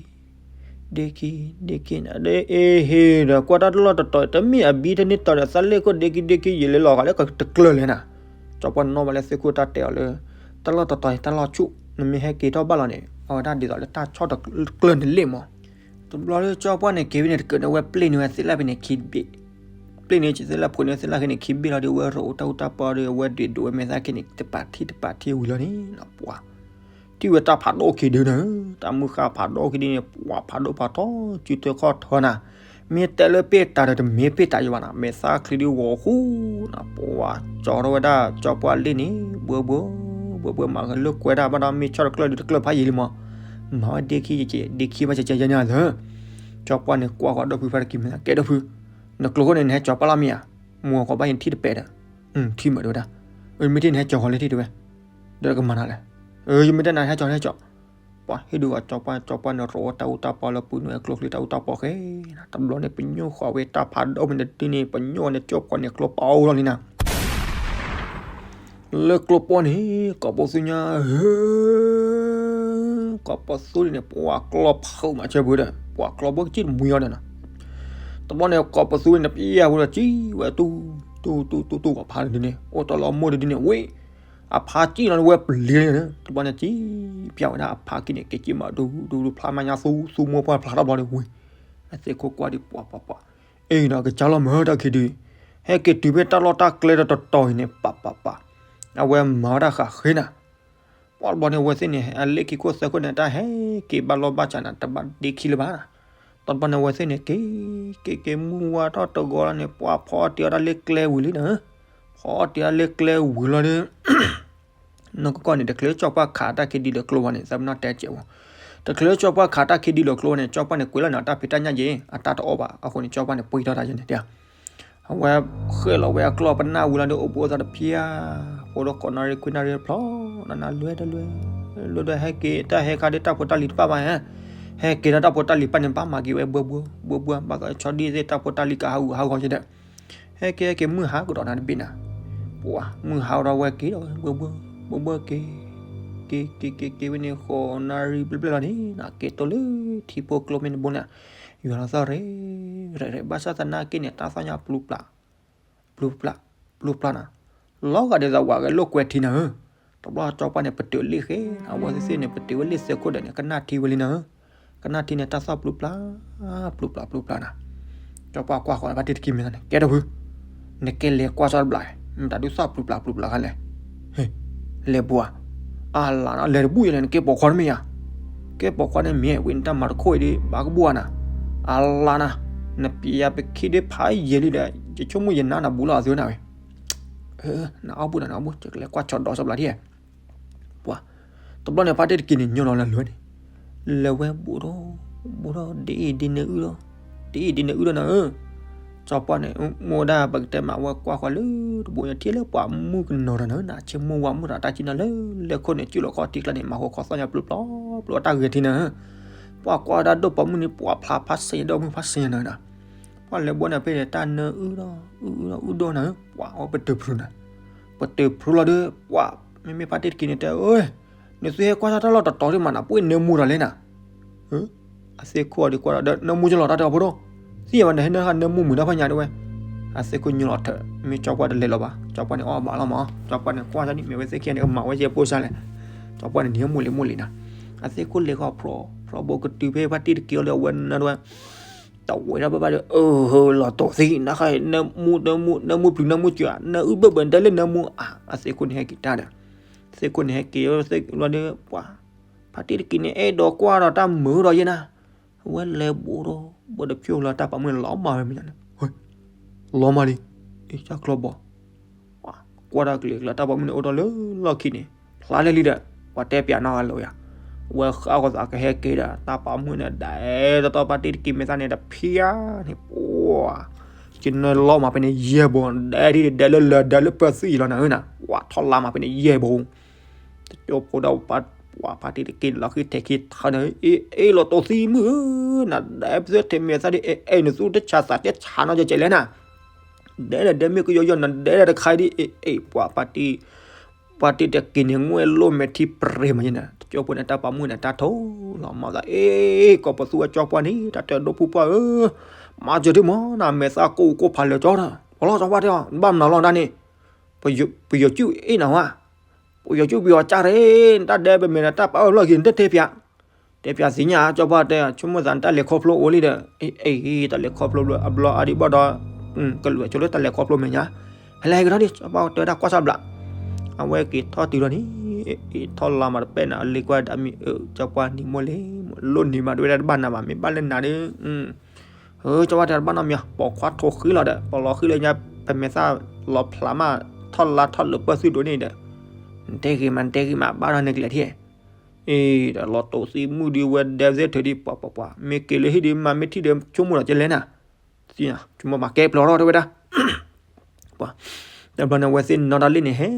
ဒ့ခံ ဒ့ခံန့ၣ် ဒ့အ့ဟ့ဒီး ကွၢ်တၢ်တလီၢ်တတီၤ တမ့ၢ်အဘံတန့ၢ်တီၤဒီး သးလ့ၣ်ခိၣ်ဒ့ခံဒ့ခံ ယံာ်လၢလီၤဂာ်လၢတကျၢၢ်လဲၣ်နၤ, ကၠီပှၢ်နီၢ်ဝဲလၢသ့ၣ်ခိၣ်တၢ်တဲအီၤလၢ တၢ်လီၢ်တတီၤအံၤ တၢ်လီၢ်ဆူၣ် နမ့ၢ်ဟဲက့ၤထီၣ်ဘၣ်လီၤန့ၣ် အဝဲဒၣ်ဒ်သိးလၢတၢ်ဆီၣ်တကျၢၢ်နလ့ၣ်မး တဘျီလၢကၠီပှၢ်န့ၣ် က့ၤဝဲန့ၣ်တကုာ်န့ၣ် အဝဲပျ့ၢ်န့ၢ်ဝဲသ့ၣ်လၢဖဲန့ၣ်ခံဘ့ၣ်, ပျ့ၢ်န့ၢ်သ့ၣ်လၢဖိန့ၣ် သ့ၣ်လၢဖဲန့ၣ်ခံဘ့ၣ်လီၤဒီး အဝဲရိးအိၣ်တၢ်အူတၢ်ပီဒီး အဝဲဒွဲၣ်ဒိးဝဲမဲာ်သၣ်ခံန့ၣ် တပာ်ထံတပာ်ထံဝံၤလီၤန့ၣ် ပှၤ ထံၣ်ဝဲတၢ်ဖးဒိၣ်ခံဒုနၤ, တၢ်မုၢ်ဃၢ်ဖးဒိၣ်ခံဒုန့ၣ် ပှၤဖးဒိၣ်ဖးထီ စုထၢခီၣ်ထၢနၤ, မ့ၢ်တဲလၢပ့ၢ်တၢ်ဒီးတမ့ၢ်ပ့ၢ်တၢ်ယဘၣ်နၤ, မဲာ်သၣ်ချံဒုဂီၤဃူနၤ, ပှၤကၠီထီၣ်ဝဲဒၣ် ကၠီပှၢ်လ့ၣ်န့ၣ် ဘှၢဘှၢ ဘှၢဘှၢ မၤဂ့ၤလၢကွဲဒၣ်ဘၣ်ဒီး မ့ၢ်ဆီၣ်တကျၢၢ်ဒုးတကျၢၢ်ဖးယံာ်လံမး, မၤဝဲဒ့ခံကဲ ဒ့ခံဘၣ်ကဲကဲယဲၢ်န့ၣ်လၢ ကၠီပှၢ်န့ၣ် ကွၢ်ဃီၤဒီဖုဖဲတကံၢ်မ့ၢ် ကဲဒီဖု, နကျိခိၣ်န့ၣ် နဟဲကၠီပှၢ်လီၤမ့ၢ်ဧါ, မူအီၤကီးဘၣ်ယထံၣ်တပဲာ်ဒီး, ထံၣ်မးဒဝဲဒၣ်, မ့ၢ်ထံၣ်နဟဲကၠီဃီၤလၢထံၣ်တဲဝဲ, ဒီးကမၤနၤလဲၣ်, ယမ့ၢ်တဲနၤဟဲကၠီဟဲကၠီ, ပှၤဟ့ၣ်ဒုးဃီၤကၠီပှၢ် ကၠီပှၢ်န့ၣ် ရိးဝဲတၢ်အူတၢ်ပီလၢပုၢ်နွဲၣ်ကျိချံတၢ်အူတၢ်ပီဃဲ, တဘျီန့ၣ် ပညိၣ်ဃီၤဝဲတၢ်ဖးဒိၣ်ဖဲန့ၣ်တဒုန့ၣ် ပညိၣ်န့ၣ် ကၠီပှၢ်န့ၣ် ကျိပီအိၣ်လီၤလံနၤ လၢကျိပီန့ၣ် ကိးပသူညါဧၢ, ကိးပသူဒ်န့ၣ် ပှၤကျီဖုးမးဆၢပူၤဒီး ပှၤကျီဘိကစံၣ်တမှံအီၤဒီးနီၤ, တဘျီန့ၣ် ကိးပသူန့ၣ် ပယဲၢ်ပူၤဒီး စံၣ်ဝဲတူၢ် တူၢ် တူၢ် တူၢ် တူၢ် ပှၤဖးဒ်န့ၣ် အိၣ်တၢ်လီၤမိၢ်ဒ်န့ၣ် ဝဲ အဖးစံၣ်လီၤန့ၣ် ဝဲပျံၤန့ၣ် တဘျီန့ၣ် စံၣ်ပျးဝဲဒၣ်အဖးက့ၤန့ၣ် က့ၤစံၣ်မးဒူဒူဒူ ဖျါမးညါသူ သူမိၢ်ပှၢ်ဖျါထီၣ်ဘျီဒီးဝံၤ အသ့ၣ်ခိၣ်ကွၢ်ဒ်ပှၤပှၤပှၤ အ့ၣ်ဒီးကစၢ်လီၤမၢတၢ်ခံဒု ဟဲက့ၤတုၤဖဲတၢ်လီၢ်တၢ်ကျဲတတီၤအံၤန့ၣ် ပၢ်ပၢ်ပၢ် အဝဲမၤဝဲဒၣ်ဃးဃ့နၤ ပှၤတဘျီန့ၣ် အဝဲသ့ၣ်န့ၣ် အလ့ၣ်ခံခိၣ်သၢခိၣ်န့ၣ် တၢ်ဟဲက့ၤဘၣ်လီၢ်ဘၣ်စးန့ၣ် တဘၣ်ဒ့ခံလၢၤဘၣ်. တဘျီန့ၣ် အဝဲသ့ၣ်န့ၣ် က့ၤ က့ၤက့ၤမုၢ်ဝါထီၣ်တဂီၤလီၤန့ၣ် ပှၤဖီအီၣ်တ့ၢ်အီၣ်တၢ်လၢကျဲဝံၤလံနၤ. ဖီအီၣ်တ့ၢ်အီၣ်လၢကျဲဝံၤလီၤဒီး နီၢ်ကီၢ်ကီၢ်န့ၣ် တချုးလၢကၠီပှၢ်ခးတၢ်ခံဒုဒီးကျိဝဲန့ၣ် သးပ့ၤနီၣ်တဲကဲးဝဲ, တချုးလၢကၠီပှၢ်ခးတၢ်ခံဒုဒီးကျိဝဲန့ၣ် ကၠီပှၢ်န့ၣ် ကွံာ်လီၤန့ၣ် အတၢ်ဖံးတၢ်ညၣ်က့ၤ အတၢ်တအီၣ်ဘၣ်. အဃိန့ၣ် ကၠီပှၢ်န့ၣ် ပှ့ၤထီၣ်တၢ်ယဲန့ၣ်တဲ အဝဲဃဲလီၤဝဲအကျီၢ်ပနၢ်ဝံၤလီၤဒီး အိၣ်ဘှီသးတဖျၢၣ်, ဖိဒီးကိးနၣ်ရံၣ်ခွံနၣ်ရံၣ်တဖျၢၣ်, နနၢ်လွဲတလွဲ, လွဲဒီးဟဲက့ၤ တၢ်ဟဲခါဒီးတၢ်ဖိတၢ်လံၤတဖၣ်ဘၣ်ဟဲ, ဟဲက့ၤဒီးတၢ်ဖိတၢ်လံၤတဖၣ်န့ၣ် ဘၣ်မၤက့ၤဝဲဘှီဘှီ, ဘှီဘှီ ဘၣ်ကဆီဒံၣ်သ့ၣ်တၢ်ဖိတၢ်လံၤကဟးဂူာ်ဟးဂီၤက့ၤဒီး ဟဲက့ၤဟဲက့ၤမုၢ်ဟါကဒီးနၤတဘ့ၣ်နၤ, ပှၤမုၢ်ဟါဒီးဝဲက့ၤဒီးဝဲ ဘှီဘှီ ဘှီဘှီက့ၤ က့ၤက့ၤက့ၤက့ၤဝဲန့ၣ် ဃိးနၣ်ရံၣ်ဘျဲၣ်ဘျဲၣ်လီၤန့ၣ်နီၤ က့ၤတိၢ်လၢထံဖိကျိမ့ၢ်တဘိန့ၣ် ယွၤလီၤသီၣ်ရဲၣ်ရဲၣ်ရဲၣ် ဘၣ်ဆၣ်သနာ်က့န့ၣ် တၢ်သီၣ်ညါပျူၤပျါ ပျူၤပျါ ပျူၤပျါနၤ, လီၤဂာ်ဒ်သိးဝဲကဲလိာ်ကွဲထံနၤဧၢ, တဘျီကၠီပှၢ်န့ၣ် ပတုာ်လ့ၣ်ဃဲ အဝဲသ့ၣ်န့ၣ် ပတုာ်ဝဲလ့ၣ်သၢခိၣ်ဒီးန့ၣ် ကနၣ်ထံဝဲလံနၤဧၢ, ကနၣ်ထံန့ၣ် တၢ်သီၣ်ပျူၤပျါ ပျူၤပျါ ပျူၤပျါနၤ, ကၠီပှၢ်ကွၢ်ဃီၤဖါတံၢ်တက့ၤမ့ၢ်သးန့ၣ် ကဲတဖု နကဲလဲၤကွၢ်ဆီတဘျီ, မတၤဒုးသီၣ်ပျူၤပျါပျူၤပျါခါလဲၣ်, ဟ့ၣ်, လဲၤဘိဧါ, အလါနၤ လဲၤတဘူၣ်ယလဲၣ် နကဲပိာ်ခွါတမ့ၢ်ဧါ, ကဲပိာ်ခွါန့ၣ်မ့ၢ်ဝံၤနတၢ်မၤတခိၣ်အံၤဒ် ဘၣ်ကဘူၣ်ဧါနၤ, အလါနၤ, နပျံၤယၤပခံဒ်ဖးယံာ်လံဒီး ယဆိကမိၣ်ယနါနၤဘူးလီၤအသုနၤဝဲ, နအီၣ်ဘူၣ်နၤ နအီၣ်ဘူၣ် ယကလဲၤကွၢ်ဆီဒီးဆီဘျီဒ် ပှၤ, တဘျီန့ၣ် ဖါတံၢ်တက့ၤန့ၣ် ညီလီၤလၢလွဲန့ၣ်, လဲၤဝဲဘူးဒီး, ဘူးဒီး ဒ်အံၤဒ်နအုၣ်ဒီး, ဒ်အံၤဒ်နအုၣ်ဒီးနၤဧၢ, ကၠီပှၢ်န့ၣ် မိၢ်ဒၣ်ပကတဲမးဝဲကွၢ်ဃီၤလၢတဘိညါထံၣ်လၢပှၤမုၣ်ကနီၤဒီးနၤ ဆ့မိၢ်ဝၤမုၣ်ဒီးတၢ်ကံၣ်နၤလၢလဲၢ်ခိၣ်န့ၣ် စုၣ်လီၤခီၣ်ထံကျါန့ၣ် မၤဟိခီသီၣ်ညါပျူၤပျါ ပျူၤအတၢ်ဂဲၤထံနၤဧၢ, ပှၤကွၢ်ဒၣ်ဒိၣ်ပိာ်မုၣ်န့ၣ် ပှၤဖျါဖးစ့ၢ်ညါ ဒိၣ်မုၣ်ဖးစ့ၢ်ညါနၤ, ပှၤလဲၤဘိန့ၣ်ဖဲန့ၣ် တၢ်နၢအုၣ်ဒီး အုၣ်အုၣ်ဒီးအုၣ်ဒိၣ်နၤဧၢ, ပှၤအီၣ်ပတုာ်ဖျိနၤ, ပတုာ်ဖျိလီၤဒီး ပှၤ မ့မ့ၢ်ဖါတံၢ်တက့ၤန့ၣ်တဲ အၢ နသုဟဲကွၢ်ဆၣ်တၢ်လီၢ်တတီၤဒ်မးနၤ ပှ့ၢ်နၢမူဒီးလဲၣ်နၤ, အသ့ၣ်ခိၣ်အီၤဒ်ကွၢ်ဒီး နၢမူကလီၤတၢ်တဲအီၤဖိဒိၣ်, သံၣ်ဝဲန့ၣ်ဟဲနၢဟးနၢမူမုာ်တၢ်ဖးညါတဲဝဲ, အသ့ၣ်ခိၣ်ညိလီၤထၢၣ် မ့ၢ်ကၠီပှၢ်တလဲၤလီၤဘၣ် ကၠီပှၢ်န့ၣ်အီၣ်ဘၣ်လီၤမး ကၠီပှၢ်န့ၣ်ကွၢ်ဆၣ်ဒ်မ့ၢ်ဝဲသ့ၣ်ခံဂၤန့ၣ် ကမၤဝဲကဲပိၢ်စၢ်လဲၣ်, ကၠီပှၢ်န့ၣ်န့ၣ်မိၢ်လံၤမိၢ်လံၤနၤ, အသ့ၣ်ခိၣ်လဲၤဃီၤဖျိဖျိဘိကတုၤဖဲဖါတံၢ်တက့ၤအီၤလၢအဝဲနၢတဝဲ တဝဲဒၣ်ဘၣ်ဘၣ်ဒီး အၢ လီၤတိာ်သံ နခါအံၤ နၢမူ နၢမူ နၢမူပျုၤ နၢမူစၢၤ နၢအုၣ်ဘၢၣ်ဘၢၣ် နတဲလၢနၢမူဧါ, အသ့ၣ်ခိၣ်န့ၣ်ဟဲက့ၤတၢ်ဒီး သ့ၣ်ခိၣ်န့ၣ်ဟဲက့ၤသ့ၣ်လီၤဒီး ပှၤ ဖါတံၢ်တက့ၤန့ၣ် အဲၣ်ဒိးကွၢ်ဒီးတၢ်မုာ်ဒီးယဲနၤ, အဝဲလဲၤဘူးဒီး ဘူးဒီးဖျိလီၤတၢ်ပိာ်မုၣ်န့ၣ် လီၤမၢ်ဝဲမ့ၢ်ညါန့ၣ်, လီၤမၢ်လံ, အ့ၣ် တၢ်ချီဘီ ကွၢ်တၢ်ကလုာ်ကလုာ် တၢ်ပိာ်မုၣ်န့ၣ်အိၣ်ဒီးလၢလီၢ်ခံန့ၣ် ဖျါလဲၣ်လံဒီး ပှၤတဲပၠးနီၣ်ဂၤလိာ်ယၤ, ဝဲဃၣ်ဂီၤသးကဟဲက့ၤဒီး တၢ်ပိာ်မုၣ်န့ၣ် ဒဲးတီတီဖါတံၢ်တက့ၤမ့ၢ်သးန့ၣ် တဖံးဧါန့ၣ် ပှၤ ကနၢလီၤမၢ်ဖဲန့ၣ်ယဲၢ်ဘိ ဒဲးဒ်ဒဲးလၢလၢၢ်ဒဲးလၢပၢၢ်သွံၣ်အံၤလီၤနၤဧၢနၤ, ပှၤထီၣ်လါမၢ်ဖဲန့ၣ်ယဲၢ်ဘိ တကၠိဖိဒီးပှၤဖါတံၢ်တက့ၤန့ၣ် လီၤဃံထဲခံထၢန့ၣ် အ့ၣ် အ့ၣ် လီၤတိာ်သံမုၣ်ဧၢ, နဒဲးပသ့ထဲမ့ၢ်သးဒ် အ့ၣ် အ့ၣ် နသူတဆးသးတဲဆးနီၢ်ကဲကဲလဲၣ်နၤ, ဒဲးဒဲးမ့ၢ်ကယီယီနဒဲးဒဲးတခါဒ် အ့ၣ် အ့ၣ် ပှၤဖါတံၢ် ပှၤတံၢ်တက့ၤန့ၣ် ငွဲၢ်လိၣ်မဲာ်ထံပြဲၤမးယဲနၤ, တကၠိဖိန့ၣ် တၢ်ပိာ်မုၣ်န့ၣ် တၢ်ထိၣ်လီၤမၢ်သး အ့ၣ် ကိးပသူဝဲကၠီပှၢ်န့ၣ် တၢ်တဲဒိၣ်ဖုပှၢ်ဧၢ, မၤစၢၤဒ်မးနၤ မဲာ်သၣ်ကိၢ်ကိၢ်ဖးလဲၤကၠီဒီး ပလီၢ်ကၠီပှၢ်တဲ ဘၣ်မနုၤလီၤဒၣ်န့ၣ် ပယီၤစုၣ်အ့ၣ်နၤဝဲ, ပယီၤစုၣ်ပယီၤကၢ်ရဲၣ် နတၢ်ဒဲးပမ့ၢ်နတၢ်ပာ်အၢၣ်လီၢ်ခံ နတတဲပၠး, တဲပၠးသ့ၣ်ညါ ကၠီပှၢ်တဲ ဆိကမိၣ်သးနတၢ်လဲၤခီဖျိအိၣ်လံဒီး အ့ၣ် အ့ၣ် တၢ်လဲၤခီဖျိဘျီ အဘျီအါဒံးဘၣ်ဒီး ကလူးဆိလၢတၢ်လဲၤခီဖျိမဲာ်ညါ, ဟဲလၢဟဲကထီၣ်ဒံး ကၠီပှၢ်တဲဝဲဒၣ်ကွၢ်ဆၣ်ဘျး, အဝဲက့ၤထီၣ်တုၤလီၤန့ၣ် အ့ၣ် ထီၣ်လါမးတပဲၣ်နၤ အလံကွၢ်ဒၣ်မ့ၢ်အၢ ကၠီပှၢ်နံၤမိၢ်လံၤမိၢ် လိၣ်နံၤမးတဝဲဒၣ်တဘၣ်နၤဘၣ် မ့ၢ်ဘၣ်လၢနၤဒီး ကၠီပှၢ်တဲတဘၣ်နီတမံၤ ပိာ်ခွါထိၣ်ဃံလီၤဒီး ပလီၤဃံလၢညါ ပမဲာ်သၣ်လီၤဖျးမး ထီၣ်လါထီၣ်လၢပၢၢ်သွံၣ်ဒိၣ်န့ၣ်ဒီး နတဲဂ့ၤမး နတဲဂ့ၤမး ဘၣ်ထီၣ်န့ၢ်ကလဲာ်ထံၣ်, အ့ၣ် ဒီးလီၤတိာ်သံမုၢ်ဒံးဝဲဒဲးသ့ၣ်ထုးဒံး ပှၤပှၤပှၤ မ့ၢ်က့ၤလၢဟံၣ်ဒံးမး မ့ၢ်ထံၣ်ဒီးဆိကမိၣ်ဒီးကလဲၣ်နၤ, ဆိကမိၣ်မးကဲပျီထီၣ်တဲဝဲဒၣ် ပှၤ တဘျီန့ၣ် အဝဲသ့ၣ်နီၢ်တၢ်လံၣ်န့ၣ် ဟဲ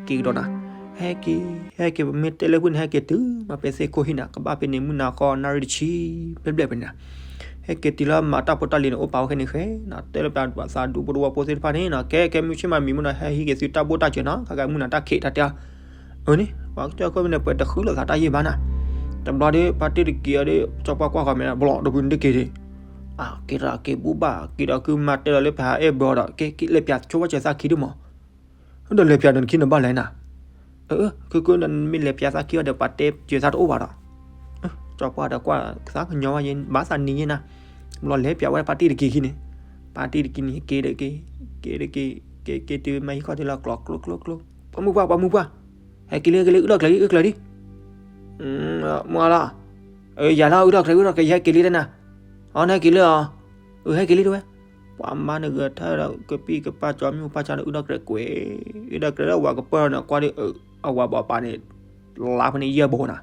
က့ၤကဒီးနၤ, ဟဲက့ၤ ဟဲက့ၤ ပမ့ၢ်တဲလၢဖုန့ၣ် ဟဲက့ၤတုၤမး ဖဲသ့ၣ်ခိၣ်ဟံၣ်နၤ ကဘၣ်ဖဲန့ၣ် မုၢ်နၤဃီ နၣ်ရံၣ်တဆံ ဘျဲၣ်ဘျဲၣ်ဖဲန့ၣ်နၤ, ဟဲက့ၤတုၤလၢမၤတၢ်ဖိတၢ်လံၤန့ၣ် အိၣ်ပာ်ဝဲခဲန့ၣ်ဃဲနၤ တဲလၢပှၤသးဒူဖိတဝီဖိသ့ၣ်တဖၣ်န့ၣ်နၤ ကဲ ကဲမုၢ်ဆ့ၣ်မးမံၤမုၢ်နၤ ဟဲဟံးက့ၤသုတၢ်ဘိၣ်တၢ်စၢၤနၤ ခဲကဲမုၢ်နၤတၢ်ခံးတၢ်တဲ အၢန့ၣ် ပှၤကစၢၢ်ခိၣ်ဖဲန့ၣ် ပှဲၤတဃုလိာ်သးတၢ်ယံာ်ဘၣ်နၤ, တဘျီဒီး ဖါတံၢ်တက့ၤအီၤဒီး ကၠီပှၢ်ကွၢ်ဃီၤမဲာ် ဘျီၣ်တပူၤန့ၣ်တက့ၤဒံး အက့ၤဒီးက့ၤဘူၣ်ဘၣ် က့ၤဒီးကုမၤတဲလီၤလၢပဟးအဲၣ်ဘၢအီၤဒီး က့ၤက့ၤလဲၤပၠးဆိဝဲစၢၤသးခံဒံးမး, ဒီးလဲၤပၠးဒီးနခံနဘၣ်လဲၣ်နၤ, အၢ ခုခုနမ့ၢ်လဲၤပၠးသးခံဝဲဒီး ပှၤတဲစၢၤသးတအိၣ်ဘၣ်ဒီး, ကၠီပှၢ်ဒီးကွၢ်သးကညီၤဝဲယဲ ဘၣ်သးနံၤယဲနၤ, ဘျီလဲၤပၠးဝဲဖါတံၢ်တက့ၤခံန့ၣ်, ဖါတံၢ်တက့ၤန့ၣ် က့ၤဒီးက့ၤ က့ၤဒီးက့ၤ က့ၤက့ၤတုၤမ့ၢ်ဟံၣ်ခီၣ်ထံးလီၤကျိၤကျိၤကျိၤကျိၤ, ပှၤမုၢ်ပှၢ် ပှၤမုၢ်ပှၢ်, ဟဲက့ၤလံ ဟဲက့ၤလံ အုၣ်ထီၣ်ကျဲၤလံ အုၣ်ကျဲၤလံ မုၢ်လီၤ, ယၤလီၤ အုၣ်ထီၣ်ကျဲၤ အုၣ်ထီၣ်ကျဲၤ ယဟဲက့ၤလံတနၤ, အီ နဟဲက့ၤလံအီၤ, အုၣ် ဟဲက့ၤလံတဝဲ, ပှၤမါန့ၣ်ဂဲၤထၢၣ်ဒီး ကပံၢ်ကပၢ် ကၠီမုၢ်ပၢ်ဆါန့ၣ် အုၣ်ထီၣ်ကျဲၤကွံာ်, အုၣ်ထီၣ်ကျဲၤလၢအဝၤကပၢၢ်န့ၣ် ကွၢ်ဒ်အဝၤဘီးပာ်န့ၣ် လါဖဲန့ၣ်ယဲၢ်ဘိနၤ,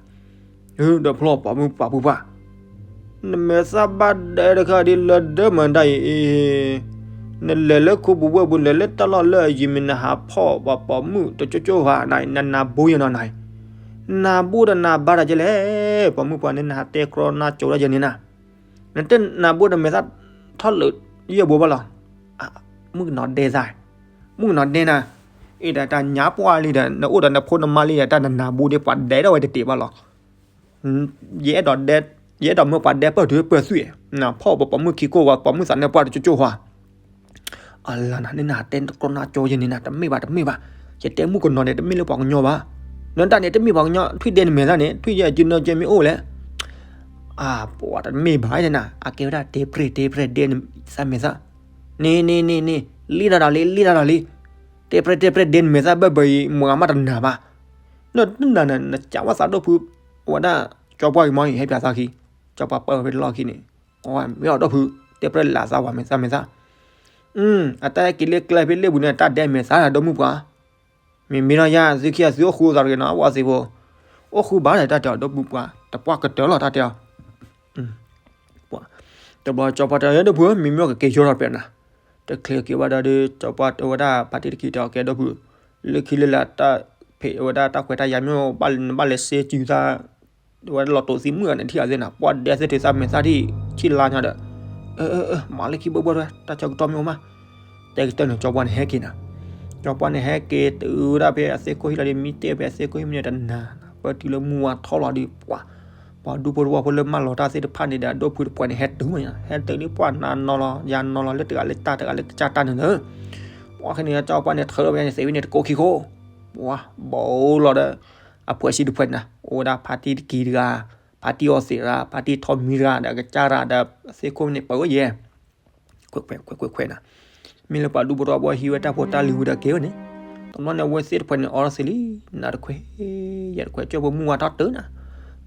ဒီးဖျီပှၤမုၢ်ပှၢ်ပှၤပှၢ် နမဲာ်သၣ်ဘၣ်ဒဲတခါဒ်လၢဒၢမၤတၢ်အံၤ, နလဲၤလၢခူပူၤဝဲၢ်ပူၤ လဲၤလၢတၢ်လီၢ်လၢအယံၤမ့ၢ်နဟးဖီၣ်ပှၤပိာ်မုၣ်တကၠိကၠိဧါ, နနၤဘူယဲနီၤနၤ, နၤဘူဒီးနၤဘါတၢ်ကဲလဲၣ်, ပိာ်မုၣ်ပှၤန့ၣ် နဟးတဲကြီနါကၠိတၢ်ယဲန့ၣ်နၤ, နတဲနၤဘူဒီးမဲာ်သၣ်ထီၣ်လၢယဲၢ်ဘိဘၣ်လီၤ, မုၣ်ကနီၤဒဲသး, မုၣ်ကနီၤဒဲနၤ, အ့ၣ်ဒီးတၢ်ညါပှၢ်လံဒီး နအိၣ်ဒီးနဖိနမါလံဒီး တၢ်နနၢ်ဘူးဒီး ပှၤဒဲးထီၣ်ဝဲတတ့ၢ်ဘၣ်လီၤ. ယအဲၣ်ဒိးဒဲး, ယအဲၣ်ဒိးမၢပှၤဒဲးပၢၢ်တုၤပၢၢ်သွံၣ်, နဖီၣ်ပပိာ်မုၣ်ခံကိၢ်ဝဲ ပိာ်မုၣ်သးနၢၣ်ပှၢ်တကၠိကၠိၢ်ဟါ, အလါနၤန့ၣ်နၤတဲတကျီနါကၠိယဲန့ၣ်နၤ တမ့ၢ်ဘၣ်တမ့ၢ်ဘၣ်, ယတဲမုၣ်ကနီၤန့ၣ် တမ့ၢ်လၢပှၤကညီဘၣ်, နတၢ်န့ၣ် တမ့ၢ်ပှၤကညီ ထွံၣ်ဒဲးနမဲာ်သၣ်န့ၣ် ထွံၣ်ယဲၢ်ကၠုနၢကၠဲမ့ၢ်အိၣ်လဲၣ်, အပှၤတမ့ၢ်ဘၣ်နၤ အကဲဝဲဒၣ်တဲပြဲၢ်တဲပြဲၢ်ဒဲးနမဲာ်သၣ်, န့ၣ်န့ၣ်န့ၣ်န့ၣ်, လံၣ်တၢ်ဒီးလံ လံၣ်တၢ်ဒီးလံ, တဲပြဲၢ်တဲပြဲၢ်ဒဲးနမဲာ်သၣ်ဘၣ်ဘၣ်အံၤ မၤဂၤမးတနၢ်ဘၣ်, နနၢ်နၤ နကးဝဲသးဒိၣ်ဖု, အဝဲဒၣ် ကၠီပှၢ်ဂ့ၤမီၢ်အံၤ ဟဲပၠးသးခံ, ကၠီပှၢ်ပၢၢ်ဝဲဖဲတလီၢ်ခံန့ၣ်, အဝဲမ့ၢ်အီၤဒိၣ်ဖု, တဲပြဲၢ်လၢသးဝဲမဲာ်သၣ်မဲာ်သၣ်, အတၢ်ဟဲက့ၤလၢကျဲဖဲလ့ၣ်ပူၤန့ၣ် တၢ်ဒဲးမဲာ်သၣ်ဒိၣ်မုၢ်ပှၤ, မ့မ့ၢ်ဒီးယၤ သုခံဂၤသုအိၣ်ဃူသးတဂ့ၤနီၤ အဝဲသ့ၣ်ဖိ, အိၣ်ဃူဘၣ်ဒီး တၢ်တဲအီၤဒိၣ်မုၢ်ပှၤ တပှၢ်ကတၢၢ်လီၤ တၢ်တဲအီၤ တဘျီကၠီပှၢ်တဲ ဒိၣ်ဖုဧၢ မ့မ့ၢ်ကက့ၤဆိထီၣ်ပျဲနၤ, တချုးက့ၤဘၣ်ဒီး ကၠီပှၢ်တဲဝဲဒၣ် ဖါတံၢ်တကံၤတဲအီၤ ကဲဒိၣ်ဖု, လၢခံလၢလာ်တၢ်ဖံးဝဲဒၣ်တၢ်ခွဲးတၢ်ယာ်မ့ၢ် နဘၣ်လဲၤစ့စုသး, ဝဲဒၣ်လီၤတိာ်သံမုၣ်ဂၤန့ၣ် ထံၣ်အီၤသ့ၣ်နၤ ပှၢ်ဒဲးသ့ၣ်ထုးသးမဲာ်သၣ်ထံၣ် ဆံၣ်လါညါဒီး, မၤလၢခံဘၢဘၢထွဲ တၢ်ဆၢကတီၢ်မ့ၢ်အိၣ်မး, တဲကတၢၢ်န့ၣ် ကၠီပှၢ်န့ၣ်ဟဲက့ၤနၤ, ကၠီပှၢ်န့ၣ်ဟဲက့ၤတုၤဝဲဒၣ်ဖဲအသ့ၣ်ခိၣ်ဟံၣ်လီၤဒီး မံတဲဖဲအသ့ၣ်ခိၣ်ဟံၣ်မံဒီးတနၤ, ပၢၢ်တုၤလၢမုၢ်ဝါထီလီၤဒီး ပှၤ ပှၤဒူဖိတဝီဖိလၢမၢလီၤတၢ်သ့ၣ်တဖၣ်န့ၣ်ဒီး အဒိၣ်ဖုတပှဲၤန့ၣ် ဟဲတုၤမးညါ ဟဲတုၤဒ်ပှၤနၤနီၤလီၤ ယၤနီၤလီၤ လၢတဂၤလၢတၢ်တဂၤလၢကစၢ်တၢ်န့ၣ်လၢ, ပှၤခဲန့ၣ် ကၠီပှၢ်န့ၣ် ထုးထီၣ်ဖဲန့ၣ်သ့ၣ်ဝဲန့ၣ် တကိးခံခိၣ်, ပှၤ ဘိလီၤဒီး အဖှဲးဆံတဖှဲးန့ၣ် အိၣ်ဝဲဒၣ်ဖါတံၢ်တကံၤတဂၤ, ဖါတံၢ်အီသံးတဂၤ, ဖါတံၢ်ထီၣ်မံတဂၤဒီး အကစၢ်တဂၤဒီး အသ့ၣ်ခိၣ်န့ၣ် ပၢဝဲယဲ ခွဲးခွဲးခွဲးခွဲးခွဲးနၤ, မ့ၢ်လၢပှၤဒူဖိတဝီဖိဟံးဝဲတၢ်ဖိတၢ်လံၤဝံၤဒီးကဲဝဲန့ၣ်, တဘျီန့ၣ် အဝဲသ့ၣ်တဖှဲးန့ၣ် အီထီၣ်သ့လံ, နၤတခွဲး, ယၤတခွဲး ကၠိဖိမုၢ်ဝါထီၣ်တုၤနၤ,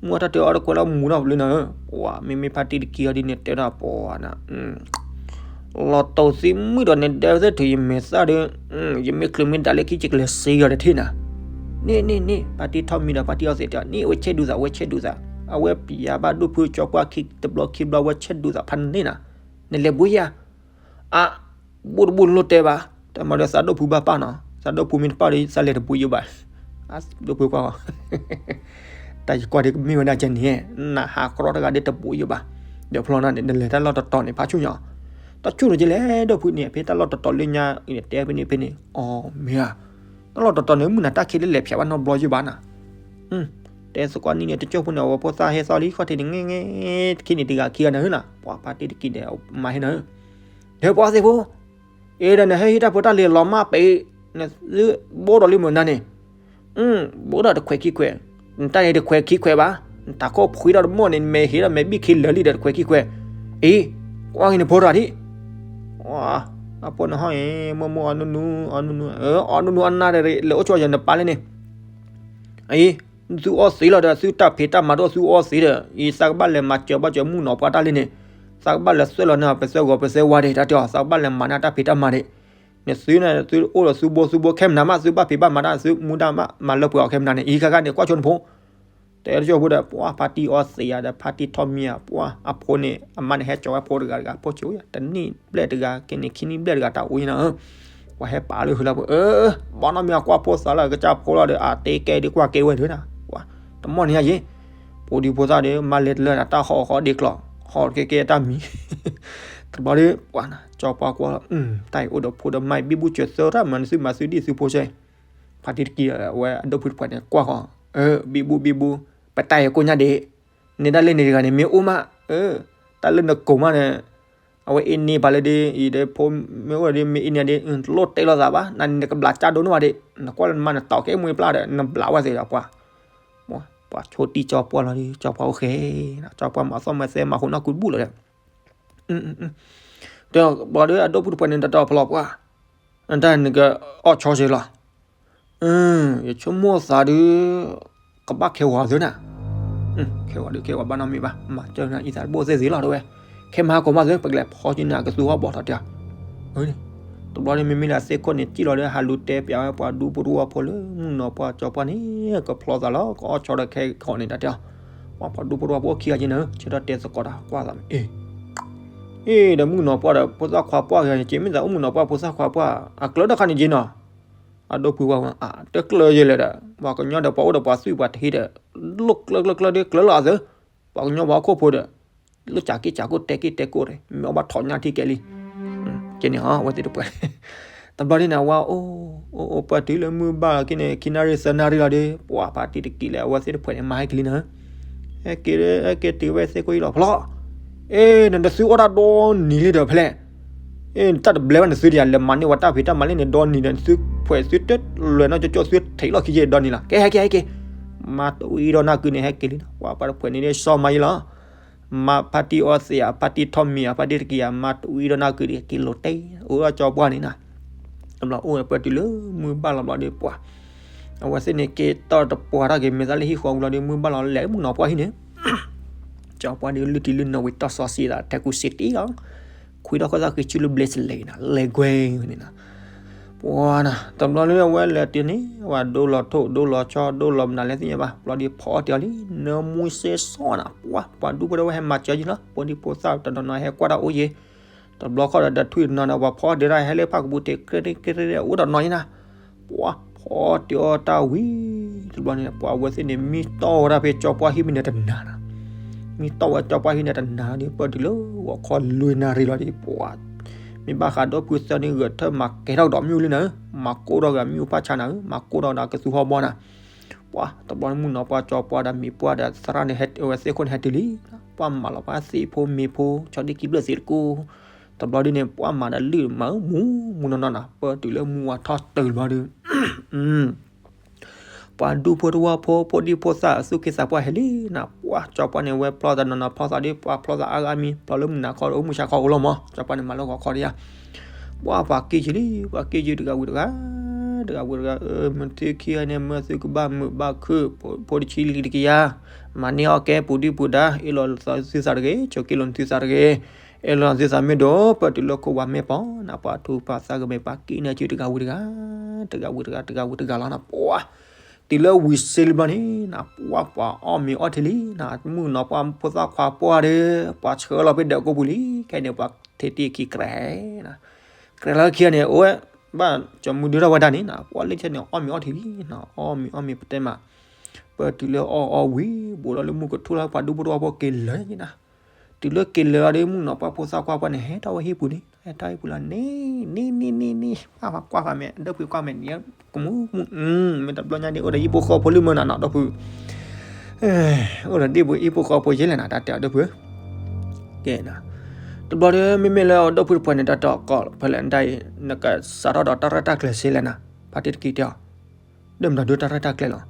မုၢ်ဝါထီၣ်တုၤအီတခွဲးလီၤမူထီၣ်ပျုၤနၤဧၢ, ပှၤ မ့မ့ၢ်ဖါတံၢ်တကံၤအီၤဒ်န့ၣ် တဲဒၣ်ပှၤနၤ လီၤတိာ်သံမုၣ်ဒီးန့ၣ် ဒဲးသ့ၣ်ထုးယမဲာ်သၣ်ဒီး, ယမ့ၢ်ချုးမ့ၢ်ဒၣ်လၢခံ ယကလဲၤစ့ဂီၤတထံၣ်နၤ, န့ၣ်န့ၣ်န့ၣ် ဖါတံၢ်ထီၣ်မံဒီး ဖါတံၢ်အီသံးတဲ န့ၣ် အဝဲဆဲးဒူသး အဝဲဆဲးဒူသး, အဝဲပျံၤဘၣ်ဒိၣ်ဖုကၠီပှၢ်ခံတဘျီခံဘျီ အဝဲဆဲးဒူသးဖးန့ၣ်နၤ, နလဲၤဘှံးယၤ အ ဘူးတဘူးလိၣ်တဲဘၣ်, တၢ်မၤဒီးသးဒိၣ်ဖုဘၣ်ပၢ်နီၤ, သးဒိၣ်ဖုမ့ၢ်တပၢ်ဒီး သးလဲၤတဘူးယိဘၣ်, ဒိၣ်ဖုကွၢ်ဃီ တၢ်ယကွၢ်ဒီးကမ့ၢ်ဝဲဒၣ်ကဲန့ၣ်, နဟးကြီတဂၤဒီးတဘူးယိဘၣ်, ဒီးဖျီနၤန့ၣ် နလဲၤတၢ်လီၢ်တတီၤန့ၣ် ဖးဆူၣ်ညီ, တၢ်ဆူၣ်ထီၣ်ကလဲၣ် ဒိၣ်ဖုန့ၣ် ဖဲတၢ်လီၢ်တတီၤလၢညါအံၤန့ၣ် တဲဖဲန့ၣ်ဖဲန့ၣ် အီၤမ့ၢ်ဧါ, တၢ်လီၢ်တတီၤန့ၣ် မုၢ်နၤတၢ်ခံးလၢလဲၤဖျဲးဘၣ်နီတဘျီယိဘၣ်နၤ တဲသကိးနံၤန့ၣ် တကၠိၢ်ဖိန့ၣ် အဝဲဖိသၣ်ဟဲသီလံ ခီၣ်ထံးန့ၣ် ငဲၢ်ငဲၢ် တခ့န့ၣ်တဂၤခံဂၤနၤဟၢနၤ, ပှၤဖါတံၢ်တကံၤန့ၣ် မၤဟဲနၤဧၢ, ဒီးပှၤသ့ၣ်ဖိ, အ့ဒီးနဟဲဟံးတၢ်ဖိတၢ်လံၤလီၤမၢ်ပ့ၤ, နသုဘိဒီးလံမုၢ်နၤန့ၣ်, ဘိဒီးတခွဲးခံခွဲး, နတၢ်န့ၣ်တခွဲးခံခွဲးဘၣ်, နတၢ်ခိၣ်ဖှံထီၣ်တမီၢ်န့ၣ် နမဲာ်ဟ့ၣ်ဒီးမဲာ်ဘံၣ်ခံလၢာ်လံဒီးတခွဲးခံခွဲး, အ့, ကွၢ်က့ၤနဖိတဂၤဒံး အဖိန့ၣ်ဟီၣ်အံၤ မိၢ်မိၢ်အီနူနူ အီနူနူ အီနူနူအနၢ်ဒီး လဲၤအိၣ်ဆိယၤနပၢ်လၢန့ၣ်, အံၤ, သုအီသံးလီၤဒီး သုတၢ်ဖံးတၢ်မၤဒိၣ်သုအီသံးဒီး အံၤသးကဘၣ်လဲၤမၤစၢၤဘၣ်စၢၤမုၣ်နီၤပှၢ်တၢ်လံန့ၣ်, သးကဘၣ်လဲၤသွဲၣ်လီၤနၤပသၢဂီၤပသၢဝါဒံး တၢ်တဲအီၤ သးကဘၣ်လဲၤမၤနၤတၢ်ဖံးတၢ်မၤဒံး, နသုန့ၣ် သုအိၣ်ဒီးသုဘိသုဘိခဲမနၤမး သုဘၣ်ဖံးဘၣ်မၤတၢ် သုမူဒါမး မၤလၢပှဲၤအီၤခဲမနၤန့ၣ် အံၤခါခါန့ၣ် ကွၢ်ဆိနဖိ တဲတကၠိၢ်ဖိဒီး ပှၤဖါတံၢ်အီသံးယၤဒီး ဖါတံၢ်ထီၣ်မံယၤ ပှၤအဖိန့ၣ် အမါန့ၣ်ဟဲကၠီဝဲဖိတဂၤတဂၤ ဖိဆံးယၤ တနံၣ်ဘျဲၣ်တဂၤ ကဲန့ၣ်ခံနံၣ်ဘျဲၣ်တဂၤ တၢ်အိၣ်ယဲနၤဧၢ, ပှၤဟဲပာ်လၢဟုလၢပှၤ အၢ, ဘၣ်နီတမံၤအကွၢ်ဖိသးလၢကစၢ်ဖိလီၤဒီး အတ့ကဲဒ်ကွၢ်ကဲဝဲဒၣ်နၤ, ပှၤတမီၢ်န့ၣ်ယဲ, ဖိဒံဖိသၣ်ဒီး မါလဲၤတလၢတၢ်ဟီၣ်ဃီဒ့ကျီၢ် ဟီၣ်ကဲကဲတၢ်မံၤ, တဘျီဒီး ပှၤနၤ ကၠီပှၢ်ကွၢ်လီၤ တၢ်အံၤအိၣ်ဒီးဖိဒီးမါအံၤ ဘံဘူစၢၤသၢတၢ်မၤနသုမၤသုဒ်သုဖိဆဲး ဖါတံၢ်တကံၢ်အဝဲအဒိၣ်ဖုတပှဲၤန့ၣ် ကွၢ်ဃီ, ဘံဘူဘံဘူ, ပတၢ်အံၤကိးညါဒ့း, န့ၣ်ဒၣ်လၢန့ၣ်တဂၤန့ၣ် မ့ၢ်အိၣ်မး, တၢ်လၢနကိးမးန့ၣ်, အဝဲအ့န့ၢ်ပှၤလၢဒ်အံၤဒီး ဖိမ့ၢ်အိၣ်ဒီး မ့ၢ်အ့န့ၢ်ဒ် တလိၣ်တဲလိာ်သးဘၣ်, နန့ၣ်နကဘျးကၢ်ဒိၣ်န့ၢ်ဘၣ်ဒ့, နကွၢ်လၢနမါနတီၢ်ကဲမွ့ပျၢ်ဒီး နဘျးဝဲသ့ၣ်ဒီးပှၤ, ပှၤဆိတံၢ်ကၠီပှၢ်လီၤဒီး ကၠီပှၢ်အိၣ်ဃဲ, ကၠီပှၢ်မၤသီၣ်မၤသဲမၤဟူးနီၢ်ကုတဘူၣ်လီၤဒီး တဲဘၣ်ဒီးအဒိၣ်ဖုတပှဲၤန့ၣ် တတီၤဖျီပှၢ်, နတၢ်နကအီၣ်ဆီစ့လီၤ, ယဆိကမိၣ်သးဒုး, ကဘၣ်ခဲဝၤသုနၤ, ခဲဝၤဒုးခဲဝၤဘၣ်နီတမံၤဘၣ်, မၤစၢၤနၤအံသးတဘိၣ်သ့ၣ်သ့ၣ်လီၤတဲဝဲ, ခဲမဟါကိးမးသု ပကလဲၤဖီက့ၤနၤကသူဟီၣ်ဘီၣ်ထီၣ်တၢ်, တဘျီန့ၣ်မ့မ့ၢ်လၢအသ့ၣ်ခိၣ်န့ၣ် စံၣ်လီၤဒီး ဟးလူၤတဲပျးဝဲပှၤဒူဖိတဝီဖိလၢ မုၢ်နီၤပှၢ်ကၠီပှၢ်န့ၣ် ကဖျီသးလီၤ ကအီၣ်ဆီဒီးခဲကီးန့ၣ်တၢ်တဲအီၤ, ပှၤဒူဖိတဝီဖိခံဂၤက့ၤနၤ ဆၢထၢၣ်တဲသကိးတၢ်ကွၢ်သးမ့ၢ်အ့ၣ် အ့ၣ်ဒီးမုၢ်နီၤပှၢ်ဒီးဖိသၣ်ခွါပှၢ်ဂ့ၤန့ၣ် က့ၤမ့ၢ်သးအိၣ်မုၢ်နီၤပှၢ်ဖိသၣ်ခွါပှၢ် အကျၢၤတခါန့ၣ်က့ၤနီၤ, အဒိၣ်ဖုဝဲ တကျၢၤယဲလဲၣ်ဒီး ပှၤကညီဒီးပှၤအိၣ်ဒီးပှၤသွံၣ်ပှၤတဟ့ဒီး လိၣ်ကျၢၤကျၢၤကျၢၤဒီးကျၢၤလီၤအသး, ပှၤကညီပှၤဟီၣ်ခိၣ်ဖိဒီး လိၣ်စးက့ၣ်စးကိၣ်တဲက့ၣ်တဲကိၣ်ဒီး မ့ၢ်အီၣ်ဘၣ်ထီၣ်ညၣ်ထံၣ်ကဲလံ, က့ၤန့ၣ်ဟီ အဝဲသ့ၣ်တပှဲၤ တဘျီဒ်န့ၣ် အဝဲအိၣ် အိၣ်အိၣ်ပၢၢ်တုၤလၢမုၢ်ဘၣ်လီၤက့န့ၣ် ခံနၣ်ရံၣ်သၢနၣ်ရံၣ်လီၤဒီး ပှၤဖါတံၢ်တကံၢ်လၢအဝဲသ့ၣ်တဖှဲးန့ၣ် မၤဟဲက့ၤလံနၤ, ဟဲက့ၤ ဟဲက့ၤတုၤဝဲသ့ၣ်ကိၣ်အံၤလီၤဖျီ, အ့ နသုအိၣ်တၢ်ဒီနံၤလံဒီးဖဲလဲၣ်, အ့ တၢ်တဘျဲဘၣ်နသုတယၤ လဲၤမၤန့ၢ်ဝဲတၢ်ဖံးတၢ်မၤလၢန့ၣ်ဒီနံၤဒီး နသုဖှဲးသုတလွဲၢ်နီၢ်ကၠိကၠိ သုထံးလီၢ်ခံက့ၤဒီနံၤလီၤ, ကဲဟဲက့ၤဟဲက့ၤ, မၤတဝံၤဒီးနၢ်ကုန့ၣ် ဟဲက့ၤလံနၤ, ပှၤပှၤတဖှဲးန့ၣ်ဒ်စီၤမၤယံလီၤ မၤဖါတံၢ်အီသံးဧါ ဖါတံၢ်ထီၣ်မံၤဧါ ဖါတံၢ်တကံၢ်ဧါ မၤတဝံၤဒီးနၢ်ကုဒံး က့ၤလိာ်တဲာ် အိၣ်ဒီးကၠီပှၢ်န့ၣ်နၤ, တဘျီအိၣ်ဝဲပၢၢ်တုၤလၢမုၢ်ဘၣ်လီၤဘျီဒီးပှၤ, အဝဲသ့ၣ်န့ၣ်က့ၤတီၢ်တပှၢ်ထီၣ်က့ၤ မ့ၢ်သးလၢဟံၣ်ဃီဝံၤလီၤဒီး မုၢ်ဘၣ်လီၤလဲၤမုၢ်နီၤပှၢ်ဟံၣ်န့ၣ်, ကၠီပှၢ်ဒီးလုၢ်တံၢ်လုၢ်နီၢ်ဝံၤတီၢ်စီဆှံသး ထဲကူစ့တံၢ်လီၤ, ခွံထီၣ်ဃီသးဃ့ဆူလၢဘျ့စလဲၤနၤ လဲၤကွဲန့ၣ်နၤ ပှၤနၤ တဘျီလၢအဝဲလဲၤတုၤန့ၣ် ဝဲဒိလီၤထိၣ်ဒိလီၤဆီ ဒိလီၤမနုၤလဲၣ်သ့ၣ်ညါဘၣ် ဘျီဒီးဖီအီၣ်တ့ၢ်အီၤလံ နၢမူစ့စီနၤ ပှၤ ပှၤဒူဖိတဝဲဟဲမၤစၢၤယံၤလီၤ ဖိဒံဖိသၣ်တနီၤနီၤဟဲကွၢ်တၢ်အိၣ်ယံၤ, တဘျီခီၣ်ဒီးတထွံၣ်တနီၤနီၤ ပှၤဖီအီၣ်တ့ၢ်တၢ်ဟဲလၢဖၣ်ကပူၤတ့ၢ် ကရ့တ့ၢ်ကရ့တ့ၢ်အိၣ်တနီၤယံၤနၤ, ပှၤဖီအီၣ်တ့ၢ်အီၣ်တၢ်ဝံၤ တဘျီန့ၣ် ပှၤအဝဲသ့ၣ်န့ၣ် မံတီၢ်ဝဲဒၣ်ဖဲကၠီပှၢ်ဟံၣ်မ့ၢ်န့ၣ်တနၤနၤ မံတီၢ်ဝဲကၠီပှၢ်ဟံၣ်န့ၣ်တနၤဒီး ပၢၢ်တုၤလၢဂီၤခီလွံၢ်နၣ်ရံၣ်လီၤဒီး ပှၤ မ့ၢ်ဘၣ်ဃးဒီဖုသၢန့ၣ် ဂဲၤထၢၣ်မၤကဲထီၣ်ကဒီးမ့ၣ်အူလံနၤ, မၤကိၢ်ထီၣ်က့ၤမ့ၣ်အူဖးဆါနၤ, မၤကိၢ်ထီၣ်ဒီးကသူဟီဘီနၤ, ပှၤ တဘျီန့ၣ်မုၣ်နီၤပှၢ်ကၠီပှၢ်ဒီးမံၤပှၢ်ဒီးသရၣ်န့ၣ် ဟဲဝဲသ့ၣ်ခိၣ်န့ၣ်ဟဲတုၤလံ, ပှၤမၤလီၤပှၤသံးဖိမ့ၤဖိ ဆီဒံၣ်ကံဘျၢၣ်သံးတကိး, တဘျီဒ်န့ၣ် ပှၤမၤဒီးလုၢ်မၤအၢမူ မူနီၢ်နီၢ်နၤ ပၢၢ်တုၤလၢမုၢ်ဝါထီၣ်တုၤတဘျီဒီး ပှၤဒူဖိတဝီဖိ ဖိဒံဖိသၣ်အသူၣ်က့သးပှၢ်ဟဲလံနၤ, ပှၤကၠီပှၢ်န့ၣ် ဝဲဖျီသးနီၢ်နီၢ် ဖျီသးဒီး ပှၤဖျီသးအါဂၤမံၤ ဖျီလၢမုၢ်နၤခီအိၣ်မုၢ်ဆါခီအိၣ်လီၤမး, ကၠီပှၢ်န့ၣ် မၤလၢဂီၤခီဒံးဧါ, ပှၤပှၤက့ၤယံၤလံ ပှၤက့ၤယံၤတဂၤဝံၤတဂၤ, တဂၤဝံၤတဂၤ မ့ၢ်သုခံဂၤန့ၣ် မ့ၢ်သုကဘၣ်မုာ်ဘၣ်ခုၣ် ဖိတဆံလံတကယၤ, မၤန့ၢ်အီၣ်ကဲပူၤဒုၣ်ပူၤဒါ အ့ၣ်လိာ်သုသးတဂ့ၤ ဆိးက့လိာ်သုသးတဂ့ၤ, အ့ၣ်လိာ်သုသးမ့ၢ်ဒိၣ် ပၢၢ်တုၤလၢခိၣ်ဝါမ့ၢ်ပီၤနၤ, ပှၤထူပှၤသၣ်ကမဲာ်ပှၤက့ၤန့ၢ်စုတဂၤဝံၤတဂၤ, တဂၤဝံၤတဂၤ တဂၤဝံၤတဂၤလီၤနၤ, ပှၤ တုၤလၢဝံၤစ့လံဘျီန့ၣ်နၤ ပှၤပှၤအီၣ်မ့ၤအီထံလံနၤ, မုၣ်နီၤပှၢ်ဖိသၣ်ခွါပှၢ်ဒီး ပှၤဆှၢလီၤဖဲဒၢးကိးပူၤလံ, ခဲန့ၣ် ပှၤထဲတံၢ်ခံကြဲးနၤ, ကြဲးလီၤခံဂၤန့ၣ် အိၣ်ဝဲ ဘၣ်ကၠီမုၢ်ဒုထီၣ်ဝဲဒၣ်န့ၣ်နၤ, ပှၤလၢဆဲန့ၣ် အီၣ်မ့ၤအီထံလံနၤ, အီၣ်မ့ၤအီမ့ၤပတဲမး, ပၢၢ်တုၤလၢအီၣ်အီဝံၤ ဘူးဒီးလၢမုၢ်ကထူၣ်လီၤ ပှၤဒူဖိတဝီဖိက့ၤလၢာ်နၤ, တုၤလၢက့ၤလၢာ်လီၤဒီး မုၣ်နီၤပှၢ်ဖိသၣ်ခွါပှၢ်န့ၣ် ဟဲထီၣ်ဝဲဟံၣ်ပူၤန့ၣ်, ဟဲထီၣ်ဟံၣ်ပူၤလီၤန့ၣ်, န့ၣ်န့ၣ်န့ၣ်န့ၣ်, ပှၤကွၢ်ဃာ်မဲာ် ဒီပုၢ်ကွၢ်မဲာ်န့ၣ်, ကမူကမူ, မ့ၢ်တဘျီညါဒ် အိၣ်ဒီးဟံၣ်ဖိဃီဖိလၢမုၢ်နၤနီၤ ဒီပုၢ်, အိၣ်ဒီးဒ့ၣ်ဖိဟံၣ်ဖိဃီဖိယဲလဲၣ်နၤ တၢ်တဲအီၤဒီပုၢ်, ကဲနၤ, တဘျီဒီး မ့မ့ၢ်လၢအဒီပုၢ်တဖၣ်န့ၣ် တၢ်တဲအီၤကီးဖဲလဲၣ်နတၢ်အံၤ နကစးထီၣ်ဒီးတၢ်ရဲၣ်တၢ်ကျဲၤစ့လဲၣ်နၤ, ဖါတံၢ်တကံၢ်တဲအီၤ ဒၢမတၤဒိတၢ်ရဲၣ်တၢ်ကျဲၤလီၤ,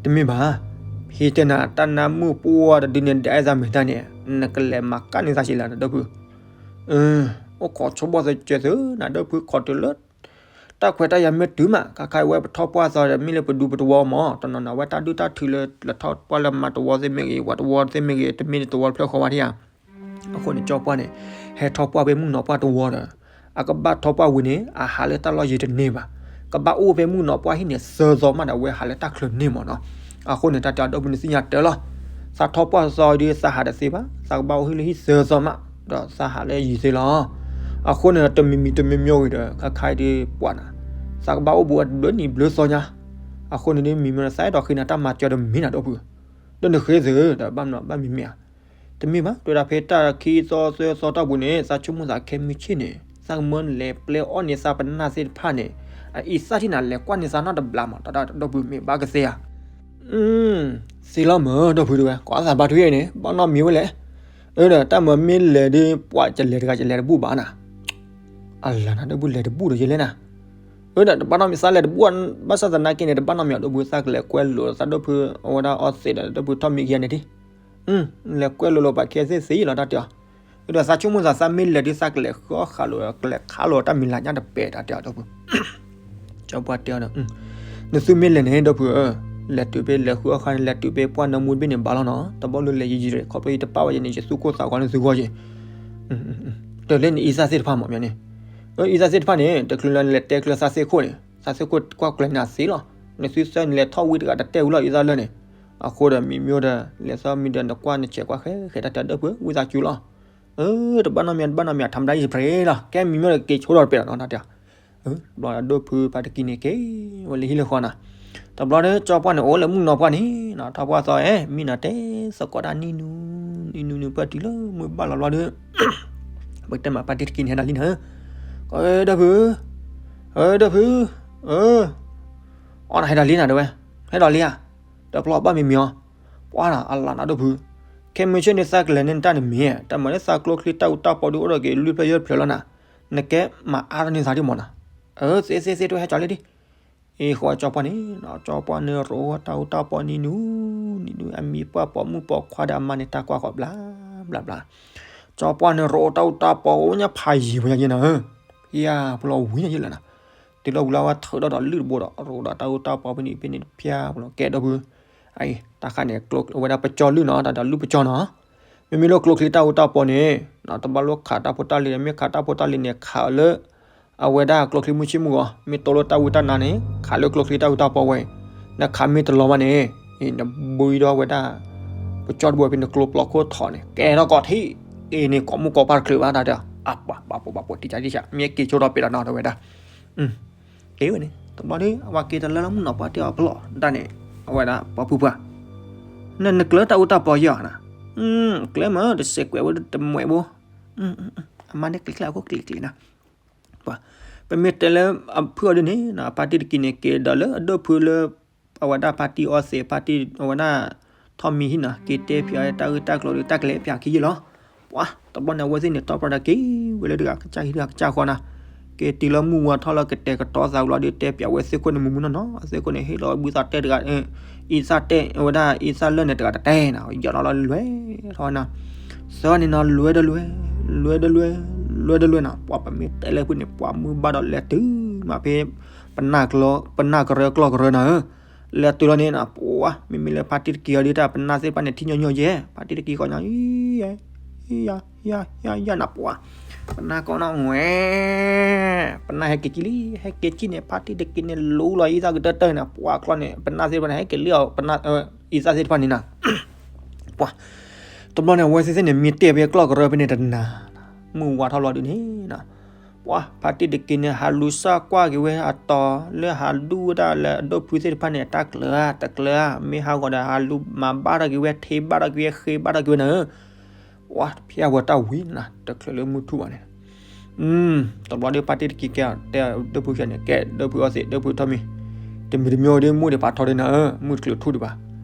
တမ့ၢ်ဘၣ်, ဖံတဲနၤ တၢ်နါမုၣ်ပှၢ်တဒုန့ၣ် ဒဲးအဲၣ်သးမ့ၢ်တၢ်န့ၣ် နကလဲၤမၤကၣ်န့ၢ်သးစ့လဲၣ်နၤ ဒီပုၢ်, အိၣ်ခိးဆိဘီၣ်သကၢသုနၤ ဒီပုၢ် ခိးတုၤလၢ တၢ်ခွဲးတၢ်ယာ်မ့ၢ်တုၤမး ခါခါအံၤဝဲပထီၣ်ပှၢ်သီဒီး မ့ၢ်လၢပဒူပတဝီမး တနီၤနီၤ အဝဲတၢ်ဒုၣ်တၢ်ထုးလၢ လဲၤထီၣ်ပှၢ်လၢမၤတဝီသ့ၣ်မ့ၢ်ဂ့ၤ ဝၤတဝီသ့ၣ်မ့ၢ်ဂ့ၤ တမ့ၢ်တဝီတဖျၢၣ်ဃီဝဲဒၣ်ဧါ အဃိန့ၣ် ကၠီပှၢ်န့ၣ် ဟဲထီၣ်ပှၢ်ဖဲမုၣ်နီၤပှၢ်တဝီဒီး အကဘၣ်ထီၣ်ပှၢ်ဝံၤန့ၣ် အဟးလၢတၢ်လီၢ်ယံၤတန့ၢ်ဘၣ်. ကဘၣ်အိၣ်ဖဲမုၣ်နီၤပှၢ်ဟံၣ်န့ၣ် သၢသီမးဒီး အဝဲဟးလၢတၢ်ချၢန့ၢ်မးနီၤ. အဃိန့ၣ် တၢ်တဲအီၤဒီပုၢ်န့ၣ်သ့ၣ်ညါတၢ်လီၤ. သးထီၣ်ပှၢ်သီဒီး သးဟးတသ့ဘၣ်. သးကဘၣ်အိၣ်ဟံၣ်လၢဟံၣ်သၢသီမး ဒီးသးဟးလၢယံၤသ့လီၤ. အဃိန့ၣ် တမံၤမံၤတမံၤမံၤဝံၤဒီး ခါခါအံၤဒီးပှၤနၤ သးကဘၣ်အိၣ်ဘူးဝဲတဘျုးနံၤဘျုးသီညါ. အဃိန့ၣ်ဒ်မံၤမံၤဒီး သးအဲၣ်ဒိးဃ့နၤတၢ်မၤစၢၤဒီးမ့ၢ်နၤဒီပုၢ် ဒီးနဃ့သုဒီးဘၣ်မနုၤဘၣ်မံၤမ့ၢ်ဧါ. တမ့ၢ်ဘၣ် တဲဝဲဒၣ်ဖဲတၢ်ခံသီသၢသီတီၢ်ပူၤန့ၣ် သးဆိကမိၣ်သးခဲမုၢ်ဆ့ၣ်န့ၣ် သးကမၢနလဲၤပျဲအီၣ်န့ၢ်သးပနၢ်သ့ၣ်တဖၣ်န့ၣ် အအံၤသၣ်ထံၣ်နၤလဲၤကွၢ်န့ၢ်သးနီတဘျီမး တၢ်ဒီပုၢ်မ့ၢ်ဘၣ်ကသ့ဧါ. သ့လီၤမၢ်ဒီပုၢ်တဝဲ ကိးသးဘါထုက့ၤန့ၣ် ဘၣ်နီတမံၤဝဲလဲၣ်. အၢ ဒီးတၢ်မၤမ့ၢ်လဲၤဒီး ပှၤကလဲၤတဂၤကလဲၤတဘူၣ်ဘၣ်နၤ. အလၤနၤဒီပုၢ်လဲၤတဘူၣ်ဒီးယဲလဲၣ်နၤ. အၢ ဒီးတဘၣ်နီတမံၤသးလဲၤတဘူၣ် ဘၣ်ဆၣ်သနာ်က့န့ၣ် တဘၣ်နီတမံၤဒီပုၢ် သးကလဲၤကွဲလိာ်သးဒီပုၢ်အဝဲဒၣ်အီသံးဒီးဒီပုၢ်ထီၣ်မံကယၤန့ၣ်ဒ် လဲၤကွဲလိာ်လိာ်ပှၤခဲသ့ၣ်သ့လီၤတၢ်တဲအီၤ. ဒီးသးဆိကမိၣ်သး သးမ့ၢ်လဲၤဒ်သးကလဲၤဃုအီၣ်ဃာ်လိာ် ကလဲၤခးလိာ်တၢ်မံၤလၤညါတပဲာ်တၢ်တဲအီၤဒီပုၢ် ကၠီပှၢ်တဲအီၤဒီး နသုမ့ၢ်လဲၤန့ၣ် ဒီပုၢ်ဧၢ, လဲၤတုၤဖဲလဲၤဃုအီၣ်ဃာ်န့ၣ် လဲၤတုၤဖဲပှၢ်နၢမူတဘ့ၣ်န့ၣ်ဘၣ်လီၤနီၤ. တဘျီလၢလဲၤယံာ်ယံာ် ခီဖျိယတပာ်ဝဲယဲန့ၣ် ယသူၣ်ကိၢ်သးဂီၤန့ၣ်သုဂီၢ်ယဲ တၢ်လၢနအံသၣ်သ့ၣ်တဖၣ်မးမ့ၢ်န့ၣ်, အံသၣ်သ့ၣ်တဖၣ်န့ၣ် တချုးလၢနလဲၤတဲကျၢၤသးသ့ၣ်ခိၣ်န့ၣ် သးသ့ၣ်ခိၣ်ကွၢ်ကျဲၤနၤသ့လီၤ. နသုသၢန့ၣ်လဲၤထီၣ်ဝံတဂၤတတဲဝံလီၤအံသၣ်လၢန့ၣ်, အဃိဒီးမံၤမ့ၢ်ဒီး လဲၤသီမံၤဒီးနကွၢ်နဆဲးကွၢ်ဃဲဃဲတၢ်တဲဒီပုၢ်ဝံသးစူၤလီၤ. တဘၣ်နီတမံၤ တဘၣ်နီတမံၤ ထမ်ဒၣ်ယံၤစပရ့ၤလီၤ. ကဲမံၤမ့ၢ်ဒီးက့ၤဆိဒီးတပဲာ်လီၤနီၤတၢ်တဲ ဘျီဒီးဒိၣ်ဖုဖါတကံန့ၣ်က့ၤဝဲလၢဟံၣ်လၢဃီနၤ, တဘျီဒီးကၠီပှၢ်န့ၣ် အိၣ်လၢမုၢ်နီၤပှၢ်န့ၣ်နီၤ ထီၣ်ပှၢ်သီဧဲ မံနီၤတဲသကိးတၢ်နံၣ်နူနံၣ်နူနူပၢၢ်တုၤလၢမုၢ်ဘၣ်လီၤဘျီဒီး ပကတဲမးဖါတံၢ်တကံန့ၣ်ဟဲနၤလံနၤ, ကဒီပုၢ်, အၢ ဒိၣ်ဖု, အၢ, အီနဟဲဒီးလံနၤ တဲဝဲ, ဟဲဒီးလံဧါ, တပျီဘၣ်မံၤမံၤအီၤ, ပှၤနၤ အလၢနၤဒိၣ်ဖု, ခဲမုၢ်ဆ့ၣ်န့ၣ်သးကလဲၤန့ၢ်နတၢ်န့ၣ်မ့ၢ်, တၢ်မၤန့ၢ်သးကျိချံတၢ်အူတၢ်ပီဒုးအိၣ်ဒီးက့ၤလွံၢ်ဖျၢၣ်ယဲၢ်ဖျၢၣ်လီၤနၤ, နကဲမၤအါထီၣ်န့ၢ်သးဒ်မးနၤ, အၢ သ့သ့သ့ တဝဲဟဲကၠီလံဒံး, အ့ ဃိကၠီပှၢ်န့ၣ်, ကၠီပှၢ်န့ၣ်ရိၣ်တၢ်အူတၢ်ပီနံၤနူ, နံၤနူ အမံၤပှၢ်ပိာ်မုၣ်ပိာ်ခွါဒီးအမါန့ၣ် တၢ်ကွၢ်ဃီဘျါ, ဘျါဘျါ, ကၠီပှၢ်န့ၣ်ရိၣ်တၢ်အူတၢ်ပီအိၣ်ညါဖးယံၤဝဲညါယဲနၤဧၢ, ဖျါဖျီဝံၤညါယဲလၢနၤ, တုၤလီၤဝံၤလီၤဝဲထုးထီၣ်ဒီးလုၢ်တဘိဒီး ရိၣ်ဒီးတၢ်အူတၢ်ပီဖဲန့ၣ်ဖဲန့ၣ်ဖျါဖျီကဲဒိၣ်ဖု, အံၤ တၢ်ခါန့ၣ် ကျိဝဲဒၣ်ပကၠီလုၢ်နီၤ တၢ်ဒီးလုၢ်ပကၠီနီၤ, မ့မ့ၢ်လၢကျိချံတၢ်အူတၢ်ပီန့ၣ်, တဘၣ်လိၣ်ခးတၢ်ဖိတၢ်လံၤဒီး မ့ၢ်ခးတၢ်ဖိတၢ်လံၤန့ၣ် ခးအီၤလၢ အဝဲဒၣ်ကျိချံမုၢ်ဆ့ၣ်မုၢ်ဂီၤ, မ့ၢ်တိလိာ်တၢ်ဝံတၢ်နါန့ၣ် ခးလၢကျိချံတၢ်အူတၢ်ပီဝဲအံၤ, နခးမ့ၢ်တလီၤဘၣ်န့ၣ်, နဘုဒီးဝဲဒၣ် ပကၠီတဘိဖဲန့ၣ်ကျိပျီခိၣ်ထီၣ်န့ၣ် ကဲထီၣ်ကီးထံး, အ့န့ၣ်ကိးမုၢ်ကိးပၢ်တချုးဘၣ်တၢ်ဒီး, အပှၤ ဘၣ်ပိာ်ဘၣ်ပိာ် တံၢ်ကၢ်တံၢ်ဆး မ့ၢ်က့ၤဆိဒီးပ့ၤဒီးနီၤ တဲဝဲဒၣ် က့ၤဝဲန့ၣ် တဘျီဒီး အဝဲက့ၤတလၢလၢမုၢ်နီၤ ပှၤတဲအီၤပလီၢ်ဒၣ်န့ၣ်, အဝဲဒၣ်ပှၤဖုပှၢ်, နနကျၢၤတၢ်အူတၢ်ပီယဲၢ်ဧါနၤ, ကျၢၤမး တစဲးကွဲးဝဲတမှဲးဘိ, အမါန့ၣ်ကျ့ၤကျဲအခိၣ်ကျ့ၤကျ့ၤနၤ, ပှၤ ပမ့ၢ်တဲလၢအဖုအီၤဒ်န့ၣ် အပၢ်တံၢ်တက့ၤန့ၣ် က့ၤဒီးလၢအဒိၣ်ဖုလၢ အဝဲဒၣ်ပၢ်တံၢ်အီသံး ပၢ်တံၢ်အဝဲဒၣ် ထီၣ်မံၤဟံၣ်နီၤ က့ၤတဲဖျါတၢ်ဂ့ၢ်တၢ်ကျိၤဒီး တၢ်ကလဲၤဖျါခံယုၢ်လီၤ. ပှၤ တဘျီန့ၣ် အဝဲသ့ၣ်န့ၣ် တီပှၤဒီးက့ၤဝဲလၢတဂၤကစၢ်ဟံၣ်တဂၤကစၢ်ဃီနၤ, က့ၤတုၤလၢမုၢ်ဝါထီၣ်လၢကတဲာ်ကတီၤသးဝံၤလီၤဒီး တဲဖျါဝဲသ့ၣ်ခိၣ်န့ၣ် မုၢ်မုၢ်နီၢ်နီၢ် အသ့ၣ်ခိၣ်န့ၣ် ဟ့ၣ်လီၤဝဲဘုသးတဲတဂၤ အံသၣ်တဲ အဝဲဒၣ်အံသၣ်လၢာ်န့ၣ် တဂၤတတဲနၤ ယီၤလီၤလီၤလွဲထီၣ်ဝဲနၤ, သၢန့ၣ်နီၤ လွဲဒီးလွဲ လွဲဒီးလွဲ လွဲဒီးလွဲနၤ, ပှၤပမ့ၢ်တဲလၢဖုန့ၣ် ပှၤမုၢ်ဘၣ်ဒီးလဲၤတုၤမးဖဲ ပနၢ်ကရၢကျီၢ်ကရၢနၤဧၢ, လဲၤတုၤလီၤန့ၣ်နၤ ပှၤ မ့မ့ၢ်လၢဖါတံၢ်တက့ၤအီၤဒီးတၢ် ပနၢ်သ့ၣ်တဖၣ်န့ၣ် ထံၣ်ညီညီယဲၢ် ဖါတံၢ်တက့ၤဃီညါ ယၤ ယၤ ယၤ ယၤနၤ ပှၤ ပနၢ်ကိးနီၢ်ဝဲ ပနၢ်ဟဲက့ၤကံလံ ဟဲက့ၤကံန့ၣ် ဖါတံၢ်တက့ၤန့ၣ် လူလီၤအံသၣ်ကတၢၢ်တၢၢ်နၤ ပှၤကျီၢ်န့ၣ် ပနၢ်သ့ၣ်တဖၣ်န့ၣ် ဟဲက့ၤလံအီၤ ပနၢ် အံသၣ်သ့ၣ်တဖၣ်န့ၣ်နၤ ပှၤ တဘျီန့ၣ် အဝဲသ့ၣ်သ့ၣ်န့ၣ် မ့ၢ်တဲဖဲကျီၢ်ကရၢဖဲန့ၣ်တနၤ မုၢ်ဝါထီၣ်လီၤဒုးန့ၣ်နၤ ပှၤ ဖါတံၢ်တက့ၤန့ၣ် ဟးလူၤစၢ်ကွၢ်က့ၤဝဲအတီၤ လၢဟးဒူၣ်ဝဲဒၣ်လၢအဒိၣ်ဖုသ့ၣ်တဖၣ်န့ၣ် တၢ်ကျၢၤဧါ တကျၢၤဧါ မ့ၢ်ဟးဂီၤဒီး ဟးလူၤမၤဘၣ်ထီၣ်က့ၤဝဲ ထ့ဘၣ်ထီၣ်က့ၤဝဲ ဃ့ဘၣ်ထီၣ်က့ၤဝဲနၤဧၢ ပှၤ တဖျါဝဲတၢ်ဝံၤနၤ တချုးလၢမုၢ်ထူၣ်ဘၣ်န့ၣ် တဘျီဒီး ဖါတံၢ်တက့ၤကဲ တဲဒိၣ်ဖုန့ၣ် ကဲဒိၣ်ဖုအီသံး ဒိၣ်ဖုထီၣ်မံၤ တမံၤတမံၤဒီး မိၢ်ဒံးပာ်ထီၣ်ဒံးနၤဧၢ မုၢ်တချုးထူၣ်ဒံးဘၣ်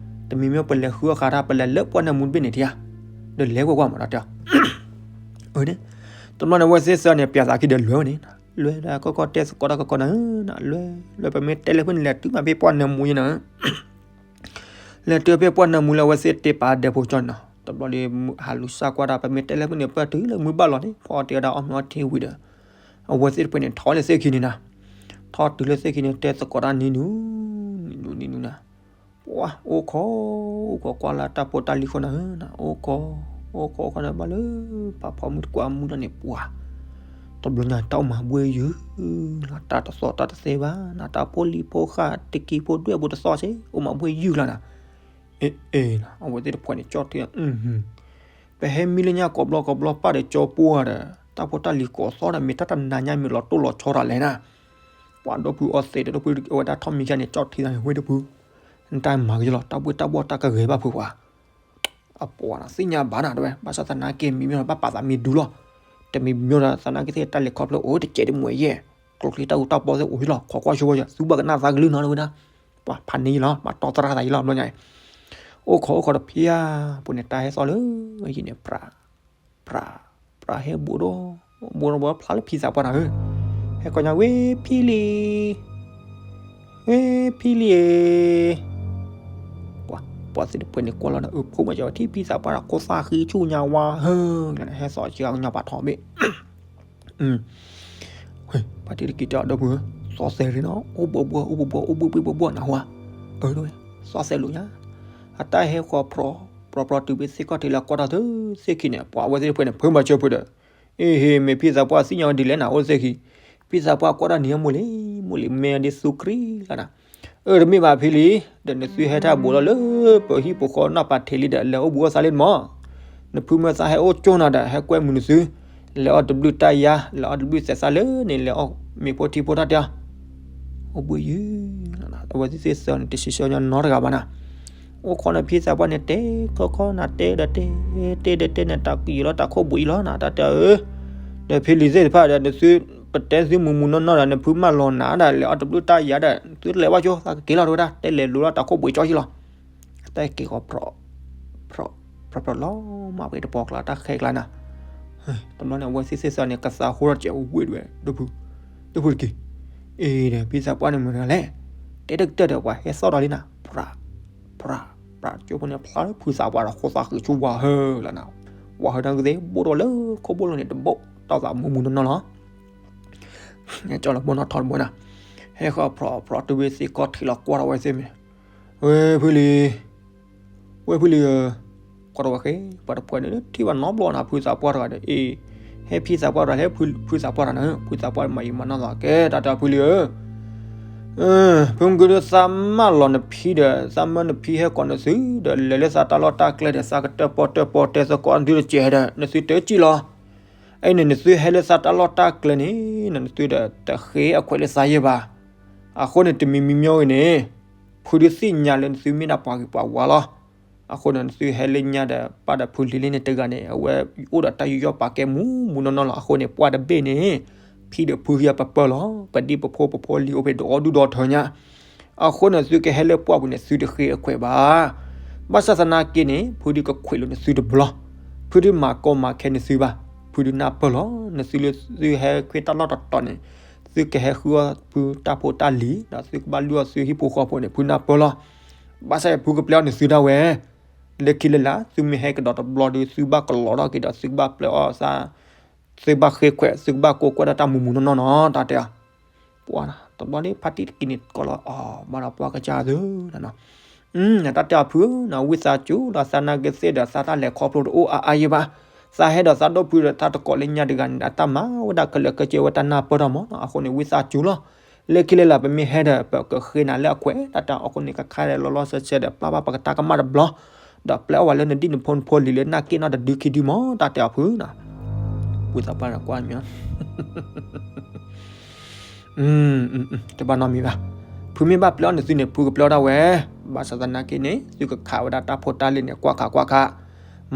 တမံၤမ့ၢ်ပလဲၤဃုအီၣ်ဃာ်တၢ် ပလဲၤလၢပှၢ်နၢမူတဘ့ၣ်န့ၣ်ထံဧါ ဒီးလဲၤကွၢ်ကွၢ်မးဒီးတဲ အၢန့ၣ် တဘျီန့ၣ် အဝဲသ့ၣ်သၢန့ၣ် ပျးသးခံဒီးလွဲၤဝဲန့ၣ် လွဲၤဒီးကီၢ်ကီၢ်တဲသကိးတၢ်ကီၢ်ကီၢ်နၤဧၢ လွဲၤ လွဲၤ ပမ့ၢ်တဲလၢဖဲန့ၣ် လဲၤတုၤမးဖဲပှၢ်နၢမူယဲနၤဧၢ လဲၤတုၤဖဲပှၢ်နၢမူလၢအဝဲသ့ၣ်တ့ပာ်ဒဲးဖိကၠီန့ၣ်နီၤ တဘျီဒီး ဟးလူၤစၢ်ကွၢ်တၢ် ပမ့ၢ်တဲလၢဖဲန့ၣ် ပၢၢ်တုၤလၢမုၢ်ဘၣ်လီၤန့ၣ် ဖီအီၣ်တ့ၢ်ဝဲဒၣ်အီၣ်မ့ၤအီထံဝံၤဒီး အဝဲသ့ၣ်တဖၣ်န့ၣ် ထီၣ်လၢသ့ၣ်ခံန့ၣ်နၤ ထီၣ်တုၤလၢသ့ၣ်ခံန့ၣ် တဲသကိးတၢ်နံၤနူၤ နံၤနူၤနံၤနူၤနၤ ပှၤ အိၣ်ခိး အိၣ်ခိးကွၢ်လၢတၢ်ဖိတၢ်လံၤဃီနၤဧၢ အိၣ်ခိး အိၣ်ခိးအိၣ်ခိးန့ၣ် ဘၣ်လၢ ပာ်ဖီမုၢ်တကွၢ်မုၢ်လီၤန့ၣ် ပှၤ တဘျီညါတၢ်အိၣ်မၤဘှ့ၣ်ယုၢ်လီၤ တၢ်တသီၣ်တၢ်တသဲဘၣ်နၤ တၢ်ဖိလံၤဖိဃာ် တကံဖိဒွဲၣ်ဖိတသီၣ်စ့ၢ် အိၣ်မၤဘှ့ၣ်ယုၢ်လီၤနၤ အ့ အ့ အဝဲသ့ၣ်တဖၣ်န့ၣ် ကၠီၣ်ထံ ပဟဲမံလၢညါကိးဘျီကိးဘျီ ပၢ်ဒီးကၠီပှၢ်ဒီး တၢ်ဖိတၢ်လံၤကိးသီၣ်ဒီး မ့ၢ်တၢ်တနၤညါ မ့ၢ်လီၤတိၢ်လီၤဆီတၢ်လဲၣ်နၤ ပှၤဒိၣ်ဖုအီသံးဒီး ဒိၣ်ဖုအဝဲဒၣ်ထီၣ်မံၤယါန့ၣ် ကၠီၣ်ထံသးန့ၣ် ဝဲဒိၣ်ဖု နတၢ်မၤက့ၤလီၤ တၢ်ဘှ့ၣ်တၢ်ဘှီၣ်တၢ်ကဂဲၤဘၣ်ဖုပှၤ အပှၤသ့ၣ်ညါဘၣ်နၤတဲဝဲ ဘၣ်ဆၣ်သနာ်က့မံၤမ့ၢ်လီၤ ဘၣ်ပာ်သးမံၤဒူလီၤ တမံၤမ့ၢ်ဒီး သနာ်က့သ့ၣ်တၢ်လဲၤခီဖျိအိၣ်တစဲးတမှဲၤယဲၢ် ကျိချံတၢ်အူတၢ်ပီသ့ၣ်အိၣ်ဟံၣ်လီၤ ခိးကွၢ်ဆိဝဲယဲၢ် သူဘၣ်ကနၣ်သးကလုၢ်နီတဝဲဒၣ် ပှၤဖးန့ၢ်ယလီၤ ဘၣ်တီသရၣ်သးယလီၤ ဘျီညါအံၤ အိၣ်ခိးအိၣ်ခိးတဖျါ ပူၤန့ၣ် တၢ်ဟဲသီၣ်လၢယံၤန့ၣ် ပြး ပြး ပြးဟဲဘူးဒီး ဘူးဒီးဘူးဖျါလၢဖံသးပှၢ်နၤဧၢ ဟဲကိးညါဝဲ ဖံလံၤ ဝဲဖံလံၤဧၢ ပှၤ ပှၤသ့ၣ်တဖၣ်န့ၣ်ကွၢ်လီၤဒီး အၢ ဖိမးကၠီထံၣ်ဖံသးပှၢ်ဒီး ကိးသးဃံဆူၣ်ညါဝါဟၢ ဟဲသီၣ်ကၠီကညီပာ်ထီၣ်ဘ့ၣ် ဖါတံၢ်တက့ၤတဲအီၤ ဒီပုၢ်ဧၢ, သီၣ်သဲးရ့နီၤ, အိၣ်ဘှီဘှီ အိၣ်ဘှီဘှီ အိၣ်ဘှီဘှီဘှီဘှီ နၢ်ဟူဧါ, အၢ သီၣ်သဲးလိာ်ညါ, အတၢ်ဟဲဃီၤဖြီ ဖြီဖြီတုၤဖဲသ့ၣ်ခီၣ်ထံးလၢအကွၢ်တၢ်သ့ၣ်ခံန့ၣ် ပှၤအဝဲသ့ၣ်တဖၣ်န့ၣ် ဖၢမၤစၢၤဖုဒီး, အ့ဟ့ မ့ၢ်ဖံသးပှၢ်သ့ၣ်ညါဝဲဒ်လဲၣ်နၤ အိၣ်သ့ၣ်ခံ, ဖံသးပှၢ်ကွၢ်တၢ်နံၤအမိၢ်လံ, မိၢ်လံ မ့ၢ်ဒ်သူခရံာ်လီၤနၤ, အၢ တမ့ၢ်ဘၣ်ဖံလံ, ဒီးနသုဟဲထီၣ်ဘူးလီၤလၢပဟံၣ်ပဃီနီၢ်ပၤထံးလံဒီး လဲၤအိၣ်ဘူးအိၣ်သးလံတမီၤ, နဖုမၢသးဟဲအိၣ်ကၠိနၤဒီး ဟဲကွဲမုာ်နသု, လဲၤအီၣ်တဘျုးတၢ်ယါ, လဲၤအီၣ်တဘျုးသဲးသၣ်လၢန့ၣ် လဲၤအီၣ်မ့ၤဖိထံဖိတၢ်တဲအီၤ, အိၣ်ဘှံးယုၢ်, အဝဲသ့ၣ်သ့ၣ်သၢန့ၣ် တဆံးဆၢညီနီတဂၤဘၣ်နၤ, အိၣ်ခိးန့ၣ်ဖံသးပှၢ်န့ၣ် တဲခီခီနၤ တဲဒီးတဲ, တဲဒီးတဲန့ၣ် တၢ်ကယံာ်လီၤတၢ်ခိၣ်ဘှံးအံၤလီၤနၤ တၢ်တဲအၢ, ဒီးဖံလံၤသ့ၣ်တဖၣ်ဒီး နသု ပတဲသုမုာ်မုာ်နီၢ်နီၢ်ဒီး နဖုမၢလီၤနၤဒီး လဲၤအီၣ်တဘျုးတၢ်ယၤဒီး သုတလဲၤဘၣ်ကၠိ သးကက့ၤလီၤတဝဲဒၣ် တဲလဲၤလိၤလီၤတၢ်ခိၣ်ဘှံးကၠီက့လီၤ. တၢ်က့ၤဃီ ဖြီၣ်ဖြီၣ်လီၤ မၤပှဲၤတပီၤကျါ တၢ်ဃဲကျါနၤ. တဘျီန့ၣ် အဝဲသ့ၣ်သ့ၣ်သးန့ၣ် ကသးဟိထီၣ်စဲးဝ့ၢ်တဝဲ ဒိၣ်ဖု ဒိၣ်ဖုတက့ၤ အ့ဒီး ဖံသးပှၢ်န့ၣ်မနုၤလဲၣ် တဲတကတၢၢ်ဒီး ပှၤဟဲသီၣ်ဒီးလံနၤ ဖြး ဖြး ဖြး ကၠိဖိန့ၣ် ဖျါလၢဖုသးပှၢ်ဒီး ဃိသးဃုာ်ဆူဝၤဟၢလီၤနၤ. ဝၤဟၢတၢ်ဂ့ၢ်သ့ၣ် ဘိၣ်ထီၣ်လၢခိၣ်ဘိၣ်လိၤန့ၣ်တဘိၣ် တၢ်သးမုာ်မုာ်နီၢ်နီၢ်လီၤ. ကၠီလီၤဘိနီၢ်ထီတဘိနၤ ဟဲဃီဖြီၣ်ဖြီၣ် တဝဲသ့ၣ်ကီၢ်ထံးလီၤ ကွၢ်ထီၣ်ဝဲသ့ၣ်မ့ၢ် ဝဲဖုလံ ဝဲဖုလံဧၢ ကွၢ်ထီၣ်ဝဲဃဲ ပှၤတဖှဲးန့ၣ် ထံၣ်ဘၣ်နီတဘျီနၤ ဖုသးပှၢ်တဂၤဒီး အ့ ဟဲဖံသးပှၢ်တဂၤ ဟဲဖုသးပှၢ်တဂၤန့ၣ် ဖုသးပှၢ်မၤယံာ်မၤနီၢ်သးကဲ တၢ်တဲအီၤဖုလံဧၢ ဖုကဒုးသးမၢလီၤနဖံဒီး သးမၢနဖံဟဲကိးနသုဒီး လဲၤလၢသးတၢ်လီၢ်တၢ်ကျဲဒီး သးကတၢၢ်ပီၢ်တၢၢ်ပီၢ်တဲသကိးနသုတစဲးဒီး နသုတစံၣ်လီၤ. အအံၤန့ၣ် နသုဟဲလၢသးတၢ်လီၢ်တၢ်ကျဲန့ၣ် နသုဒီးတဃ့အခွဲးလၢသးယဲၢ်ဘၣ်. အဃိန့ၣ် တမံၤမံၤမံၤဂ့ၤန့ၣ် ဖုဒုးသ့ၣ်ညါလၢနသုမ့ၢ်ဒၣ်ပှၤဂ့ၤပှၤဝါလီၤ. အဃိန့ၣ် နသုဟဲလၢညါဒီး ပၢ်ဒီးဖုလံၤလံန့ၣ်တဂၤန့ၣ် အဝဲအိၣ်ဒီးတၢ်ယူးယီၣ်ပာ်ကဲမူးမူးနီၢ်နီၢ်လီၤ. အဃိန့ၣ် ပှၢ်တဘ့ၣ်န့ၣ် ဖံဒီးဖုဟံးပပၢၢ်လီၤ. ပဒံပဖိပဖိလံၤအိၣ်ဖဲဒီးအီၣ်ဒူၣ်ဒီထၢညါ အဃိန့ၣ် သုကဟဲလၢပှၢ်ပူၤန့ၣ် သုတဃ့အခွဲးဘၣ်. ဘၣ်ဆၣ်သနာ်က့န့ၣ် ဖုဒုးကခွဲးလိာ်နသုတဘျီ, ဖုဒုးမၤကီမၤခဲနသုဘၣ်, ဖုဒုးနၢ်ပၢၢ်လီၤ. နသုလၢသုဟဲဃ့တၢ်လီၢ်တတီၤန့ၣ် သုကဟဲဃုအီၣ်ဖုတၢ်ဖိတၢ်လံၤ ဒီးသုကဘၣ်လုၢ်အီၣ်သုဟံၣ်ဖိဃီဖိန့ၣ် ဖုနၢ်ပၢၢ်လီၤ. ဘၣ်ဆၣ်ဖုကပျဲအီၣ်နသုဒၣ်ဝဲ လၢခံလၢလာ် သုမ့ၢ်ဟဲကဒီးတဘျီဒီး သုဘၣ်ကလီထီၣ်က့ၤဒီး သုကဘၣ်ပျဲအီၣ်သး သုဘၣ်ဃ့ခွဲး သုကဘၣ်ကိးကွဲးဒီးတၢ်မူးမူးနီၢ်နီၢ်နီၤ တၢ်တဲအီၤ. ပှၤတဘျီန့ၣ် ဖါတံၢ်တက့ၤန့ၣ်ကိးလီၤအီၤ ဘၣ်ဒီးပှၢ်ကစၢ်သုနီၤ. တၢ်တဲအီၤဖုဧၢ, ဝံသးစူၤဒီးသးနာ်က့သ့ၣ်ဒီး သးတၢ်လဲၤခီဖျိတအိၣ်အါအါယဲဘၣ်. သးဟဲဒီးသးဒိၣ်ဖုဒီး သးတကိးလၢညါတဂၤန့ၣ် အတၢ်မၤဝဲဒၣ်ကလၢာ်ကလၢာ်ကဲဝဲတၢ်နၢ်ပၢၢ်ထီၣ်မးနီၤ. အဃိန့ၣ် ဝံသးစူၤလီၤ. လၢခံလၢလာ် ပမ့ၢ်ဟဲဒီး ပကဃ့နၤလၢအခွဲး တၢ်တဲအီၤ. အဃိန့ၣ် ကခါဒီးလီၤလီၤဆဲးဆဲးဒီး ပျၢ်ဘၣ်ပကတၢ်ကမၣ်တဘျီ ဒီးပျဲအီၣ်ဝဲလၢနဒံၣ်နဖိနဖိလံၤလၢနၢ်က့ၣ်နီၢ်တဒုခံဒုမး တၢ်တဲအီၤဖုနီၤ. ဝံသးပှၢ်ကွၢ်မး တဘၣ်နီတမံၤဘၣ်. ဖုမ့ၢ်ဘၣ်ပျဲအီၣ်နသုန့ၣ် ဖုကပျဲအီၣ်ဒၣ်ဝဲ. ဘၣ်ဆၣ်သနာ်က့န့ၣ် သုကခးဝဲဒၣ်တၢ်ဖိတၢ်လံၤန့ၣ် ကွၢ်ခးကွၢ်ခး,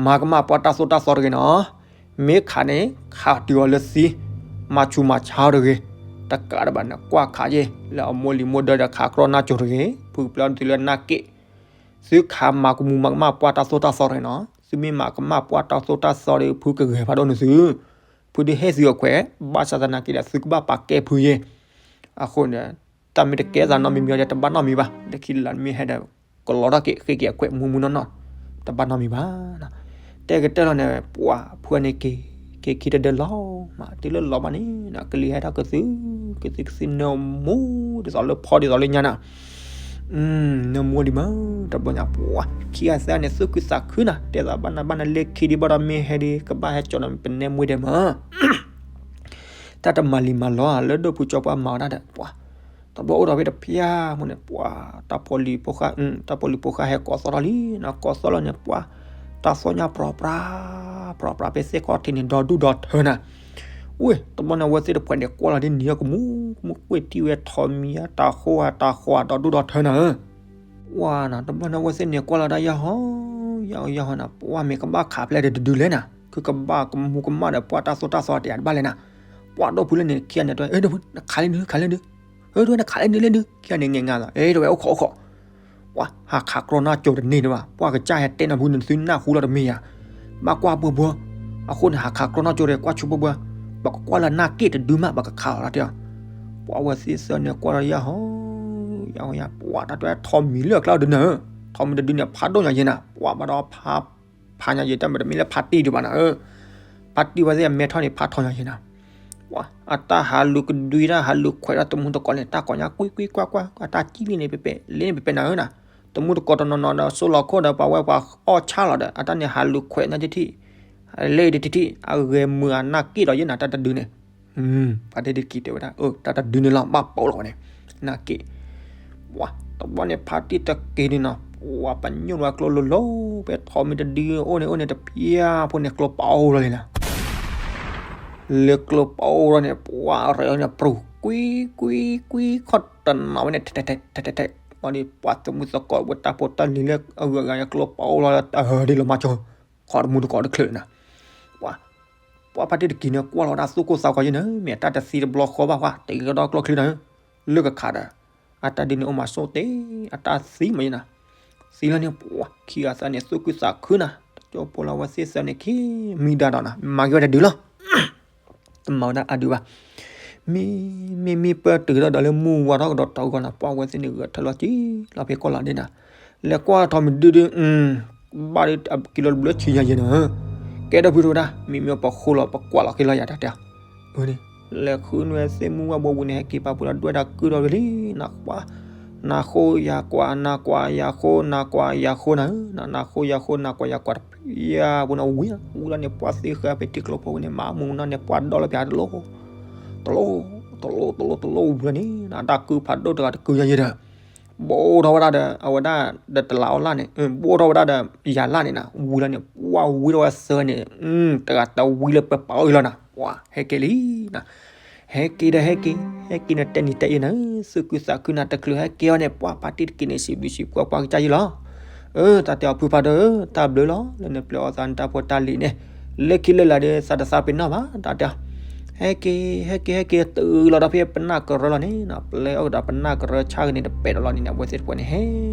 မၤကမၣ်ပှၢ်တၢ်သိၣ်တၢ်သီတဂ့ၤနီၤ. မ့ၢ်ခးန့ၣ် ခးတုၤအီၤလၢသံ, မၤဆူးမၤဆါအီၤတဂ့ၤ. တကးတဘၣ်န့ၣ် ကွၢ်ခးယဲၢ် လၢအမိၢ်လံၤမိၢ်ဒၢဒီး ခးကြီၢ်နၢ်ကၠိတဂ့ၤ. ဖုကပျဲအီၣ်နသုလၢနၢ်က့ၣ် သုခးမၤကမူၤမၤကမၣ်ပှၢ်တၢ်သိၣ်တၢ်သီတဂ့ၤနီၤ. သုမ့ၢ်မၤကမၣ်ပှၢ်တၢ်သိၣ်တၢ်သီဒီး ဖုကဂဲၤဖးဒိၣ်နသု. ဖုဒုးဟ့ၣ်သုအခွဲး, ဘၣ်ဆၣ်သနာ်က့ဒီး သုကဘၣ်ပာ်ကဲဖုယဲၢ်. အဃိန့ၣ် တၢ်မ့ၢ်တကဲသးနီတမံၤမံၤဒီး တဘၣ်နီတမံၤဘၣ်. လၢခံလၢမ့ၢ်ဟဲဒီး ကလီထီၣ်က့ၤ ဃ့က့ၤအခွဲးမူးမူးနီၢ်နီၢ်, တဘၣ်နီတမံၤဘၣ်. တဲကတၢၢ်လီၤန့ၣ် ပှၤဖုန့ၣ်က့ၤ က့ၤခံတဒၢလီၤမး တုၤလၢလီၤဘၣ်န့ၣ် ကလံၤဟဲထီၣ်ကသု ကသုကသု နၢမူဒ်သိးလၢဖီဒ်သိးလၢညါနၤ နၢမူဒံးမး တဘျီညါ ပှၤခံဂၤသၢဂၤန့ၣ် သူၣ်ခုသးခုနၤ တဲသးဘၣ်နၤဘၣ်နၤလၢခံဒံးဘၣ်ဒီး မ့ၢ်ဟဲဒံး ကဘၣ်ဟဲကၠီဒီးပနဲမွ့ဒဲးမး တၢ်တမၤလံၤမၤလီၤဧါ လၢဒိၣ်ဖုကၠီပှၢ်မၤဝဲဒၣ်ဒီး ပှၤ တဘျီအိၣ်ဒီးဖဲတဖျၢၣ်မူန့ၣ် ပှၤ တၢ်ဖိလံၤဖိဃၢ် တၢ်ဖိလံၤဖိဃၢ်ဟဲကိးသီၣ်ထီၣ်လံ ကိးသီၣ်လီၤန့ၣ် ပှၤ တၢ်သီၣ်ညါပြီပြါ ပြီပြါ ဖဲသ့ၣ်ခီၣ်ထံးန့ၣ် ဒီဒူၣ်ဒီထၢနၤ ဝ့ၢ် တဘျီန့ၣ် အဝဲသ့ၣ်တဖှဲးန့ၣ် ကွၢ်လီၤဒ်န့ၣ်အကမူး ကမူးကွ့ၢ်တံၢ်ဝဲ ထိးမံၤအတၢ်ဃိ အတၢ်ဃိ ဒီဒူၣ်ဒီထၢနၤဧၢ ဝါနၤ တဘျီန့ၣ် အဝဲသ့ၣ်န့ၣ် ကွၢ်လီၤဒၣ်ယဲၢ်ဟီ ယဲၢ်ဟီယဲၢ်ဟီနၤ ပှၤမ့ၢ်ကဘၣ်ခးဖျဲးဒီးတဒုလဲၣ်နၤ ခုကဘၣ်ကမူးကမၣ်ဒီး ပှၤတၢ်သိၣ်တၢ်သီတယၤတဘၣ်လဲၣ်နၤ ပှၤဒိၣ်ဖုလၢန့ၣ် ခံဂၤန့ၣ် တဝဲ နခးလၢနုၤ ခးလၢနုၤ တဝဲ နခးလၢနုၤလၢနုၤ ခံဂၤန့ၣ် ငဲၤငါလီၤ အဲ တဝဲ အိၣ်ခိးအိၣ်ခိး ပှၤ ဟးခးကြီၢ်နၢ်ကၠိတန့ၢ်တဘၣ် ပှၤကစၢ်ဟဲတဲနၤဖုန့ၣ် သုနၢ်ဟူလီၤတမ့ၢ်ဧါ ဘၣ်ကွၢ်ဘှီဘှီ အဃိန့ၣ် ဟးခးကြီၢ်နၢ်ကၠိဒီး ကွၢ်ဆိဘှီဘှီ ပကကွၢ်လၢနၢ်က့ၣ်တဒုမး ပကခးလီၤတၢ်တဲအီၤ ပှၤဝဲသ့ၣ်သၢန့ၣ် ကွၢ်လီၤယဲၢ်ဟီ ယဲၢ်ဟီယဲၢ် ပှၤတၢ်တဝဲ ထိးမံၤလၢအကျါတဒုန့ၣ် ထိးမံၤတဒုန့ၣ် ဖးဒိၣ်ညါယဲၢ်နၤ ပှၤဘၣ်ဒီးဖး ဖးညါယဲၢ် တၢ်မ့ၢ်တမ့ၢ်လၢဖးတံၢ်ဒံးဘၣ်နၤဧၢ ဖးတံၢ်ဝဲသ့ၣ်အမဲထီၣ်န့ၣ် ဖးထီညါယဲၢ်နၤ ပှၤ အတၢ်ဟးလူၤကဒွံတၢ်ဟးလူၤခွဲးဒီးတမူတကိးန့ၣ် တၢ်ကိးညါကွံကွံကွၢ်ကွၢ် အတၢ်ကံၣ်လံန့ၣ် ပပဲာ် လ့န့ၣ်ပပဲာ်နၤဧၢနၤ တမူတကိးတနီၤနီၤဒီး စိလီၤခိၣ်ဒီး ပှၤဝဲပှၤအီၣ်ဆၣ်လီၤဒီး အတၢ်န့ၣ်ဟးလူၤခွဲးနၢ်တထံၣ် လ့တထံၣ်ထံၣ် အဂဲၤမုာ်အနၢ်က့ၣ်ဒီးယဲၢ်နၤ တၢ်တဒုန့ၣ် ဖါတံၢ်တက့ၤတဲဝဲဒၣ် အၢ တၢ်တဒုန့ၣ်လီၤ ဘၣ်ပိာ်လီၤဝဲန့ၣ် နၢ်က့ၣ် ပှၤ တဘျီန့ၣ် ဖါတံၢ်တက့ၤန့ၣ်နီၤ ပှၤပညိၣ်ဝဲကျိလိၤလိၤ ဖဲထိးမံၤတဒု အိၣ်န့ၣ်အိၣ်န့ၣ် တဖျၢၣ်ဖိန့ၣ် ကျိပအိၣ်လီၤလံနၤ လၢကျိပအိၣ်လီၤန့ၣ် ပှၤအရဲၣ်န့ၣ် ပြူၤ ကွံကွံကွံ ခီၣ်တနီၤဝဲန့ၣ် ထဲထဲထဲထဲထဲ ဘၣ်ဒီး ပှၤသမူသကိးဝဲတၢ်ဖိတၢ်လံၤလၢအဂုၤအဂၤ ကျိပအိၣ်လီၤ တၢ်ဟၢဒ်လီၤမၤကၠိ ခီၣ်တမူတကိးတချုးနၤ ပှၤ ပှၤဖါတံၢ်တက့ၤန့ၣ် ကွၢ်လီၤဝဲဒၣ်သူၣ်ကိၢ်သးဂီၤယဲၢ်န့ၣ် မ့ၢ်အတၢ်တသံတဘျီဃီဘၣ်ဃီ တဂ့ၤကဒီးကျီၢ်ချံနၤဧၢ, လၢကခးဒီး အတၢ်ဒ်န့ၣ်အိၣ်မးဆိၣ်တဲ အတၢ်သံမးယဲၢ်နၤ, သံလီၤန့ၣ် ပှၤခံဂၤသၢန့ၣ် သူၣ်ခုသးခုနၤ, တကၠိဖိလီၤဝဲသ့ၣ်သၢန့ၣ် ခံမံၤဒါဒီးနၤ မၤက့ၤဝဲတဒုလီၤ တမၤဝဲဒၣ်အဒုဘၣ်. မ့မ့ၢ် မ့မ့ၢ်ပၢၢ်တုၤထီၣ်ဒီးလၢမုၢ်ဝါထီၣ်ကဒီးတီၤဂီၤနၤ ပှၤဝဲသ့ၣ်န့ၣ် ဂဲၤထၢၣ်လီၤကံလီၤဖဲကီၢ်လီၤဒ့နၤ, လဲၤကွၢ်ထီၣ်မုၢ်ဒုဒု ဘၣ်ဒီးက့ၤလီၤတဘျုးဆံညါယဲၢ်နၤ, ကဲဒီပုၢ်ဝဲဒၣ် မ့မ့ၢ်ပှၤဃိလီၤ ပကွၢ်လီၤက့ၤလီၤယၤတၢ်တဲအီၤ, န့ၣ် လဲၤဃုနွဲၣ်သ့ၣ်မုၢ်ဝါဘိဝံၤန့ၣ် ဟဲက့ၤပာ်ပှၤလီၤဒွဲၣ်တၢ်ကုၢ်ထီၣ်ဝဲလံ, နကွၢ် နဃိယၤကွၢ် နကွၢ်ယၤဃိ နကွၢ်ယၤဃိနၤဧၢ, နဃိယၤဃိ နကွၢ်ယၤကွၢ်တဖျၢၣ်ယၤပူၤန့ၣ် ဝံၤ ဝံၤလီၤန့ၣ် ပှၤသ့ဃာ်ဖဲထံကျိဖိဝဲန့ၣ် မၤမူနီၣ်န့ၣ် ပှၤဒီလၢပျၢၤတလိၣ် တလိၣ် တလိၣ် တလိၣ် တလိၣ်ဝံၤလီၤန့ၣ် နတၢ်ကုၢ်ဖးဒိၣ်တဂၤတကုၢ်ယၤယဲၢ်ဒီး ဘိၣ်ထီၣ်ဝဲဒၣ်ဒီး အဝဲဒၣ်ဒီးတလးအီလၣ်န့ၣ် ဘိၣ်ထီၣ်ဝဲဒၣ်ဒီးယၤလၣ်န့ၣ်နၤ ဝံၤလီၤန့ၣ် ပှၤဝံထီၣ်ဝဲသၢန့ၣ် တဂၤတဝံလၢပပာ်အီၤအံၤလီၤနၤ ပှၤဟဲက့ၤလံနၤ ဟဲက့ၤဒီးဟဲက့ၤ ဟဲက့ၤန့ၣ်တဲနံၤတဲအ့နၤ သူၣ်ခုသးခုနၤ တချုးဟဲက့ၤအီၤန့ၣ် ပှၤဖါတံၢ်တက့ၤန့ၣ် စံးဘျုးစံးဖှိၣ်ပှၤကစၢ်ယဲၢ်လီၤ. အၢ တၢ်တဲအီၤဖုဖးဒိၣ်ဧၢ တၢ်ဘျုးလီၤ လၢနပျဲအီၣ်သးနတၢ်ဖိတၢ်လံၤန့ၣ် လၢခံလၢလာ်ဒီး သးတသးပ့ၤနီၣ်ဘၣ် တၢ်တဲအီၤ ဟဲက့ၤ ဟဲက့ၤ ဟဲက့ၤ တုၤလီၤဒီးဖဲပနၢ်ကရၢလီၤန့ၣ် ပျဲအီၣ်ကဒီးပနၢ်ကရၢဆၣ်ဂ့ၤန့ၣ် တပဲာ်ဒီးလီၤန့ၣ် အဝဲသ့ၣ်တဖၣ်န့ၣ် ဟဲ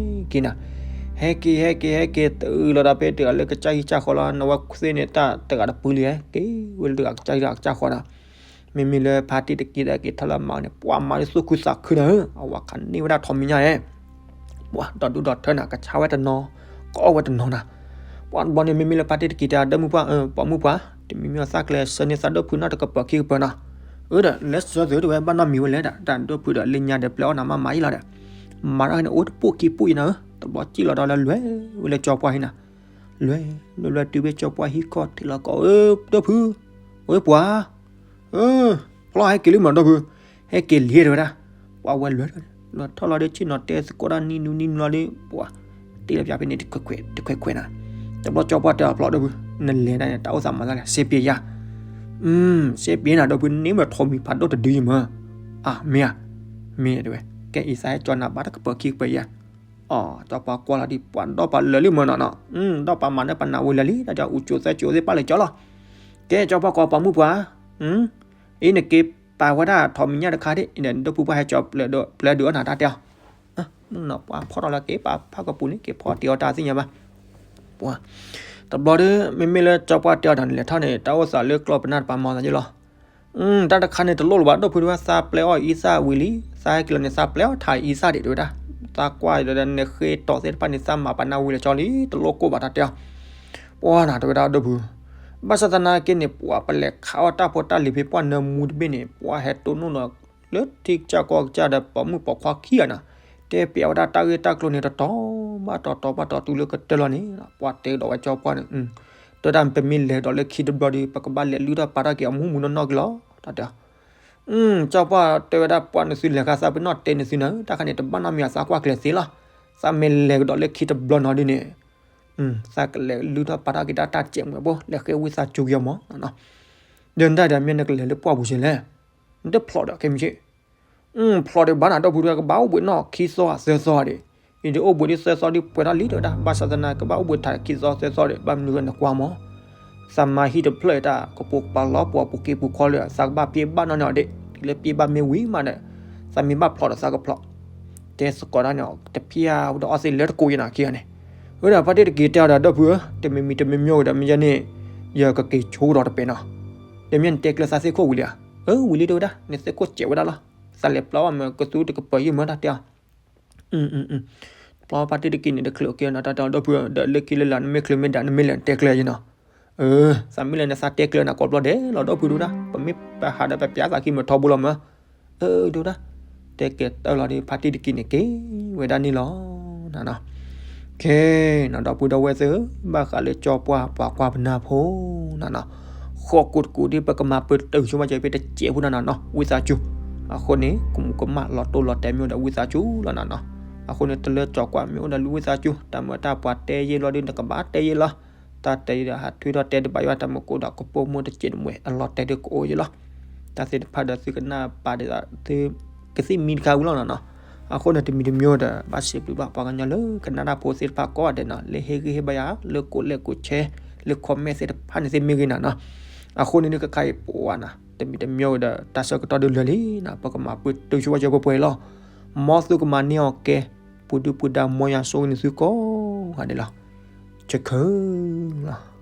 က့ၤနၤ ဟဲက့ၤ ဟဲက့ၤ ဟဲက့ၤ တုၤလီၤဒီးဖဲတဂၤလၢကစၢ်ဟံၣ်ကစၢ်ဃီလီၤ နဝဲသ့ၣ်န့ၣ် တၢ်တဂၤတပူၤလံ ဟဲက့ၤဝဲလၢတဂၤကစၢ်ဟံၣ်ကစၢ်ဃီနၤ မ့မ့ၢ်လၢဖါတံၢ်တက့ၤဒီးက့ၤထီၣ်လၢအမါန့ၣ် ပှၤမၤလၢသူၣ်ခုသးခုနၤဧၢ အဝဲခးန့ၢ်ဝဲဒၣ်ထိးမံၤညါဧဲ ပှၤဒီဒူၣ်ဒီထၢနၤ ကဆါဝဲတနီၤ ကအီၣ်ဝဲတနီၤနၤ ပှၤတဘျီန့ၣ် မ့မ့ၢ်လၢဖါတံၢ်တက့ၤတဲ ဒီမုၣ်ပှၢ် ပိာ်မုၣ်ပှၢ် တမံၤမံၤအသးကျဲးစၢးန့ၢ်သးဒိၣ်ဖုနီၢ်တကပၤခံကပၤနၤ အၢဒီး လဲၤစၢၤသုတဝဲ ဘၣ်နီတမံၤဝဲလဲၣ်ဒီး တၢ်ဒိၣ်ဖုဒီးလၢညါဒီးပျဲအီၣ်နၤမးမၤအံၤလီၤဒီး မၤတၢ်န့ၣ် အိၣ်တပိၢ်ခံပိၢ်အံၤနၤဧၢ တဘျီစံၣ်လီၤဒီးလၢလွဲၢ်ဝဲလၢကၠီပှၢ်ဟံၣ်နၤ လွဲၢ် လွဲၢ် လွဲၢ် တုၤဖဲကၠီပှၢ်ဟံၣ်ခီၣ်ထံးလီၤကီး အၢ ဒိၣ်ဖု အၢ ပှၤ အၢ ဖျီၣ်ဟဲက့ၤလံမး ဒိၣ်ဖု ဟဲက့ၤလံတဲဝဲဒၣ် ပှၤဝဲလွဲၢ် လွဲၢ်ထီၣ်လီၤဒီး ဆ့ၣ်နီၤတဲသကိးတၢ်နံၤနူနံၤနူလီၤဒီး ပှၤ တ့လီၤပၠးဖဲန့ၣ် တခွဲးခွဲးနၤ တဘျီကၠီပှၢ်တဲအီၤဖျီၣ် ဒိၣ်ဖု နလဲၤဒၣ်န့ၣ် တၢ်အိၣ်သးမၤသးလဲၣ် စ့ပ့ၤယၤ စ့ပ့ၤနၤ ဒိၣ်ဖု န့ၢ်မ့ၢ်ထိးမံၤဖးဒိၣ်တဒုယမၢ အၢ မ့ၢ်ဧါ မ့ၢ်တဲဝဲ ကဲအံၤသးဟဲကၠီနၤဘၣ်တကပၤခံကပၤယၤ အၢ ကၠီပှၢ်ကွၢ်လီၤဒ်ပှၤဒီပှၤလၢာ်လံမၢနီၤနီၤ ဒီပှၤမၤန့ၢ်ပနၢ်ဝံၤလၢာ်လံ တၢ်တဲအူကၠိသဲကၠိသ့ၣ်ပၣ်လၢကၠီလီၤ ကဲကၠီပှၢ်ကိးပိာ်မုၣ်ပှၤ အံၤနက့ၤပာ်ဝဲဒၣ်ထိးမံၤညၣ်တခါဒ် ဒိၣ်ဖုပှၢ်ဟဲကၠီပျဲဒုးအီၣ်နၤတၢ်တဲအီၤ မုၣ်နီၤပှၤဖီၣ်ထီၣ်လၢက့ၤပာ်ဖးကပူၤန့ၣ် က့ၤဖီၣ်တ့ၢ်အီၣ်တၢ်သ့ၣ်ညါဘၣ် ပှၤ တဘျီဒီး မ့မ့ၢ်လၢကၠီပှၢ်တဲအီၤဒီး နလဲၤထီၣ်န့ၣ် တၢ်အိၣ်သးလၢကျီၢ်ပနၢ်တပာ်မၤသးယ့ၢ်လီၤ တၢ်တခါန့ၣ်တလိၣ်လၢၤဘၣ် ဒိၣ်ဖုတဝဲ သးပျဲအီၣ်အံသၣ်ဝံၤလံ သးဟဲက့ၤလီၤန့ၣ် သးပျဲအီၣ်ထးအံသၣ်ဒံးတဝဲဒၣ် သးကွၢ်ဒီးနဃ့တီၢ်သ့ၣ်တဖၣ်န့ၣ် သးမၤပနၢ်ဝံၤလၢာ်ကၠီလံ တလိၣ်ကိၢ်ဘၣ်တၢ်တဲအီၤ ပှၤနၤတဝဲဒၣ်ဒိၣ်ဖု ဘၣ်ဆၣ်သနာ်က့န့ၣ် ပှၤပလဲၤခးအီၣ်တၢ်ဖိတၢ်လံၤဖဲပှၢ်နၢမူတဘ့ၣ်န့ၣ် ပှၤဟဲတိၢ်နီၣ်ဒီး လၢထံကစၢ်ကီၢ်ကစၢ်ဒီးပိာ်မုၣ်ပိာ်ခွါခံဂၤနၤ တဲပျးဝဲဒၣ်တၢ်ဂ့ၢ်တၢ်ကျိၤန့ၣ် တတီၤဘၣ်တီၤတီၤဘၣ်တီၤတုၤလၢကတၢၢ်လီၤန့ၣ် ပှၤတဲကဒီးဝဲကၠီပှၢ်န့ၣ် တဲဝဲဒၣ်ပမ့ၢ်လဲၤကဒီးလၢခံတဘျီဒီး ပကဘၣ်လဲၤလုၢ်ထီၣ်ပာ်ထီၣ်က့ၤအမူမူနီၢ်နီၢ်က့ၤလီၤ တၢ်တဲ ကၠီပှၢ်တဲဝဲဒၣ် ပှၤနသုလဲၤဃာ်သးပ့ၤနီၣ်တဲနသုနၤ တၢ်ခါန့ၣ် တဘၣ်နီတမံၤအသးကွၢ်ကျဲၤသ့လီၤ သးမ့ၢ်လဲၤကဒီးလၢခံတဘျီနီၤဒ်န့ၣ် သးကလဲၤလုၢ်ထီၣ်ပာ်ထီၣ်က့ၤတၢ်တၢ်စဲးမုာ်အဘိ လဲၤဃ့ဝံသးစူၤက့ၤအီၤမး ဒီးနတၢ်ဒ်မ့ၢ်နကလဲၤလၢပှၢ်ပူၤစ့ၢ်လဲၣ် နတဖျိးဒီးခဲမုၢ်ဆ့ၣ် ဖျိးဒီးဘၣ်နၤဒီပုၢ်ဒီးကဘၣ်အိၣ်ဘှံးနီၢ်ခံသီသၢသီဒံး အံၤဒ်အိၣ်ဘှံးဒ်သၢသီဒ်ပှဲၤထီၣ်လံတဲဝဲဒၣ် ဘၣ်ဆၣ်သနာ်က့ဘၣ်အိၣ်ဘှံးထးခံသီသၢသီဒံး ဘၣ်မနုၤဂ့ၤနကွၢ်မး သးမၤဟံၣ်တဖျၢၣ်အံၤတၢ်ကပိာ်ကပၤလီၤပှီၤပူၤက့ပူၤခီလၢ သးကဘၣ်ပျဲဘၣ်နီၢ်န့ၢ်အီၤဒံး တုၤလၢပျဲဘၣ်မ့ၢ်ဝံၤမးဒီး သးမ့ၢ်ဘၣ်ဖျိးဒီးသးကဖျိး တဲသကိးတၢ်န့ၣ် တဖျါဝဲဒီးအီၣ်သ့လၢတကိးယဲၢ်နၤခံဂၤန့ၣ် ဝဲဒၣ်ဖါတံၢ်တက့ၤတဲအီၤဒီးဒီပုၢ်ဧၢ တမံၤမံၤတမံၤမံၤဝဲဒီးမ့ၢ်ယဲန့ၣ် ယကက့ၤဆိဒီးတပဲာ်နီၤ တမ့ၢ်နတဲကျၢၤသးသ့ၣ်ခိၣ်ဝံၤလံဧါ အၢ ဝံၤလံတဲဝဲဒၣ် နသ့ၣ်ခိၣ်စဲးဝဲဒၣ်လီၤ သးလဲၤပျီအီၣ်မ့ၢ်ကသူတကပၤယံၢ်မၢတၢ်တဲအီၤ ဖျီဖါတံၢ်တက့ၤန့ၣ် တချုးက့ၤနီၤတၢ်တဲအီၤဒီပုၢ်ဧၢ ဒီးလၢခံလၢလာ်နမ့ၢ်ချုးမ့ၢ်ဒၣ်နမ့ၢ်လဲၤနတဲကျၢၤယဲၢ်နီၤ အၢ သးမ့ၢ်လဲၤနသးတဲကျၢၤနၤကိးဘျီဒဲးလီၤဒီပုၢ်ဒိၣ်ဒၣ် ပမ့ၢ်ပဟးဒီးပပျးသးခံမုာ်ထီဘိလီၤမၢ အၢ ဒိၣ်ဒၣ် တဲကဲတၢ်လီၤဒီး ဖါတံၢ်တက့ၤန့ၣ်က့ၤဝဲဒၣ်န့ၣ်လီၤ နၤနီၤ ခဲနီၤ ဒီပုၢ်ဒီဝဲၢ်သ့ၣ်ဧၢ ဘၣ်ဃးလၢကၠီပှၢ်ပှၤကွၢ်ပနၢ်ဖိနၤနီၤ ဃီးကိးတကိးဒ်ပကမၤပတုာ်ဆိမးကဲဖဲတစဲးဖိနၤနီၤ ဝံသးစူၤ အဃိန့ၣ် ကမူးကမၣ်လီၤတိၢ်လီၤတဲာ်မ့ၢ်အိၣ်ဒီးဝံသးစူၤလီၤနၤနီၤ အဃိန့ၣ် တလၢကၠီကွၢ်မ့ၢ်အိၣ်ဒီးလူၤဝံသးစူၤ တၢ်မုာ်တၢ်ပှၤတဲယ့ၢ်လီၤဒီး နကဘၣ်တဲယ့ၢ်လီၤ တၢ်တဲယ့ၢ်ဒီးဟးထွံထီၣ်တဲတဘၣ်ယွၤ တၢ်မုာ်ကိးဒီးကပိာ်မိၢ်တစဲးတမှဲး အလီၤတဲာ်ဒုးကအိၣ်ယ့ၢ်လီၤ တၢ်သ့ၣ်တဖၣ်ဒီးသုကနၣ်ပာ်ဒ်သိးသု ကသံၣ်မံတခါဝံၤလီၤနၤနီၤ အဃိန့ၣ် တမံၤတမံၤဒီး ဘၣ်စံးဘျုးဘၣ်ပှၤကညီလၢကနၣ်တၢ်ဖိသ့ၣ်တဖၣ်ကိးဂၤဒဲးနီၤ လၢဟ့ၣ်ဂံၢ်ဟ့ၣ်ဘါယၤ လၢကိးလဲၣ်ကိးဆဲး လၢ comment သ့ၣ်တဖၣ်န့ၣ်သ့ၣ်မ့ၢ်ဂ့ၤနၤနီၤ အဃိန့ၣ် နကခါအံၤပဝဲနၤ တမံၤတမံၤဝဲဒီး တၢ်ဆၢကတီၢ်ဒုးလၢာ်လံနၤ ပကမၤပှဲၤတုၤဆိဝဲကၢပှဲၤပှဲၤလီၤ. မ်သုကမၤန့ၢ်အီၤကဲ ပူၤဒုပူၤဒါ မ်ယွၤဆိၣ်ဂ့ၤန့ၢ်သုကိးဂၤဒဲးလီၤ. ဆၢခၢလီၤ.